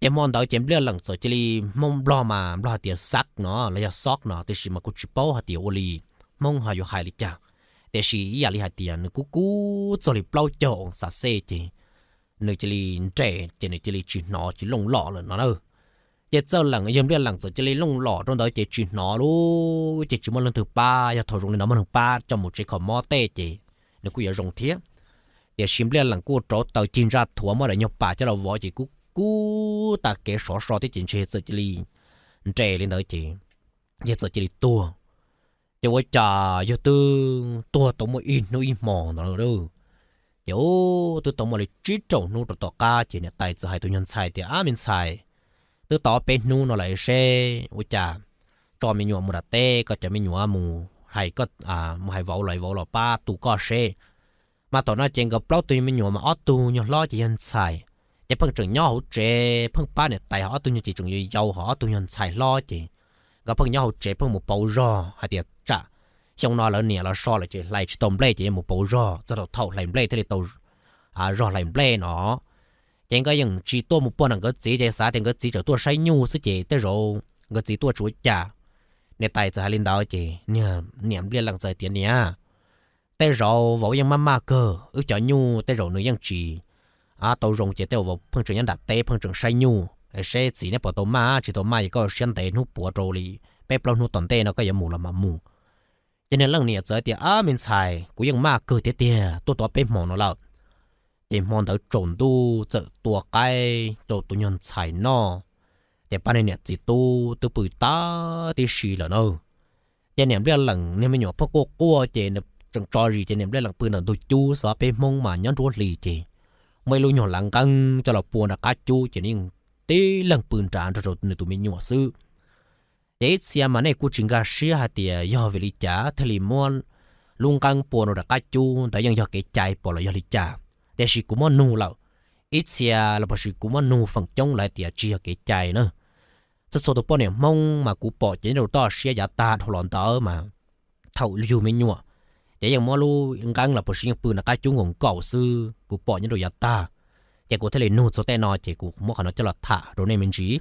Ces hmo ntawd ces Npliaj Leem txawm cia li, Hmoob Nplog mas Nplog hais tias xav no los yog xob no tiam sis mas kuv tsis paub hais tias ua li Hmoob ho yuav hais li cas, tiam sis ib yam li hais tias nws kub kub txog li plaub caug oo xas xej ces nws cia li nres ces nws cia li tsis hnov tsis looj lom lawm no na. Ces Txawj Leem yog Npliaj Leem txawm cia li looj lom rau ntawd ces tsis hnov lawm ces tsis muaj leej twg pab, yog thaum zoo li no muaj neeg pab coj mus tsev kho mob tej ces nws kuj yuav zoo thiab. Tiam sis Npliaj Leem kuj rauv taws cig ntsaj thuav muab daim nyuag pam coj los vov ces kub kub tas kev sov so thiab ces ntshe txawm cia li nres li ntawd ces yog txawm cia li tuag. Ces ua cas yog twb tuag tau muaj ib hnub ib hmo ntawd, ces twb tau muaj li tsib rau hnub rau tom qab ces niam tais txawm hais tus nyuag ntxhais tias, Ab me ntxhais, twb tau peb hnub no lawm seb ua cas tso me nyuam mus nram teb, koj cov me nyuam mus hais, mus hais vauv los vauv los pab tu koj seb. Mas thaum no ces nkawd plaub tug me nyuam mas ob tug nyuag hlob ces yog ntxhais, ces pheej tseem nyob hauv tsev pheej pab niam tais, ho ob tug nyuag ces tseem yau yau, ho ob tug nyuag ntxhais hlob ces nkawd pheej nyob hauv tsev pheej mus pauv zog hais tias tsam xyoo no lawv niam los so lawm ces hlais tsis tau nplej ces yuav mus pauv zog txog thaum hlais nplej thiaj li tau zog hlais nplej no. Ces nkawd yeej tsis tuaj mus puag nram nkawd txiv ces xav tias nkawd txiv tseem tuaj saib nyuj xwb ces tej zaum nkawd txiv tuaj tsis ua cas. Niam tais txawm hais li ntawd ces niam Npliaj Leej txawm hais tias, Niam, tej zaum vauv yeej maj maj kawg, wb cov nyuj tej zaum nws yeej tsis tau zoo ces tej zaum vauv pheej tseem nyob nram teb pheej tseem saib nyuj, seb txiv neb puas tau maj, tsis tau maj ces koj siab ntev hnub puav rau li peb plaub hnub tom ntej no koj yuav mus los mam mus. Ces niag leej niam txawm tias, Ab me ntxhais, kuv yeej maj kawg tiag tiag, tuaj tau peb hmo no lawm. Ces hmo ntawd tsaus ntuj txawm tua qaib rau tus nyuag ntxhais noj, ces pab niag niam txiv tub twb pw tag tib si lawm na. Ces niam Npliaj Leej niag me nyuam pheej quaj quaj ces tseem tso zis ces niam Npliaj Leej pw ntawm ntug cub xwb, peb Hmoob mas nyob nruab hlis ces muaj ib lub nyuag lav nqeeb coj los pua nram qab cub ces nws yeej tib leeg pw nrad nrog rau nws tus me nyuam xwb. Ces ib txhia mas nej kuj tsis nkag siab hais tias yog vim li cas thiaj li muab lub nqeeb pua rau nram qab cub ntawd, yeej yog kev cai pom los yog li cas. Tiam sis kuv muab nug lawm, ib txhia los puas sis kuv muab nug feem coob lawv hais tias tsis yog kev cai na. Txhua txhua tus poj niam Hmoob mas kuv pom ces nyob rau toj siab yav tag dhau los ntawd mas thaum yug me nyuam ces yeej muab lub nqeeb los puas sis yeej pw nram qab cub nkaus nkaus xwb, kuv pom nyob rau yav tag. Ces kuv thiaj li nug txog tej no ces kuv muab qhov no coj los tham rau nej me ntsis.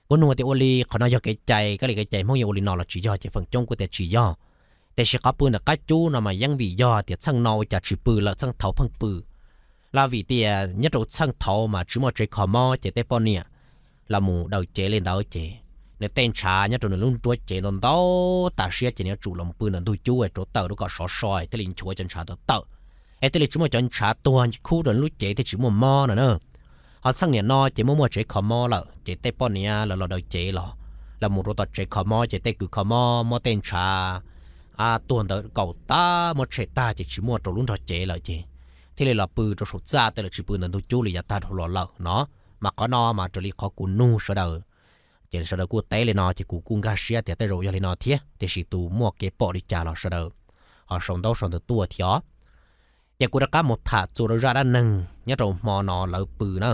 Kuv nug tias ua li qhov no yog kev cai, kab li kev cai Hmoob yeej ua li no los tsis yog, ces feem coob kuj tias tsis yog. Tiam sis qhov pw nram qab cub no mas yeej vim yog tias txheej no ua cas tsis pw lawm, txheej thaud pheej pw. Los vim tias nyob rau txheej thaud mas tsis muaj tsev kho mob ces tej poj niam los mus daws cev li ntawd ces nws tej ntshav nyob rau nws lub nruab cev ntau ntau tas siab ces nws yuav tsum los pw ntawm ntug cub rau tawm rau kom sov so thiaj li nchuav cov ntshav ntawd tawm, es thiaj li tsis muaj cov ntshav tuag khub rau lub cev thiaj tsis muaj mob no na. Ho txheej niam no ces muaj muaj tsev kho mob lawm ces tej poj niam lawv los daws cev los, los mus rau tom tsev kho mob ces tej kws kho mob muab tej ntshav tuag ntawd kaus tag muab tshem tag ces tsis muaj rau lub nrog cev lawm ces thiaj li los pw rau saum txaj tej lawm, tsis pw ntawm ntug cub li yav tag dhau los lawm no. Mas qhov no mas raws li qhov kuv nug sawv daws, ces sawv daws kuj teb li no ces kuv kuj nkag siab tias tej zaum yog li no thiab, tiam sis tus muaj kev pom li cas los sawv daws ho sau ntaub sau ntawv tuaj thiab os. Ces kuv rov qab mus tham txuas rau zaj dab neeg nyob rau hmo no lawv pw na.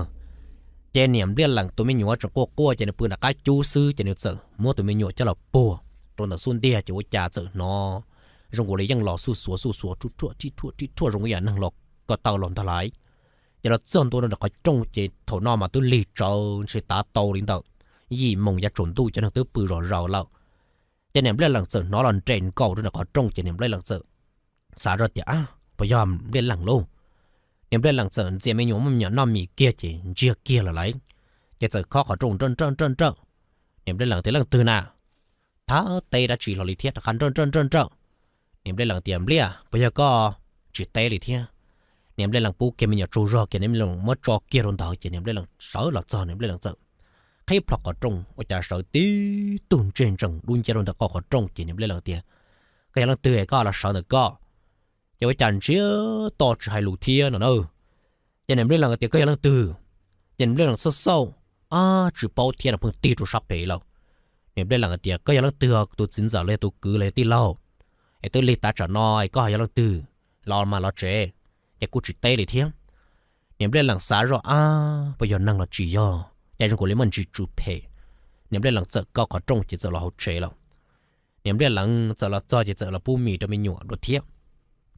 Ces niam Npliaj Lees tus me nyuam tseem quaj quaj ces nws pw nram qab cub xwb ces nws txawm muab tus me nyuam coj los puag rau ntawm xub ntiag ces ua cas txawm hnov zoo nkaus li yeej los xuj xuav xuj xuav ruaj ruaj rib ruaj rib ruaj zoo ib yam neeg los ko taw los ntag lauj. Ces los txog ntua rau ntawm qhov rooj ces thaum no mas twb lig tsawv ntshe tav tau li ntawm yim moos yav tsaus ntuj cov neeg twb pw zom zaws lawm. Ces niam Npliaj Lees txawm hnov los nres nkaus rau ntawm qhov rooj ces niam Npliaj Lees txawm xav zoj tias, Puas yog Npliaj Lees lauj? Niam Npliaj Lees txawm ntxias me nyuam muab me nyuam noj mis kiag ces ntsiag kiag lawm lauj. Ces txawm khob qhov rooj nrawj nrawj nrawj nrawj. Niam Npliaj Lees tias, Leej twg na? Thab teb dab tsi hlo li thiab rov qab nrawj nrawj nrawj nrawj. Niam Npliaj Lees tias, Npliaj, puas yog koj? Tsis teb li thiab. Niam Npliaj Lees pub kiag me nyuam tsaug zog kiag, niam Npliaj Lees muab tso kiag rau ntawd ces niam Npliaj Lees sawv los txog, niam Npliaj Lees txawm qhib plho qhov rooj ua cas sawv tib tug ntseg ntsees dub nciab rau ntawm qhov rooj ces niam Npliaj Lees tias, Koj yog leej twg es koj los sawv ntawm koj? Ces ua cas ntsiag to tsis hais lus thiab no na. Ces niam Npliaj Lees tias, Koj yog leej twg? Ces niam Npliaj Lees xauj xauj, ab, tsis paub thiab no pheej tig rau sab pem lawm. Niam Npliaj Lees tias, Koj yog leej twg? Tus txiv ntxawm los yog tus kwv los yog tij laug? Es twb lig tav tsam no es koj ho yog leej twg? Los mas los tsev. Ces kuj tsis teb li thiab. Niam Npliaj Lees xav zoj, ab, puas yog neeg los tsis yog, cas zoo nkaus li muaj ntsis tsw phem. Niam Npliaj Lees txawm kaw qhov rooj ces txawm los hauv tsev lawm. Niam Npliaj Lees txawm los txog ces txawm los pub mis rau me nyuam dua thiab.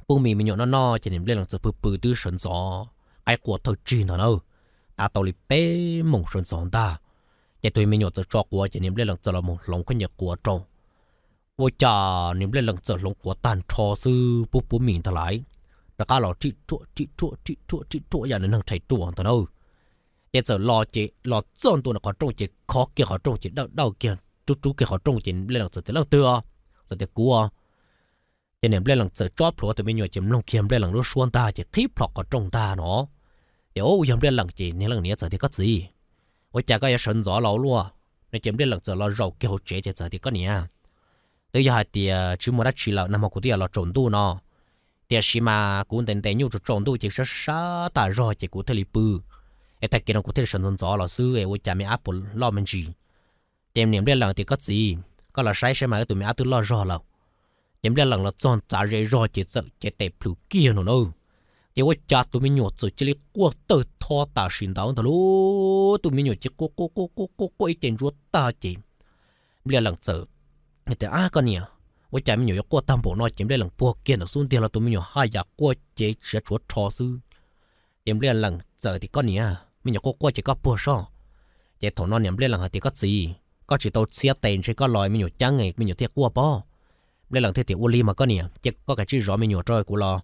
Pub mis me nyuam noj noj ces niam Npliaj Lees txawm pw pw twb sawv ntxov, qaib qua thawj tsig ntag na. Tav tau li peb moos sawv ntxov ntag, ces tus me nyuam txawm tso quav ces niam Npliaj Lees txawm los mus hloov khaub ncaws quav rau. Ua cas niam Npliaj Lees txawm hloov quav tag nrho xwb pub pub mis ntag lauj, rov qab los rib ruaj rib ruaj rib ruaj rib ruaj yam li neeg rhais ruam ntag na. Ces txawm los ces los txog ntua ntawm qhov rooj ces khov kiag qhov rooj ces dawj dawj kiag rub rub kiag qhov rooj ces Npliaj Lees txawm tias, Leej twg os? Txawm tias, Kuv os. Ces niam Npliaj Lees txawm tsob plhuav tus me nyuam ces mloog kiag Npliaj Lees lub suab ntag ces qhib plho qhov rooj ntag no. Ces ua yog Npliaj Lees ces niag leej niam txawm tias, Koj txiv, ua cas koj yuav sawv ntxov los ua luaj? No ces Npliaj Lees txawm los zaum kiag hauv tsev ces txawm tias, Koj niam, twb yog hais tias tsis muaj dab tsi lawm nag hmo kuv twb yuav los tsaus ntuj no, tiam sis mas kuv ntev ntev nyuj tsaus tsaus ntuj ces sab sab tas zog ces kuv thiaj li pw, es tag kis no kuv thiaj li sawv ntxov ntxov los xwb es ua cas me ab puas loj me ntsis? Ces niam Npliaj Lees tias, Koj txiv, koj los saib saib mas wb tus me ab twb loj zog lawm. Ces Npliaj Lees los txog txav ze zog ces txawm cev tes plhws kiag no na. Ces ua cas tus me nyuam txawm cia li quaj tawg tho tam sim ntawd ntag lauj. Tus me nyuam ces quaj quaj quaj quaj quaj ib ce ntsuab tag ces Npliaj Lees txawm tias, Ab koj niam, ua cas me nyuam yuav quaj tag npaum no? Ces Npliaj Lees puag kiag ntawm xub ntiag los tus me nyuam haj yam quaj cev siav tshuav rho xwb. Ces Npliaj Lees txawm tias, Koj niam, me nyuam quaj quaj ces koj puag soj. Ces thaum no niam Npliaj Lees hais tias, Koj txiv, koj tsis tau txhiab tes ntshe koj los me nyuam ceeb me nyuam thiaj quaj pob. Npliaj Lees thiaj tias, Ua li mas koj niam, ces koj kav tsij zov me nyuam rau kuv los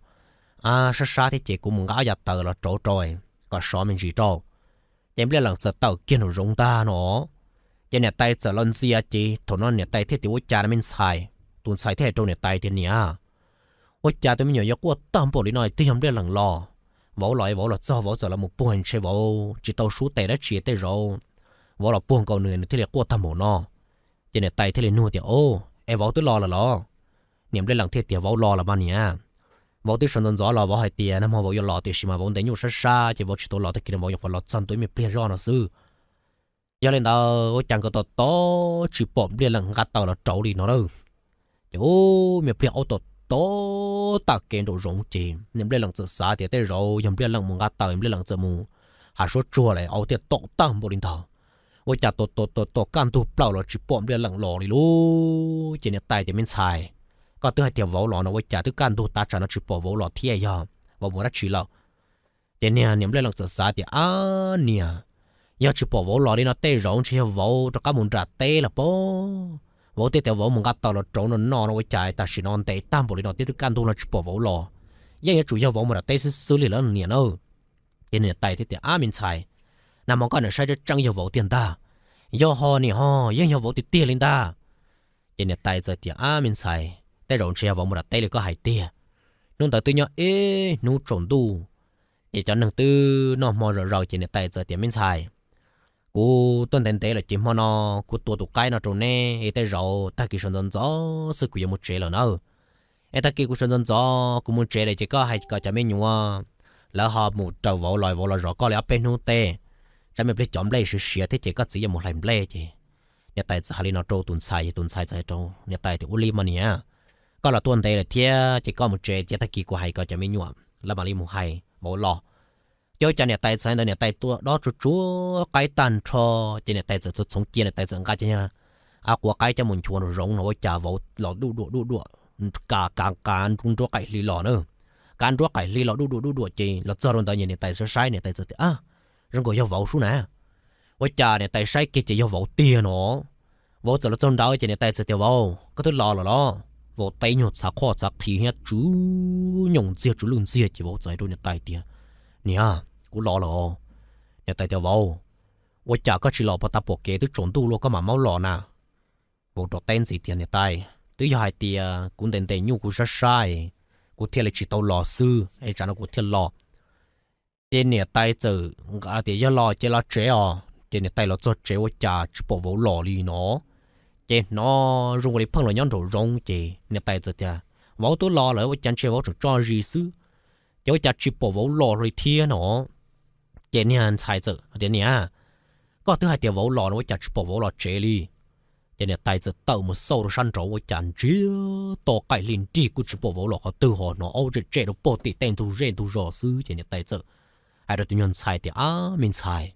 sab sab thiab ces kuv mus nqa ob yav taws los rauv rau kom sov me ntsis rau. Ces Npliaj Lees txawm tawm kiag nraum zoov ntag no. Ces niam tais txawm los ntxias ces thaum no niam tais thiaj tias, Ua cas no me ntxhais? Tus ntxhais thiaj hais rau niam tais tias, Niam, ua cas tus me nyuam yuav quaj tag npaum li no? Twb yog Npliaj Lees los, vauv los es vauv los txog vauv txawm los mus puag ntshe vauv tsis tau sub tes dab tsi tej zaum vauv los puag nkaus nws nws thiaj li quaj tag npaum no. Ces niam tais thiaj li nug tias, Au, es vauv twb los lawm los? Niam Npliaj Lees thiaj tias, Vauv los lawm mas niam. Vauv twb sawv ntxov ntxov los vauv hais tias nag hmo vauv yuav los tiam sis mas vauv ntev nyuj sab sab ces vauv tsis tau los tag kis no vauv nyuam qhuav los txog ntua ib me pliag zoj no xwb. Yog li ntawd ua cas nkawd tos tos tsis pom Npliaj Lees nqa taws los rauv li no na. Ces ua me pliag aub tom tom tag kev nraum zoov ces niam Npliaj Lees txawm xav tias tej zaum yog Npliaj Lees mus nqa taws, Npliaj Lees txawm mus hais suab tsuag lawm aub thiaj tom tag npaum li ntawd. Ua cas tom tom tom tom kaj ntug plaws los tsis pom Npliaj Lees los li lauj. Ces niam tais tias, Me ntxhais, koj twb hais tias vauv los no ua cas twb kaj ntug tav tsam no tsis pom vauv los thiab, yog vauv mus dab tsi lawm? Ces niag niam Npliaj Lees txawm xav tias, Ab niag, yog tsis pom vauv los li no tej zaum ntshe yog vauv rov qab mus nram teb lawm pob. Vauv twb tias vauv mus nqa taws los rauv no no no ua cas tam sim no ntev tag npaum li no twb kaj ntug los tsis pom vauv los. Yeej yuav tsum yog vauv mus nram teb xwb xwb li lawm niam na. Ces niam tais thiaj tias, Ab me ntxhais, nag hmo koj niam saib tseeb tseeb yog vauv tiag ntag. Yog ho niam ho, yeej yog vauv tiag tiag li ntag. Ces niam tais txawm tias, Ab me ntxhais, tej zaum ntshe yog vauv mus nram teb li koj hais tiag. Hnub ntawd twb nyob ib hnub tsaus ntuj, ces cov neeg twb noj hmo zom zaws ces niam tais txawm tias, Me ntxhais, kuv tuaj ntev ntev lawm ces hmo no kuv tua tus qaib no rau neb es tej zaum tag kis sawv ntxov ntxov xwb kuv yuav mus tsev lawm na. Es tag kis kuv sawv ntxov ntxov kuv mus tsev lawm ces koj hais kom cov me nyuam lawv ho mus raws vauv los, vauv los zov koj li ob peb hnub tej. tsam me pliag cov nplej siav siav thiab ces koj txiv yuav mus hlais nplej. Ces niam tais txawm hais li no rau tus ntxhais, ces tus ntxhais txawm hais rau niam tais tias, ua li mas niam, koj los tuaj ntev lawm thiab ces koj mus tsev, ces tag kis kuv hais kom cov me nyuam lawv mam li mus hais vauv los. Ces ua cas niam tais txawm hais ntawd niam tais tua dob tsuag tsuag qaib tag nrho, ces niam tais txawm txhoov cia, niam tais txawm nqa cov quav qaib coj mus nchuav nraum zoov no ua cas vauv los duj duam duj duam, kav kav kav nruab qaim hli los na, kav nruab qaim hli los duj duam duj duam ces los txog rau ntawd niam tais saib saib niam tais txawm tias, zoo nkaus yog vauv sub na. Ua cas niam tais saib kiag ces yog vauv tiag no. Vauv txawm los txog ntawd ces niam tais txawm tias, vauv, koj twb los lawm los? Vauv teb nyuag txhav qhoj txhav qhi thiab tsw nyoos ntxiag tsw lwj ntxiag ces vauv txawm hais rau niam tais tias, niam, kuv los lawm. Niam tais tias, vauv, ua cas koj tsis los puag ta pom kev twb tsaus ntuj luaj koj mam maub los na? Vauv rov teb ntxiv tias, niam tais, twb yog hais tias kuv ntes ntes nyuj kuv saib saib, kuv thiaj li tsis tau los xwb es tsam no kuv thiaj los. Ces niam tais txawm tias, yog los ces los tsev os. Ces niam tais los txog tsev ua cas tsis pom vauv los li no. Ces hnov zoo li pheej los nyob nraum zoov ces niam tais txawm tias, vauv twb los lawm ua cas ntshe vauv tseem tso zis xwb, ces ua cas tsis pom vauv los li thiab no. Ces niag ntxhais txawm tias, niam, koj twb hais tias vauv los no ua cas tsis pom vauv los tsev li? Ces niam tais txawm tawm mus xauj rau sab nraud ua cas ntsiag to qaim hli nrig kuj tsis pom vauv los qhov twg ho hnov aub tsem tsem rau pog tim tej ntug zej ntug zos xwb. Ces niam tais txawm hais rau tus nyuag ntxhais tias, ab me ntxhais,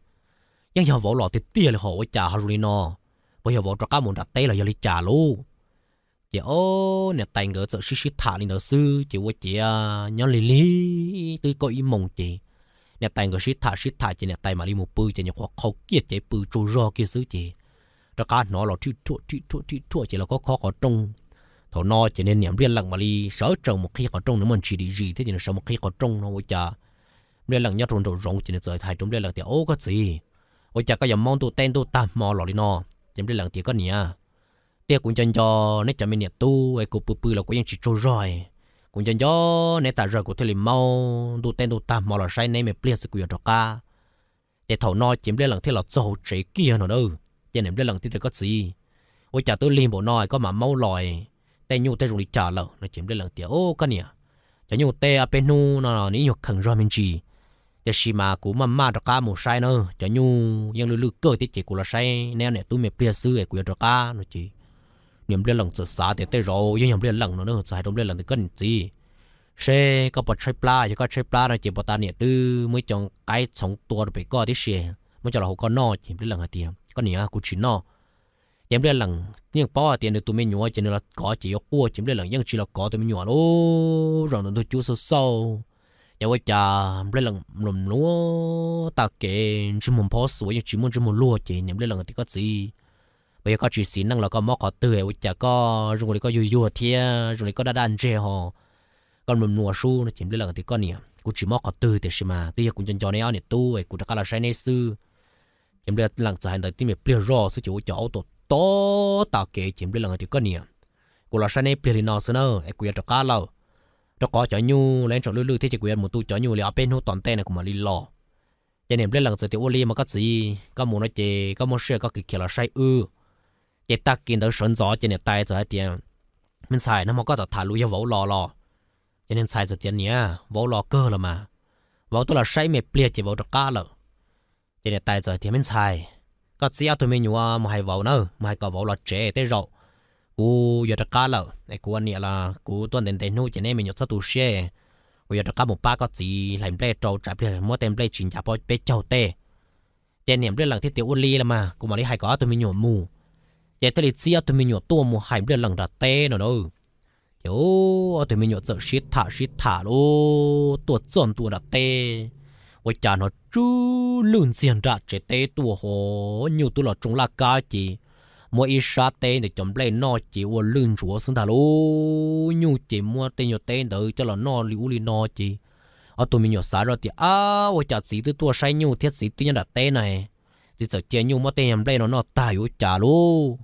yeej yog vauv los tiag tiag li ho ua cas ho zoo li no, puas yog vauv rov qab mus nram teb los yog li cas lauj? Ces o, niam tais nkawd txawm sib sib tham li ntawd xwb ces ua ciav nyob lig lig twb kaum ib moos ces niam tais nkawd sib tham sib tham ces niam tais mam li mus pw ces nyuam qhuav qhau kiag cev pw tsaug zog kiag xwb ces rov qab hnov los rhij rhuaj rhij rhuaj rhij rhuaj ces los khob khob qhov rooj. Thaum no ces niag niam Npliaj Leem mam li sawv tsees mus qhib qhov rooj, nws muaj ntsis dim zis thiab ces nws sawv mus qhib qhov rooj no ua cas Npliaj Leem nyob rau nraum zoov ces nws txawm hais rau Npliaj Leem tias, ub koj txiv, ua cas koj yuav maub ntuj teb ntuj tag hmo los li no? Ces Npliaj Leem tias, koj niam, tiag kuv nco nco neb cov me niam tub es kuv pw pw los kuv yeej tsis tsaug zog. Kuv nco nco neb tas zog kuv thiaj li maub ntuj teb ntuj tag hmo los saib neb me pliag xwb kuv yuav rov qab. Ces thaum no ces Npliaj Leem thiaj los txog hauv tsev kiag no na. Ces niam Npliaj Leem thiaj tias, koj txiv, ua cas twb lig npaum no koj mam maub los, tej nyuj tej zoo li cas lawm no? Ces Npliaj Leem tias, ub koj niam, cov nyuj tej ob peb hnub no nws ib nyuag kheem zog me ntsis, tiam sis mas kuv maj maj rov qab mus saib na, cov nyuj yeej lwj lwj kawg thiab ces kuv los saib neb ob niam tub me pliag xwb es kuv yuav rov qab no ces niam Npliaj Leem txawm xav tias tej zaum yeej yog Npliaj Leem no na, txawm hais rau Npliaj Leem tias, koj niam txiv, seb koj puas tshaib plab, yog koj tshaib plab no ces puag ta niam twb muab ib co qaib txhoov tua rau pem koj tib si, muab coj los hau koj noj. Ces Npliaj Leem hais tias, koj niam, kuv tsis noj. Ces Npliaj Leem yeej paub hais tias nws tus me nyuam ces nws los kov ces yuav quaj ces Npliaj Leem yeej tsis los kov tus me nyuam lauj. Zaum ntawd ntug cub xauj xauj, ces ua cas Npliaj Leem mluas mluas tag kev ntsej muag nphob xuav yeej tsis muaj ntsej muag luag ces niam Npliaj Leem tias, koj txiv, puas yog koj tsis xis neej los koj mob qhov twg ua cas koj zoo li koj yuag yuag thiab zoo li koj daj daj ntseg ho, koj mluas mluas sub no? Ces Npliaj Leem tias, koj niam, kuv tsis mob qhov twg tiam sis mas twb yog kuv nco nco neb ob niam tub es kuv rov qab los saib neb xwb. Ces Npliaj Leem txawm hais ntawd tib me pliag zoj xwb ces ua cas aub tom tom tag kev ces Npliaj Leem tias, koj niam, kuv los saib neb pliag li no xwb na es kuv yuav rov qab lawm, rau qhov cov nyuj lawv tseem lwj lwj thiab ces kuv yuav mus tu cov nyuj li ob peb hnub tom ntej no kuv mam li los. Ces niam Npliaj Leem txawm tias, ua li mas koj txiv, koj mus no ces koj muaj siab koj khiav khiav los saib wb. Ces tag kis ntawd sawv ntxov ces niam tais txawm hais tias, me ntxhais, nag hmo koj tau tham lus yog vauv los los? Ces niag ntxhais txawm tias, niam, vauv los kawg los mas, vauv twb los saib me pliag ces vauv rov qab lawm. Ces niam tais txawm tias, me ntxhais, koj txib ob tug me nyuam mus hais vauv na, mus hais kom vauv los tsev, tej zaum kuv yuav rov qab lawm es kuv ua niam los kuv tuaj ntev ntev hnub ces neb me nyuam txhob tu siab, kuv yuav rov qab mus pab koj txiv hlais nplej rau tsam pliag muab tej nplej tsis ncav peb caug tej. Ces niam Npliaj Leem thiaj tias, ua li los mas kuv mam li hais kom ob tug me nyuam mus. Ces thiaj li txib ob tug me nyuam tuaj mus hais Npliaj Leem nram teb no na. Ces ob tug me nyuam txawm sib tham sib tham lub tuaj txog ntua nram teb, ua cas hnov tsw lwj ntxiag nram tsev teb tuaj ho, nyuj twb los tsoo laj kab ces muab ib sab teb ntawm cov nplej noj ces ua lwj ntsuav xwb ntag lauj. Nyuj ces muab tej nyuag teb ntawd coj los noj li ub li no ces ob tug me nyuam xav zoj tias, ab, ua cas txiv twb tuaj saib nyuj thiab txiv twb nyob nram teb no, txiv txawm cia nyuj muab tej nyuag nplej no noj tag yuav ua cas lauj?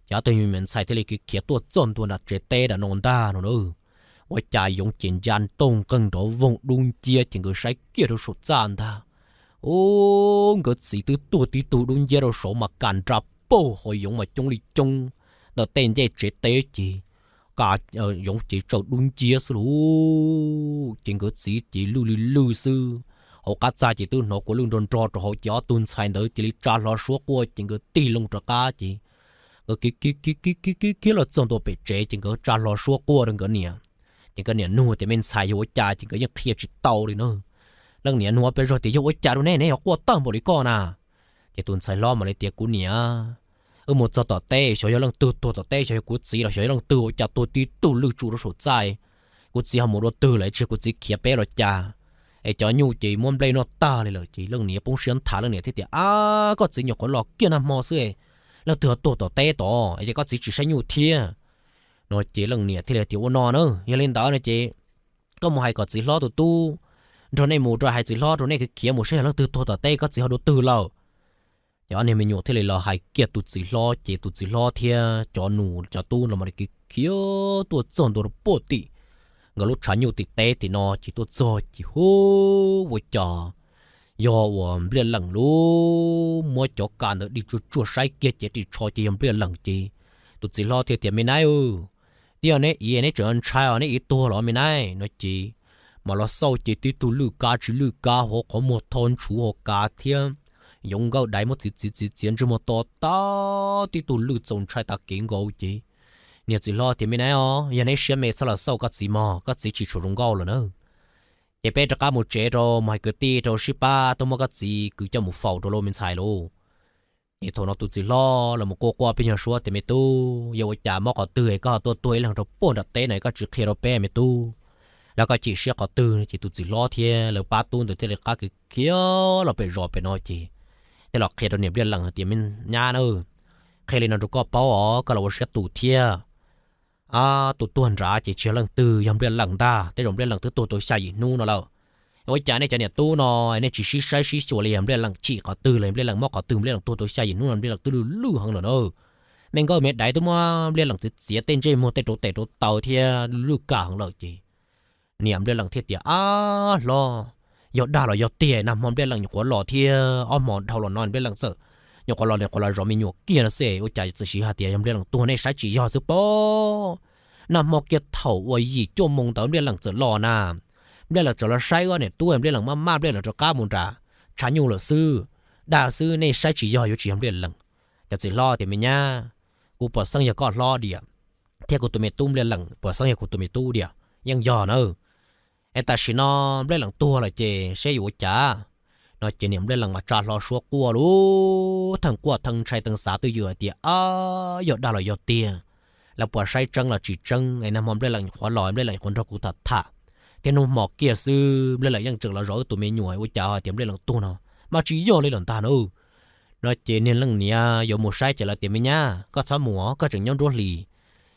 Ces ob tug me nyuam ntxhais thiaj li khiav tuaj txog ntua nram tsev teb nram no ntag no na. Ua cas yoov ces nca ntoog nqeeg nrov voog dub nciab ces nkawd saib kiag rau saum txaj ntag. Ub, nkawd txiv twb tuag tib tug dub nciab rau saud mas kas nra paug ho yoov mas coob li coob ntawm tej ncej tsev teb ces kas yoov ces tsaws dub nciab xwb lauj. Ces nkawd txiv ces lwj li lwj xwb, hauv qab txaj ces twb hnov kua lwj nro nro rau hauv ces ob tug ntxhais ntawd cia li tsa hlo suab quaj ces nkawd tig loo rov qab ces nkawd khiav khiav khiav khiav khiav los txog ntua pem tsev ces nkawd tsa hlo suab quaj rau nkawd niam. Ces nkawd niam nug tias me ntxhais yog ua cas ces nkawd yeej qhia tsis tau li na. Leej niam nug ob peb zaug tias yog ua cas rau neb, neb yuav quaj tawg npaum li koj na? Ces tus ntxhais hlob mam li tias kuv niam, wb mus txog tom teb xyov yog leej twg tuag tom teb, xyov yog kuv txiv los xyov yog leej twg ua cas tuag tib tug lwj tsu rau saum txaj. Kuv txiv ho mus dua twg lawm, tsis yog kuv txiv khiav peb los cas? Es cov nyuj ces muab nplej noj tag li lawm. Ces leej niam poob siab nthav, leej niam thiaj tias ab, koj txiv nyuam qhuav los kiag nag hmo xwb, leej twg ho tuag tom teb tod es koj txiv tsis saib nyuj thiab? No ces leej niam thiaj li tias ua no na, yog li ntawd no ces koj mus hais kom txiv hlob tus tub nrog nej mus, rau hais txiv hlob rau nej khiav mus saib yog leej twg tuag tom teb, koj txiv ho dua twg lawm. Ces ob niag me nyuam thiaj li los hais kiag tus txiv hlob ces tus txiv hlob thiab cov nus cov tub los mam li khiav tuaj txog ntua rau puag tim nkawd lub tshav nyuj tim teb tim no ces tuaj txog ces hu, ua cas yog uas Npliaj Leem lub, muab cov kas ntawd dig tsuag tsuag saib kiag ces ris tsho ces yog Npliaj Leem ces tus txiv hlob thiaj tias me nab, twb yog neb iv, neb tseem ntshai os, neb iv tuag los me nab no ces mam los xauj ces tib tug lwj kav tsis lwj kav hauv qhov muag tho ntshuv hauv kav thiab yoov nkawj daiv muab txiav txiav txiav txiav ntsej muag to tag, tib tug lwj txaus ntshai tas kev nkaus ces niag txiv hlob tias me nab os, yog neb siab me txhob los xauj koj txiv mog, koj txiv tsis tshua zoo nkauj lawm na. Ces peb rov qab mus tsev rau, mus hais kwv tij rau sib pab tuaj muab koj txiv kwv coj mus faus rau lauj me ntxhais lauj. Ces thaum no tus txiv hlob los mus quaj quaj plig nyuag suab tias me tub, yog ua cas mob qhov twg koj ho tuaj tuag ib leeg rau puag nram teb na, koj tsis qhia rau peb me tub, los koj chim siab qhov twg? Ces tus txiv hlob thiab lawv pab tub ntawd thiaj li qab kev khiav los pem zos pem no ces thiaj los qhia rau niam Npliaj Leem hais tias me nyab na, qhia li no rau koj paub os, koj los ua siab tus thiab. Tus tuag nrad ces tsis yog leej twg, yog Npliaj Leem ntag, tej zaum Npliaj Leem twb tuag tau xya yim hnub no lawm. Ua cas nej cov niam tub no nej tsis sib saib sib xyuas li, yog Npliaj Leem chim qhov twg los Npliaj Leem mob qhov twg, Npliaj Leem tuag tau xya yim hnub no Npliaj Leem twb lwj lwj heev lawm na. Me nkauj me daiv twb muab Npliaj Leem txiav txiav tej ntsej muag tej rau tes rau taw thiab lwj kam heev lawm ces niam Npliaj Leem thiaj tias ab hlob, yog dag los yog tiag, nag hmo Npliaj Leem nyuam qhuav los thiab ob hmo dhau los no Npliaj Leem txawm nyuam qhuav los, nyuam qhuav los zov me nyuam kiag no xwb, ua cas txawm siv hais tias yog Npliaj Leem tuag, nej saib tsis yog xwb pob. Nag hmo kiag thaum uas yim cuaj moo ntawd Npliaj Leem txawm los na, Npliaj Leem txawm los saib wb niam tub, Npliaj Leem maj maj Npliaj Leem rov qab mus nram tshav nyuj lawm xwb. Dag xwb, nej saib tsis yog yuav tsis yog Npliaj Leem. Cov txiv hlob tias me nyab, kuv pom xeeb yog koj hlob diam, thiab kuv tus me tub Npliaj Leem pom xeeb yog kuv tus me tub diam, yeej yog na. Es tam sim no Npliaj Leem tuag lawm ces seb yuav ua cas? No ces niam Npliaj Leem mas tsa hlo suab quaj lub theej quaj theej ntshai teej xav twj ywm hais tias ab yog dag los yog tiag, lawv puas saib tseeb los tsis tseeb es nag hmo Npliaj Leem qhuav los Npliaj Leem qhuav nrog kuv tham tham, thiab hnub hmo kiag xwb Npliaj Leem yeej tseem los zov wb tus me nyuam, ua cas hais tias Npliaj Leem tuag no, mas tsis yog li lawm ntag na. No ces niag leej niam yuav mus saib ces lawv tias me nyab, koj txhob mus, koj tseem nyob nruab hlis,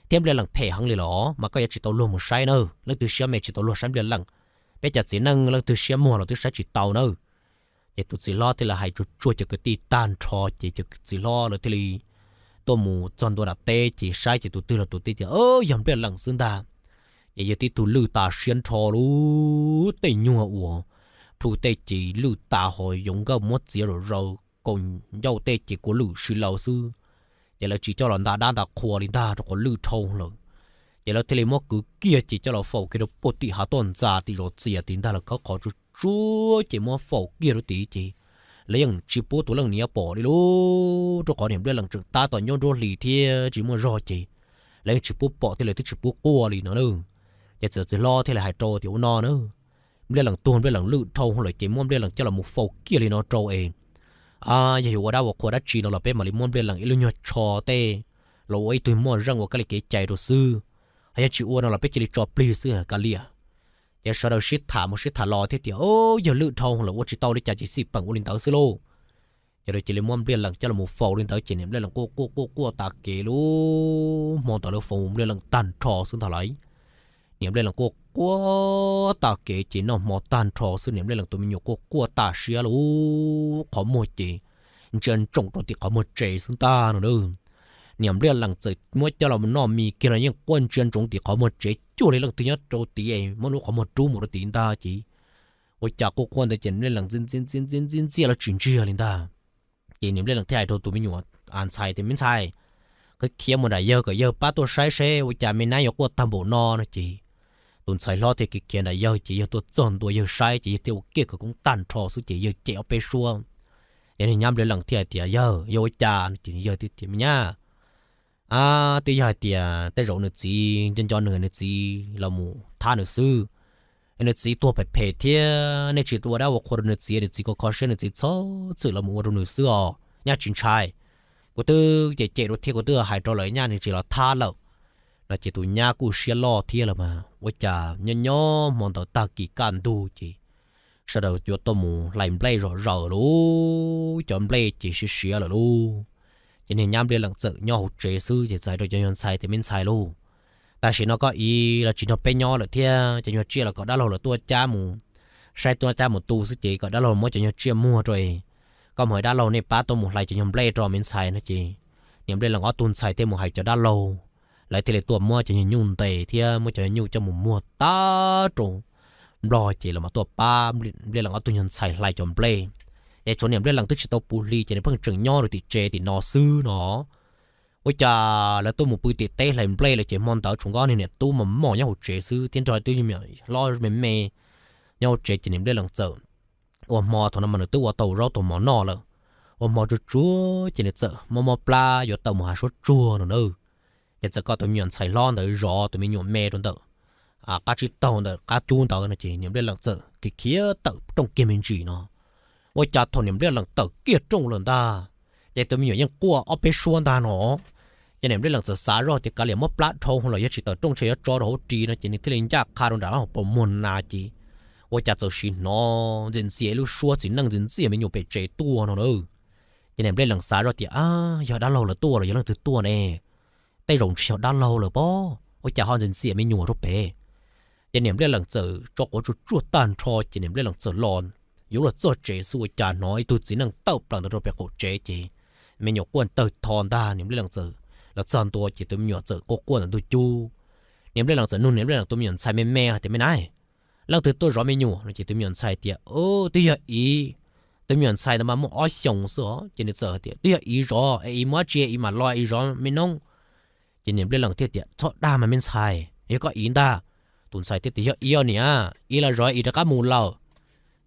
thiab Npliaj Leem phem heev li los mas koj yuav tsis tau luag mus saib na, leej twg siab me tsis tau luag saib Npliaj Leem. Peb cov txiv neej leej twg siab muag los twb saib tsis tau na. Ces tus txiv hlob thiaj li hais tsuag tsuag cov kwv tij tag nrho ces cov txiv hlob lawv thiaj li tuaj mus txog ntua nram teb ces saib ces tus twg los tus tij tias yog Npliaj Leem xwb ntag. Ces yog tib tug lwj tas siab nrho lub tej nyuag uas plhu tej ces lwj tas ho yoov nkawj muab txiav zam zaws, kaus ncauj tej ces kua lwj si laws xwb. Ces lawv tsis coj los nta dab nta qhua li ntag rau qhov lwj dhau lawm. Ces lawv thiaj li muab kwv kiag ces coj los faus kiag rau puag tim hav toj ntxas tim zos txias tid ntag, lawv khawb qhov tsuag tsuag ces muab faus kiag rau tid ces lawv yeej tsis pub tus leej niam pom li lauj, rau qhov niam Npliaj Leem tseem tab tom nyob nruab hlis thiab tsis muaj zog ces lawv yeej tsis pub pom thiab lawv twb tsis pub quaj li no na. Ces txiv hlob thiaj li hais rau tias ua no na, Npliaj Leem tuag, Npliaj Leem lwj dhau lawm ces muab Npliaj Leem coj los mus faus kiag li no rau es yog yuav ua dab ua qhua dab tsi no los peb mam li muab Npliaj Leem ib lub nyuag tsho tej los ua ib tug moj zeej ua kab li kev cai rau xwb, ho yog tsis ua no los peb cia li tso plig xwb kav liam. Ces sawv daws sib tham mus sib tham los thiab tias yog lwj dhau lawm ua tsis tau li cas ces xij peem ua li ntawd xwb lauj. Ces lawv cia li muab Npliaj Leem coj los faus li ntawd ces niam Npliaj Leem quaj quaj quaj quaj tas kev lub hmo ntawd lawv faus Npliaj Leem tag nrho xwb ntag lauj. Niam Npliaj Leem quaj quaj tas kev ces noj hmo tag nrho xwb niam Npliaj Leem tus me nyuam quaj quaj tas siab lub qhov muag ces ntsia ntsoov rau tim qhov muag tsev xwb ntag no na. Niam Npliaj Leem txawm muab coj los noj mis kiag los yeej quaj ntsia ntsoov tim qhov muag tsev cuag li leej twg nyob rau tid es muab lub qhov muag rub mus rau tid ntag ces ua cas quaj quaj ntawd ces Npliaj Leem ntxi ntxi ntxi ntxi ntxi ntxi los tsis ntsiag li ntag. Ces niam Npliaj Leem thiaj hais rau tus me nyuam ntxhais tias me ntxhais, khiav khiav mus nram yawg kom yawg pab tuaj saib seb ua cas me nab yuav quaj tag npaum no no ces Tus ntxhais hlob thiaj khiav khiav nram yawg ces yawg tuaj txog ntua yawg saib ces yawg thiaj ua kiag khawv koob tag nrho xwb ces yawg cem ob peb suab. Ces niag nyab npliaj lees thiaj hais tias, Yawg, yog ua cas? No ces yawg thiaj tias, Me nyab, a, twb yog hais tias tej zaum nws txiv nco nco nws, nws txiv los mus thab nws xwb. Nws txiv tuag phem phem thiab nej tsis ua dab ua qhua rau nws txiv, nws txiv kho kho siab, nws txiv txhob txwm los mus ua rau nws xwb os, nyab tsis ntshai. Kuv twb cem cem rau thiab kuv twb hais rau lawm, nyab nws tsis los thab lawm. No ces tus nyab kuj siab loj thiab los mas ua cas nyob nyob hmo ntawd tag kis kaj ntug ces sawv daws yuav tuaj mus hlais nplej zom zaws lub, cov nplej ces siav siav lawm lub. Ces niag nyab npliaj lees txawm nyob hauv tsev xwb ces txawm hais rau cov nyuag ntxhais tias, Me ntxhais lauj, tam sim no koj ib los tsis nrog peb nyob lawm thiab, cov nyuag tsiaj los kom dab laug lawv tuaj cab mus saib, tuaj cab mus tu xwb ces kom dab laug muab cov nyuag tsiaj muag rau es koj mus hais dab laug nej pab tuaj mus hlais cov nyuag nplej rau me ntxhais. No ces niam npliaj lees ob tug ntxhais thiaj mus hais cov dab laug, lawv thiaj li tuaj muab cov nyuag nyuj ntes thiab muab cov nyuag nyuj coj mus muag tag rau nplog ces los mas tuaj pab npliaj lees ob tug nyuag ntxhais hlais cov nplej. Ces tshuav niam npliaj lees twb tsis tau puv hli ces nws pheej tseem nyob rau tim tsev tim no xwb no. Ua cas lawv tuaj mus pw tim teb hlais nplej lawm ces hmo ntawd tshuav nkawd niag niam tub mos mos nyob hauv tsev xwb thiab nrog twb me nyuam hlob me me nyob hauv tsev ces niam npliaj lees txawm ua hmo thaum no mas nws twb ua tau zaub tau mov noj lawm. Ua hmo tsuag tsuag ces nws txawm mob mob plab yuav tawm mus hav suab tsuag no na. Ces txawm kom tus me nyuam ntxhais hlob ntawd zov tus me nyuam me rau ntawm qab tsib taug ntawm qab cub ntawd no ces niam npliaj lees txawm khiav khiav tawm rooj kiag me ntsis no. Ua cas thaum niam npliaj lees tawm kiag rooj lawm ntag, ces tus me nyuam yeej quaj ob peb suab ntag no. Ces niam npliaj lees txawm xav zoj tias kav liam mob plab dhau los yog tsis tawm rooj ntshe yuav tso rau hauv ris no ces nws thiaj li ncaj qha rau nram lub hauv paus muag na ces ua cas txawm sim hnov ntxias ntxias ib lub suab txiv neej ntxias ntxias me nyuam pem tsev tuaj no na. Ces niam npliaj lees xav zoj tias, Ab, yog dab laug lawv tuaj los yog leej twg tuaj ne? Tej zaum ntshe yog dab laug lawm pob, ua cas ho ntxias ntxias me nyuam rau pem? Ces niam npliaj lees txawm tso quav tsuag tsuag tag nrho ces niam npliaj lees txawm los yuav luag txog tsev xwb ua cas hnov ib tug txiv neej tawm plaws ntawd rau pem qaum tsev ces me nyuam quaj tawg tho ntag. Niam npliaj lees txawm los txog ntua ces tus me nyuam txawm quaj quaj ntawm ntug cub. Niam npliaj lees txawm nug niam npliaj lees tus me nyuam ntxhais me me hais tias, Me nab, leej twg tuaj zov me nyuam? No ces tus me nyuam ntxhais tias, Twb yog iv. Tus me nyuam ntxhais ntawd mas muaj ob xyoos xwb os ces nws txawm hais tias, Twb yog iv zov es iv muaj dab tsi iv mam los iv zov me noob. Ces niam npliaj lees thiaj tias, Txhob dag mas me ntxhais, yog koj iv ntag. Tus ntxhais thiaj tias, Yog iv os niam, iv los zov iv rov qab mus lawm.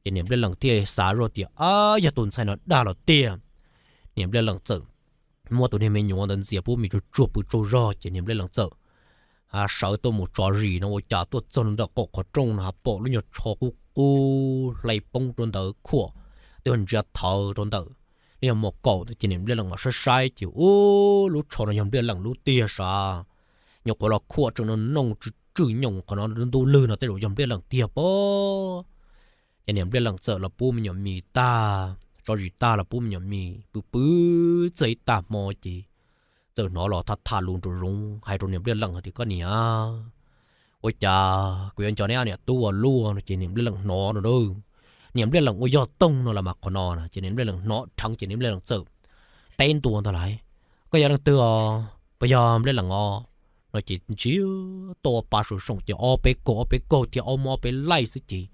Ces niam npliaj lees thiaj xav zoj tias, Ab, yog tus ntxhais no dag los tiag. Niam npliaj lees txawm muab tus niag me nyuam ntawd ntxias pub mis tsuag tsuag pw tsaug zog ces niam npliaj lees txawm sawv tuaj mus tso zis no ua cas tuaj txog ntawm qaum qhov rooj no pom lub nyuag tsho qub qub hlais poob rau ntawd khuam twb ntsia thawv rau ntawm lub nyuag mos kaum ntawd ces niam npliaj lees los saib saib ces ub, lub tsho no yog npliaj lees lub tiag sav. Nyuam qhuav los khuam tseem noog noog tswj tswj nyoos qhov no ntuj lwg no tej zaum yog npliaj lees tiag pob. Ces niam npliaj lees txawm los pub me nyuam mis tag, tso zis tag los pub me nyuam mis pw pw txog ib tag hmo ces txawm hnov los tham tham lus nraum zoov hais rau niam npliaj lees hais tias, Koj niam, ua cas kuv yuav nco neb ob niam tub ua luaj? No ces niam npliaj lees hnov no na, niam npliaj lees ua yog toog no los mas qhov no na ces niam npliaj lees hnov dheev ces niam npliaj lees txawm teb ntua ntag lauj, Koj yog leej twg os? Puas yog npliaj lees os? No ces ntsiag to ua pa soom soom ces ob peb kaug ob peb kaug thiab ob muab ob peb laij xwb ces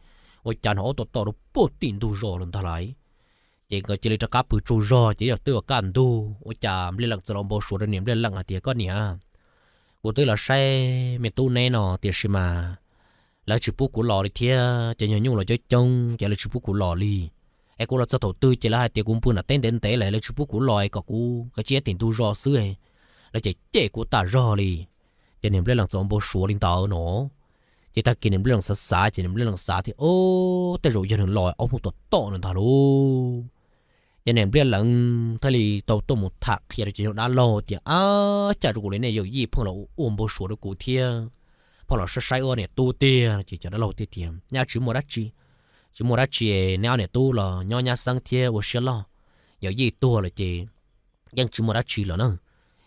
ua cas hnov aub tom tom rau puag tim ntug zos lawm ntag lauj. Ces nkawd cia li rov qab pw tsaug zog ces yog twb ua kaj ntug ua cas npliaj lees txawm los npau suav rau niam npliaj lees hais tias, Koj niam, kuv twb los saib me tub neb no tiam sis mas lawv tsis pub kuv los li thiab, cov nyuag nyuj los coob coob ces lawv tsis pub kuv los li. Es kuv los txog thaum twg ces lawv hais tias kuv pw nram teb ntev ntev lawm, lawv tsis pub kuv los es kom kuv kav tsij nyob tim ntug zos xwb, lawv cem cem kuv tas zog li. Ces niam npliaj lees txawm npau suav li ntawd no. Ces tag kis niam npliaj lees xav xav ces niam npliaj lees xav tias, Ob, tej zaum yog nws los aub hu tom tom nws ntag lauj. Ces niam npliaj lees thiaj li tau tuaj mus tham qhia rau cov nyuag dab laug tias, Ab, cas zoo li nej yawm yij pheej los ua npau suav rau kuv thiab, pheej los saib saib ob niam tub tiag. Ces cov dab laug thiaj tias, Nyab, tsis muaj dab tsi, tsis muaj dab tsi, neb ob niam tub los nyob nyab xeeb thiab ua siab loj, yawm yij tuag lawm ces yeej tsis muaj dab tsi lawm na.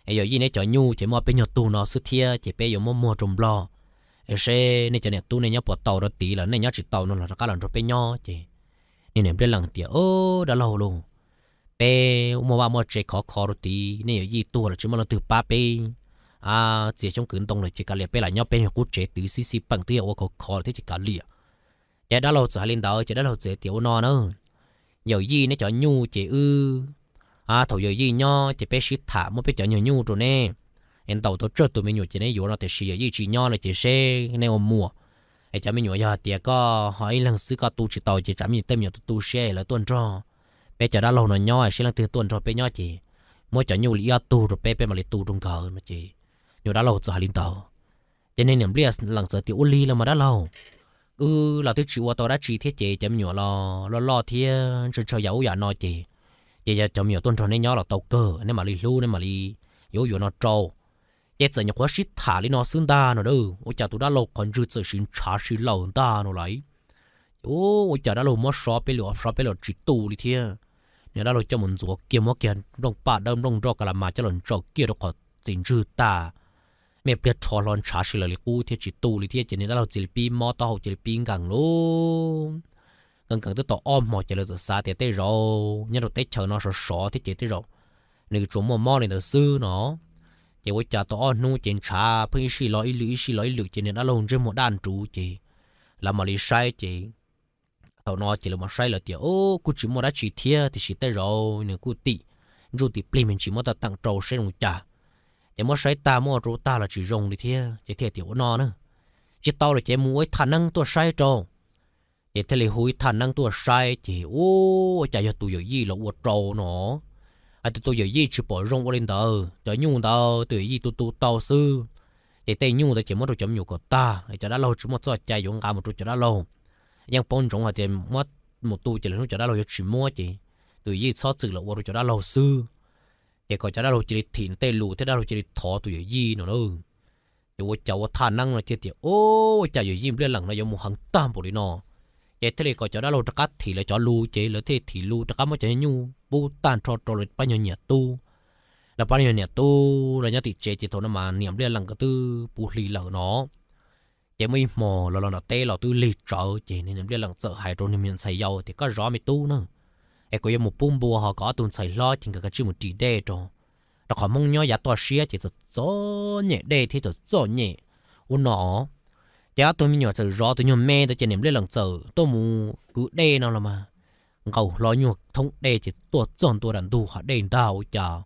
Es yawm yij neb cov nyuj ces muaj peb nyuag tug no xwb thiab ces peb yuav muab muag rau nplog, es seb nej cov niam tub nej nyob puas tau rau tid los nej nyob tsis tau no los rov qab los nrog peb nyob. Ces niag niam npliaj lees tias, Dab laug lauj, peb muaj vaj muaj tsev khov kho rau tid, nej yawm yij tuag los tsis muaj leej twg pab peb txiav xyoob kwv ntoo lawm ces kav liam peb lam nyob peb nyuag qub tsev twv xib xib peem twb yog ua khov kho thiab ces kav liam. Ces dab laug txawm hais li ntawd ces dab laug txawm tias, Ua no na, yawm yij neb cov nyuj ces wb, thaum yawm yij nyob ces peb sib tham muab peb cov nyuag nyuj rau neb, es ntaus tau tsawg tus me nyuam ces neb yuav no, tiam sis yawm yij tsis nyob no ces seb neb ua muam Es cov me nyuam yog hais tias koj ho ib leeg xwb koj tu tsis tau ces tsam me tej me nyuam tu tu siab lawv tuaj nrog peb cov dab laug no nyob, seb leej twg tuaj nrog peb nyob ces muab cov nyuj li ib ob tug rau peb, peb mam li tu rau nkawd no ces nyuam dab laug txawm hais li ntawd. Ces niag niam npliaj leem txawm tias ua li los mas dab laug, wb los twb tsis ua tau dab tsi thiab ces cov me nyuam los loj loj thiab ntshaw ntshaw yam ub yam no ces, ces yog cov me nyuam tuaj nrog neb nyob los tau kawg, neb mam li hlub, neb mam li yuav ub yuav no rau. Ces txawm nyuam qhuav sib tham li no xwb ntag no a, ua cas tus dab laug qhov ntswg txawm sis ntshav sis laws ntag no lauj. Ces ua cas dab laug muab sov peb lawm, sov peb lawm tsis tu li thiab. Niag dab laug coj mus ntxuav kiag, muab kiag nplooj paj dawb nplooj nroj ka la mas coj los ntsaws kiag rau qhov txiv ntswg tag, me pliag rho hlo ntshav sis laws li qub thiab tsis tu li thiab ces niag dab laug cia li pib mob taub hau cia li pib nkees lauj. Nkees nkees twb tau ob hmo ces lawv txawm xav tias tej zaum nyob rau teb chaws no sov sov thiab ces tej zaum nws tsuas muaj mob li ntawd xwb no. Ces ua cas tau ob hnub ces ntshav pheej ib sij los ib lwm ib sij los ib lwm ces niag dab laug ntsej muag daj nruv ces lawv mam li saib ces thaum no ces lawv mam saib lawv tias kuj tsis muaj dab tsi thiab tiam sis tej zaum nws kuj tim ntsuj tim plig me ntsis muab taj teem rau saib zoo cas. Ces muab saib tag muab ua rau tag los tsis zoo li thiab ces thiaj tias ua no na, tsis tau los ces mus ua ib thaj neeb tuaj saib rau. Ces thiaj li hu ib thaj neeb tuaj saib ces ua cas yog tus yawm yij los ua rau no. Hais tias tus yawm yij tsis pom zoo ua li ntawd, cov nyuj ntawd tus yawm yij tu tu tau xwb. Ces tej nyuj ntawd ces muab rau cov me nyuam kom tag, cov dab laug tsis muaj txoj cai yuav nqa mus rau cov dab laug. Yeej paub ntsoov hais tias muab mus tu ces lwm hnub cov dab laug yuav tsis muab ces tus yawm yij txhob txwm los ua rau cov dab laug xwb. Ces kom cov dab laug cia li thim tej lus thiab dab laug cia li thov tus yawm yij no na. Ces ua cas ua thaj neeb no thiaj tias ua cas yawm yij npliaj leem no yuav mus heev tag npaum li no. Ces thiaj li kom cov dab laug rov qab thim lawv cov lus ces lawv thiaj li thim lus rov qab muab cov nyuj pub tag nrho rau lawv pab nyuag niam tub. Lawv pab nyuag niam tub los nyob tim tsev ces thaum no mas niam npliaj leem nkawd twb puv hli lawm no. Ces muaj ib hmo los los nram teb los twb lig tsawv ces niam npliaj leem txawm hais rau niag me nyuam ntxhais yau tias koj zov me tub na, es kuv yuav mus pub npua ho kom ob tug ntxhais hlob ces nkawd kav tsij mus ris dej rau, rau qhov Hmoob nyob yav toj siab ces txom txom nyem dej thiab txom txom nyem ub no. Ces ob tug me nyuam txawm zov tus nyuag me ntawd ces niam npliaj leem txawm tuaj mus kwv dej no los mas nqaus hlo nyuag thoob dej ces tuaj txog ntua nram ntug hav dej ntag ua cas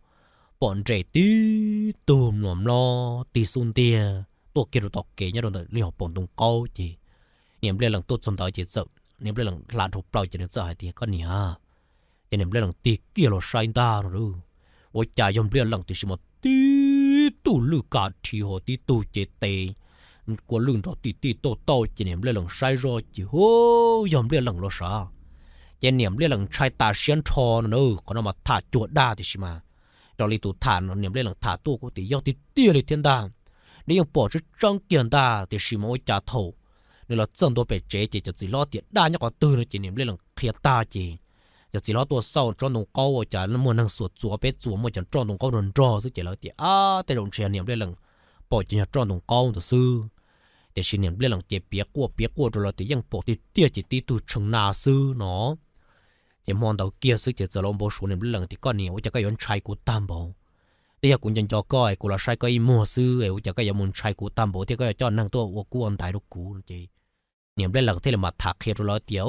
pom nres tib tug mluas mlob tig xub ntiag tuaj kiag rau tom kev nyob rau ntawm lub nyuag pom ntoo qaub ces niam npliaj leem tuaj txog ntawd ces txawm niam npliaj leem hla dhau plaws ces nws txawm hais tias koj niam. Ces niam npliaj leem tig kiag los saib ntag no, ua cas yog npliaj leem tiam sis mas tib tug lwj kav dhi ho tib tug ces tes kua lwj nrov tij tij tauj tauj ces niam npliaj leem saib zoj ces hu, yog npliaj leem los sav. Ces niam npliaj leem ntshai tas siab nrho no na, qhov no mas tham cuag dag tiam sis mas raws li tus tham niam npliaj leem tham tuaj kuj tias yog tiag tiag li thiab ntag. Nws yeej pom tseeb tseeb kiag ntag tiam sis mas ua cas thaum nws los txog ntua pem tsev ces cov txiv hlob tias daj nyob qhov twg no ces niam npliaj leem qhia tag ces cov txiv hlob tuaj xauj tsob ntoo qaub ua cas muaj neeg xuas txuas peb txuas muaj cov roj ntoo qaub nrog nrog xwb ces lawv tias ab tej zaum ntshe niam npliaj leem pom cov nyuag roj ntoo qaub ntawd xwb. Tiam sis niam npliaj leem ces piav quaj piav quaj rau lawv tias yeej pom tiag tiag ces tib tug tshee na xwb no. Ces hmo ntawd kiag xwb ces txawm los npau suav niam npliaj leem tias koj niam ua cas koj yuav ntshai kuv tag npaum. Twb yog kuv nco nco koj es kuv los saib koj ib muag xwb es ua cas koj yuav mus ntshai kuv tag npaum thiab koj yuav coj neeg tuaj ua kub ua ntaiv rau kuv no ces niam npliaj leem thiaj li mam tham qhia rau lawv tias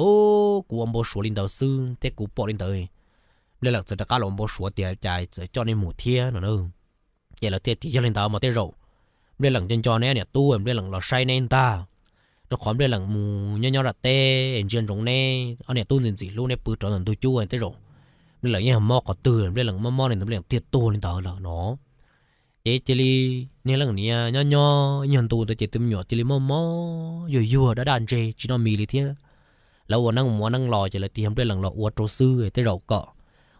kuv ua npau suav li ntawd xwb thiab kuv pom li ntawd. Npliaj leem txawm rov qab los ua npau suav tias cas txawm coj nej mus thiab no na. Ces lawv thiaj tias yog li ntawd mas tej zaum npliaj leem nco nco neb niam tub npliaj leem los saib neb ntag, rau qhov npliaj leem mus nyob nyob nram teb ntsia ntsoov neb ob niam tub ntxim ntxim hlub neb pw rau ntawm ntug cub tej zaum npliaj leem yeej mob qhov twg npliaj leem mob mob li ntawd npliaj leem thiaj tuag li ntawd lawm no. Ces cia li niag leej niam nyob nyob ib nyuag ntu ntawd ces tus me nyuam cia li mob mob yuag yuag daj daj ntseg tsis noj mis li thiab. Lawv ua neeb mus ua neeb los ces lawv tias yog npliaj leem los ua rau xwb tej zaum kom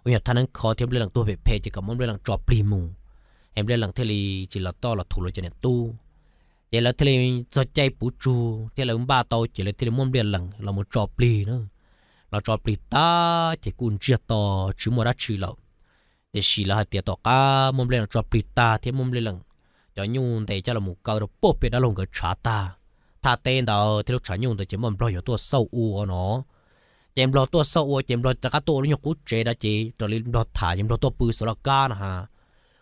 ua nyuag thaj neeb kho thiab npliaj leem tuag phem phem ces kom muab npliaj leem tso plig mus, es npliaj leem thiaj li tsis los toj los thuv lawv cov niam tub. Ces lawv thiaj li txog caij puv tsug thiab lawv npaj tau ces lawv thiaj li muab npliaj leem los mus tso plig na. Los tso plig tag ces kuj ntsiag to tsis muaj dab tsi lawm. Tiam sis lawv hais tias tom qab muab npliaj leem tso plig tag thiab muab npliaj leem cov nyuj ntes coj los mus kaw rau pem dab laug nkawd tshav tag, thaj teb ntawd thiab lub tshav nyuj ntawd ces muaj nplog yuav tuaj xauj ua no. Ces nplog tuaj xauj ua ces nplog rov qab tuaj ua lub nyuag qub tsev ntawd ces raws li nplog tham ces nplog tuaj pw xov laj kab no ha,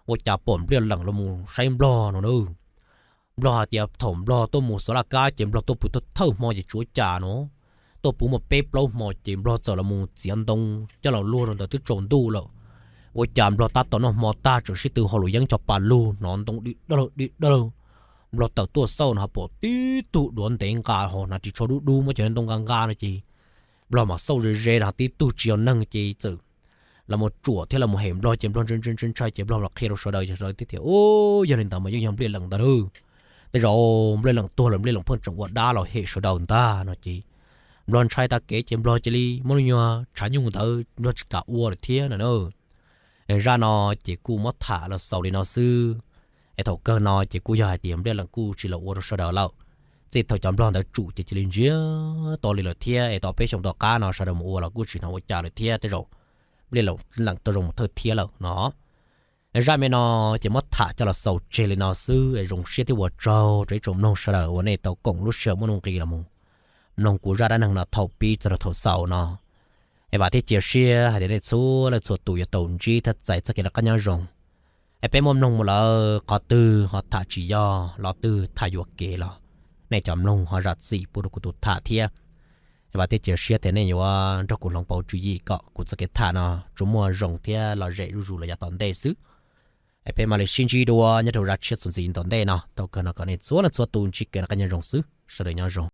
ua cas pom npliaj leem los mus saib nplog no na. Nplog hais tias thaum nplog tuaj mus xov laj kab ces nplog tuaj pw thawj hmo ces tsis ua cas no, tuaj pw muaj peb plaub hmo ces nplog txawm los mus txiav ntoo coj los luag rau ntawd twb tsaus ntuj lawm. Ua cas nplog tab tom noj hmo tag tseem sib tw hauv luam yeeb cog pas lug hnov ntoo di dawg di dawg, Nplog tawm tuaj xauj no ho pom tib tug duav ntev nqa ho hnav ris tsho dub dub muab cov ntoo nqa nqa no ces Nplog mam xauj ze ze no tib tug tsis yog neeg ces txawm los mus tsuam thiab los mus hem Nplog ces Nplog ntshai ntshai ntshai ces Nplog los qhia rau sawv daws ces sawv daws thiaj tias, Ub, yog li ntawd mas yeej yog Npliaj Leem ntag lauj. Tej zaum Npliaj Leem tuag lawm Npliaj Leem pheej tseem ua dab los hem sawv daws ntag no ces Nplog ntshai tag kev ces Nplog cia li muab lub nyuag tshav nyuj ntawd Nplog tsis kam ua lawm thiab no na. Zaj no ces kuj muab tham los xaus li no xwb. Es thaum kawg no ces kuj yog hais tias Npliaj Leem kuj tsis los ua rau sawv daws lawm. Txij thaum cov Nplog ntawd tsum ces cia li ntsia to li lawm thiab es tau peb xyoos tom qab no sawv daws mus ua los kuj tsis hnov ua cas lawm thiab tej zaum Npliaj Leem tau zoo mus thawj thiab lawm no. Zaj me no ces muab tham coj los xaus tseg li no xwb es zoo siab thiab ua tsaug rau ib tsoom mloog sawv daws uas nej tau koom lub sij hawm muaj nuj nqis los mus mloog kuv zaj dab neeg no thaum pib txog rau thaum xaus no. Es vam thiab cia siab hais tias nej txhua leej txhua tus yuav tau ntsib thiab txais txoj kev noj qab nyob zoo. Es peb muaj mloog mus lawm qhov twg ho tham tsis yog, lo twg tham yuam kev los nej cov mloog ho zam txim pub rau kuv tus tham thiab. Es vam thiab cia siab tias nej yuav nrog kuv hloov pauv tswv yim kom kuv txoj kev tham no tsuas muaj zoo thiab lom zem zuj zus los yav tom ntej xwb. Es peb mam li sib ntsib dua nyob rau zaj tshiab txuas ntxiv tom ntej no, thaum kawg no kom nej txhua leej txhua tus ntsib kev noj qab nyob zoo xwb, sawv daws nyob zoo.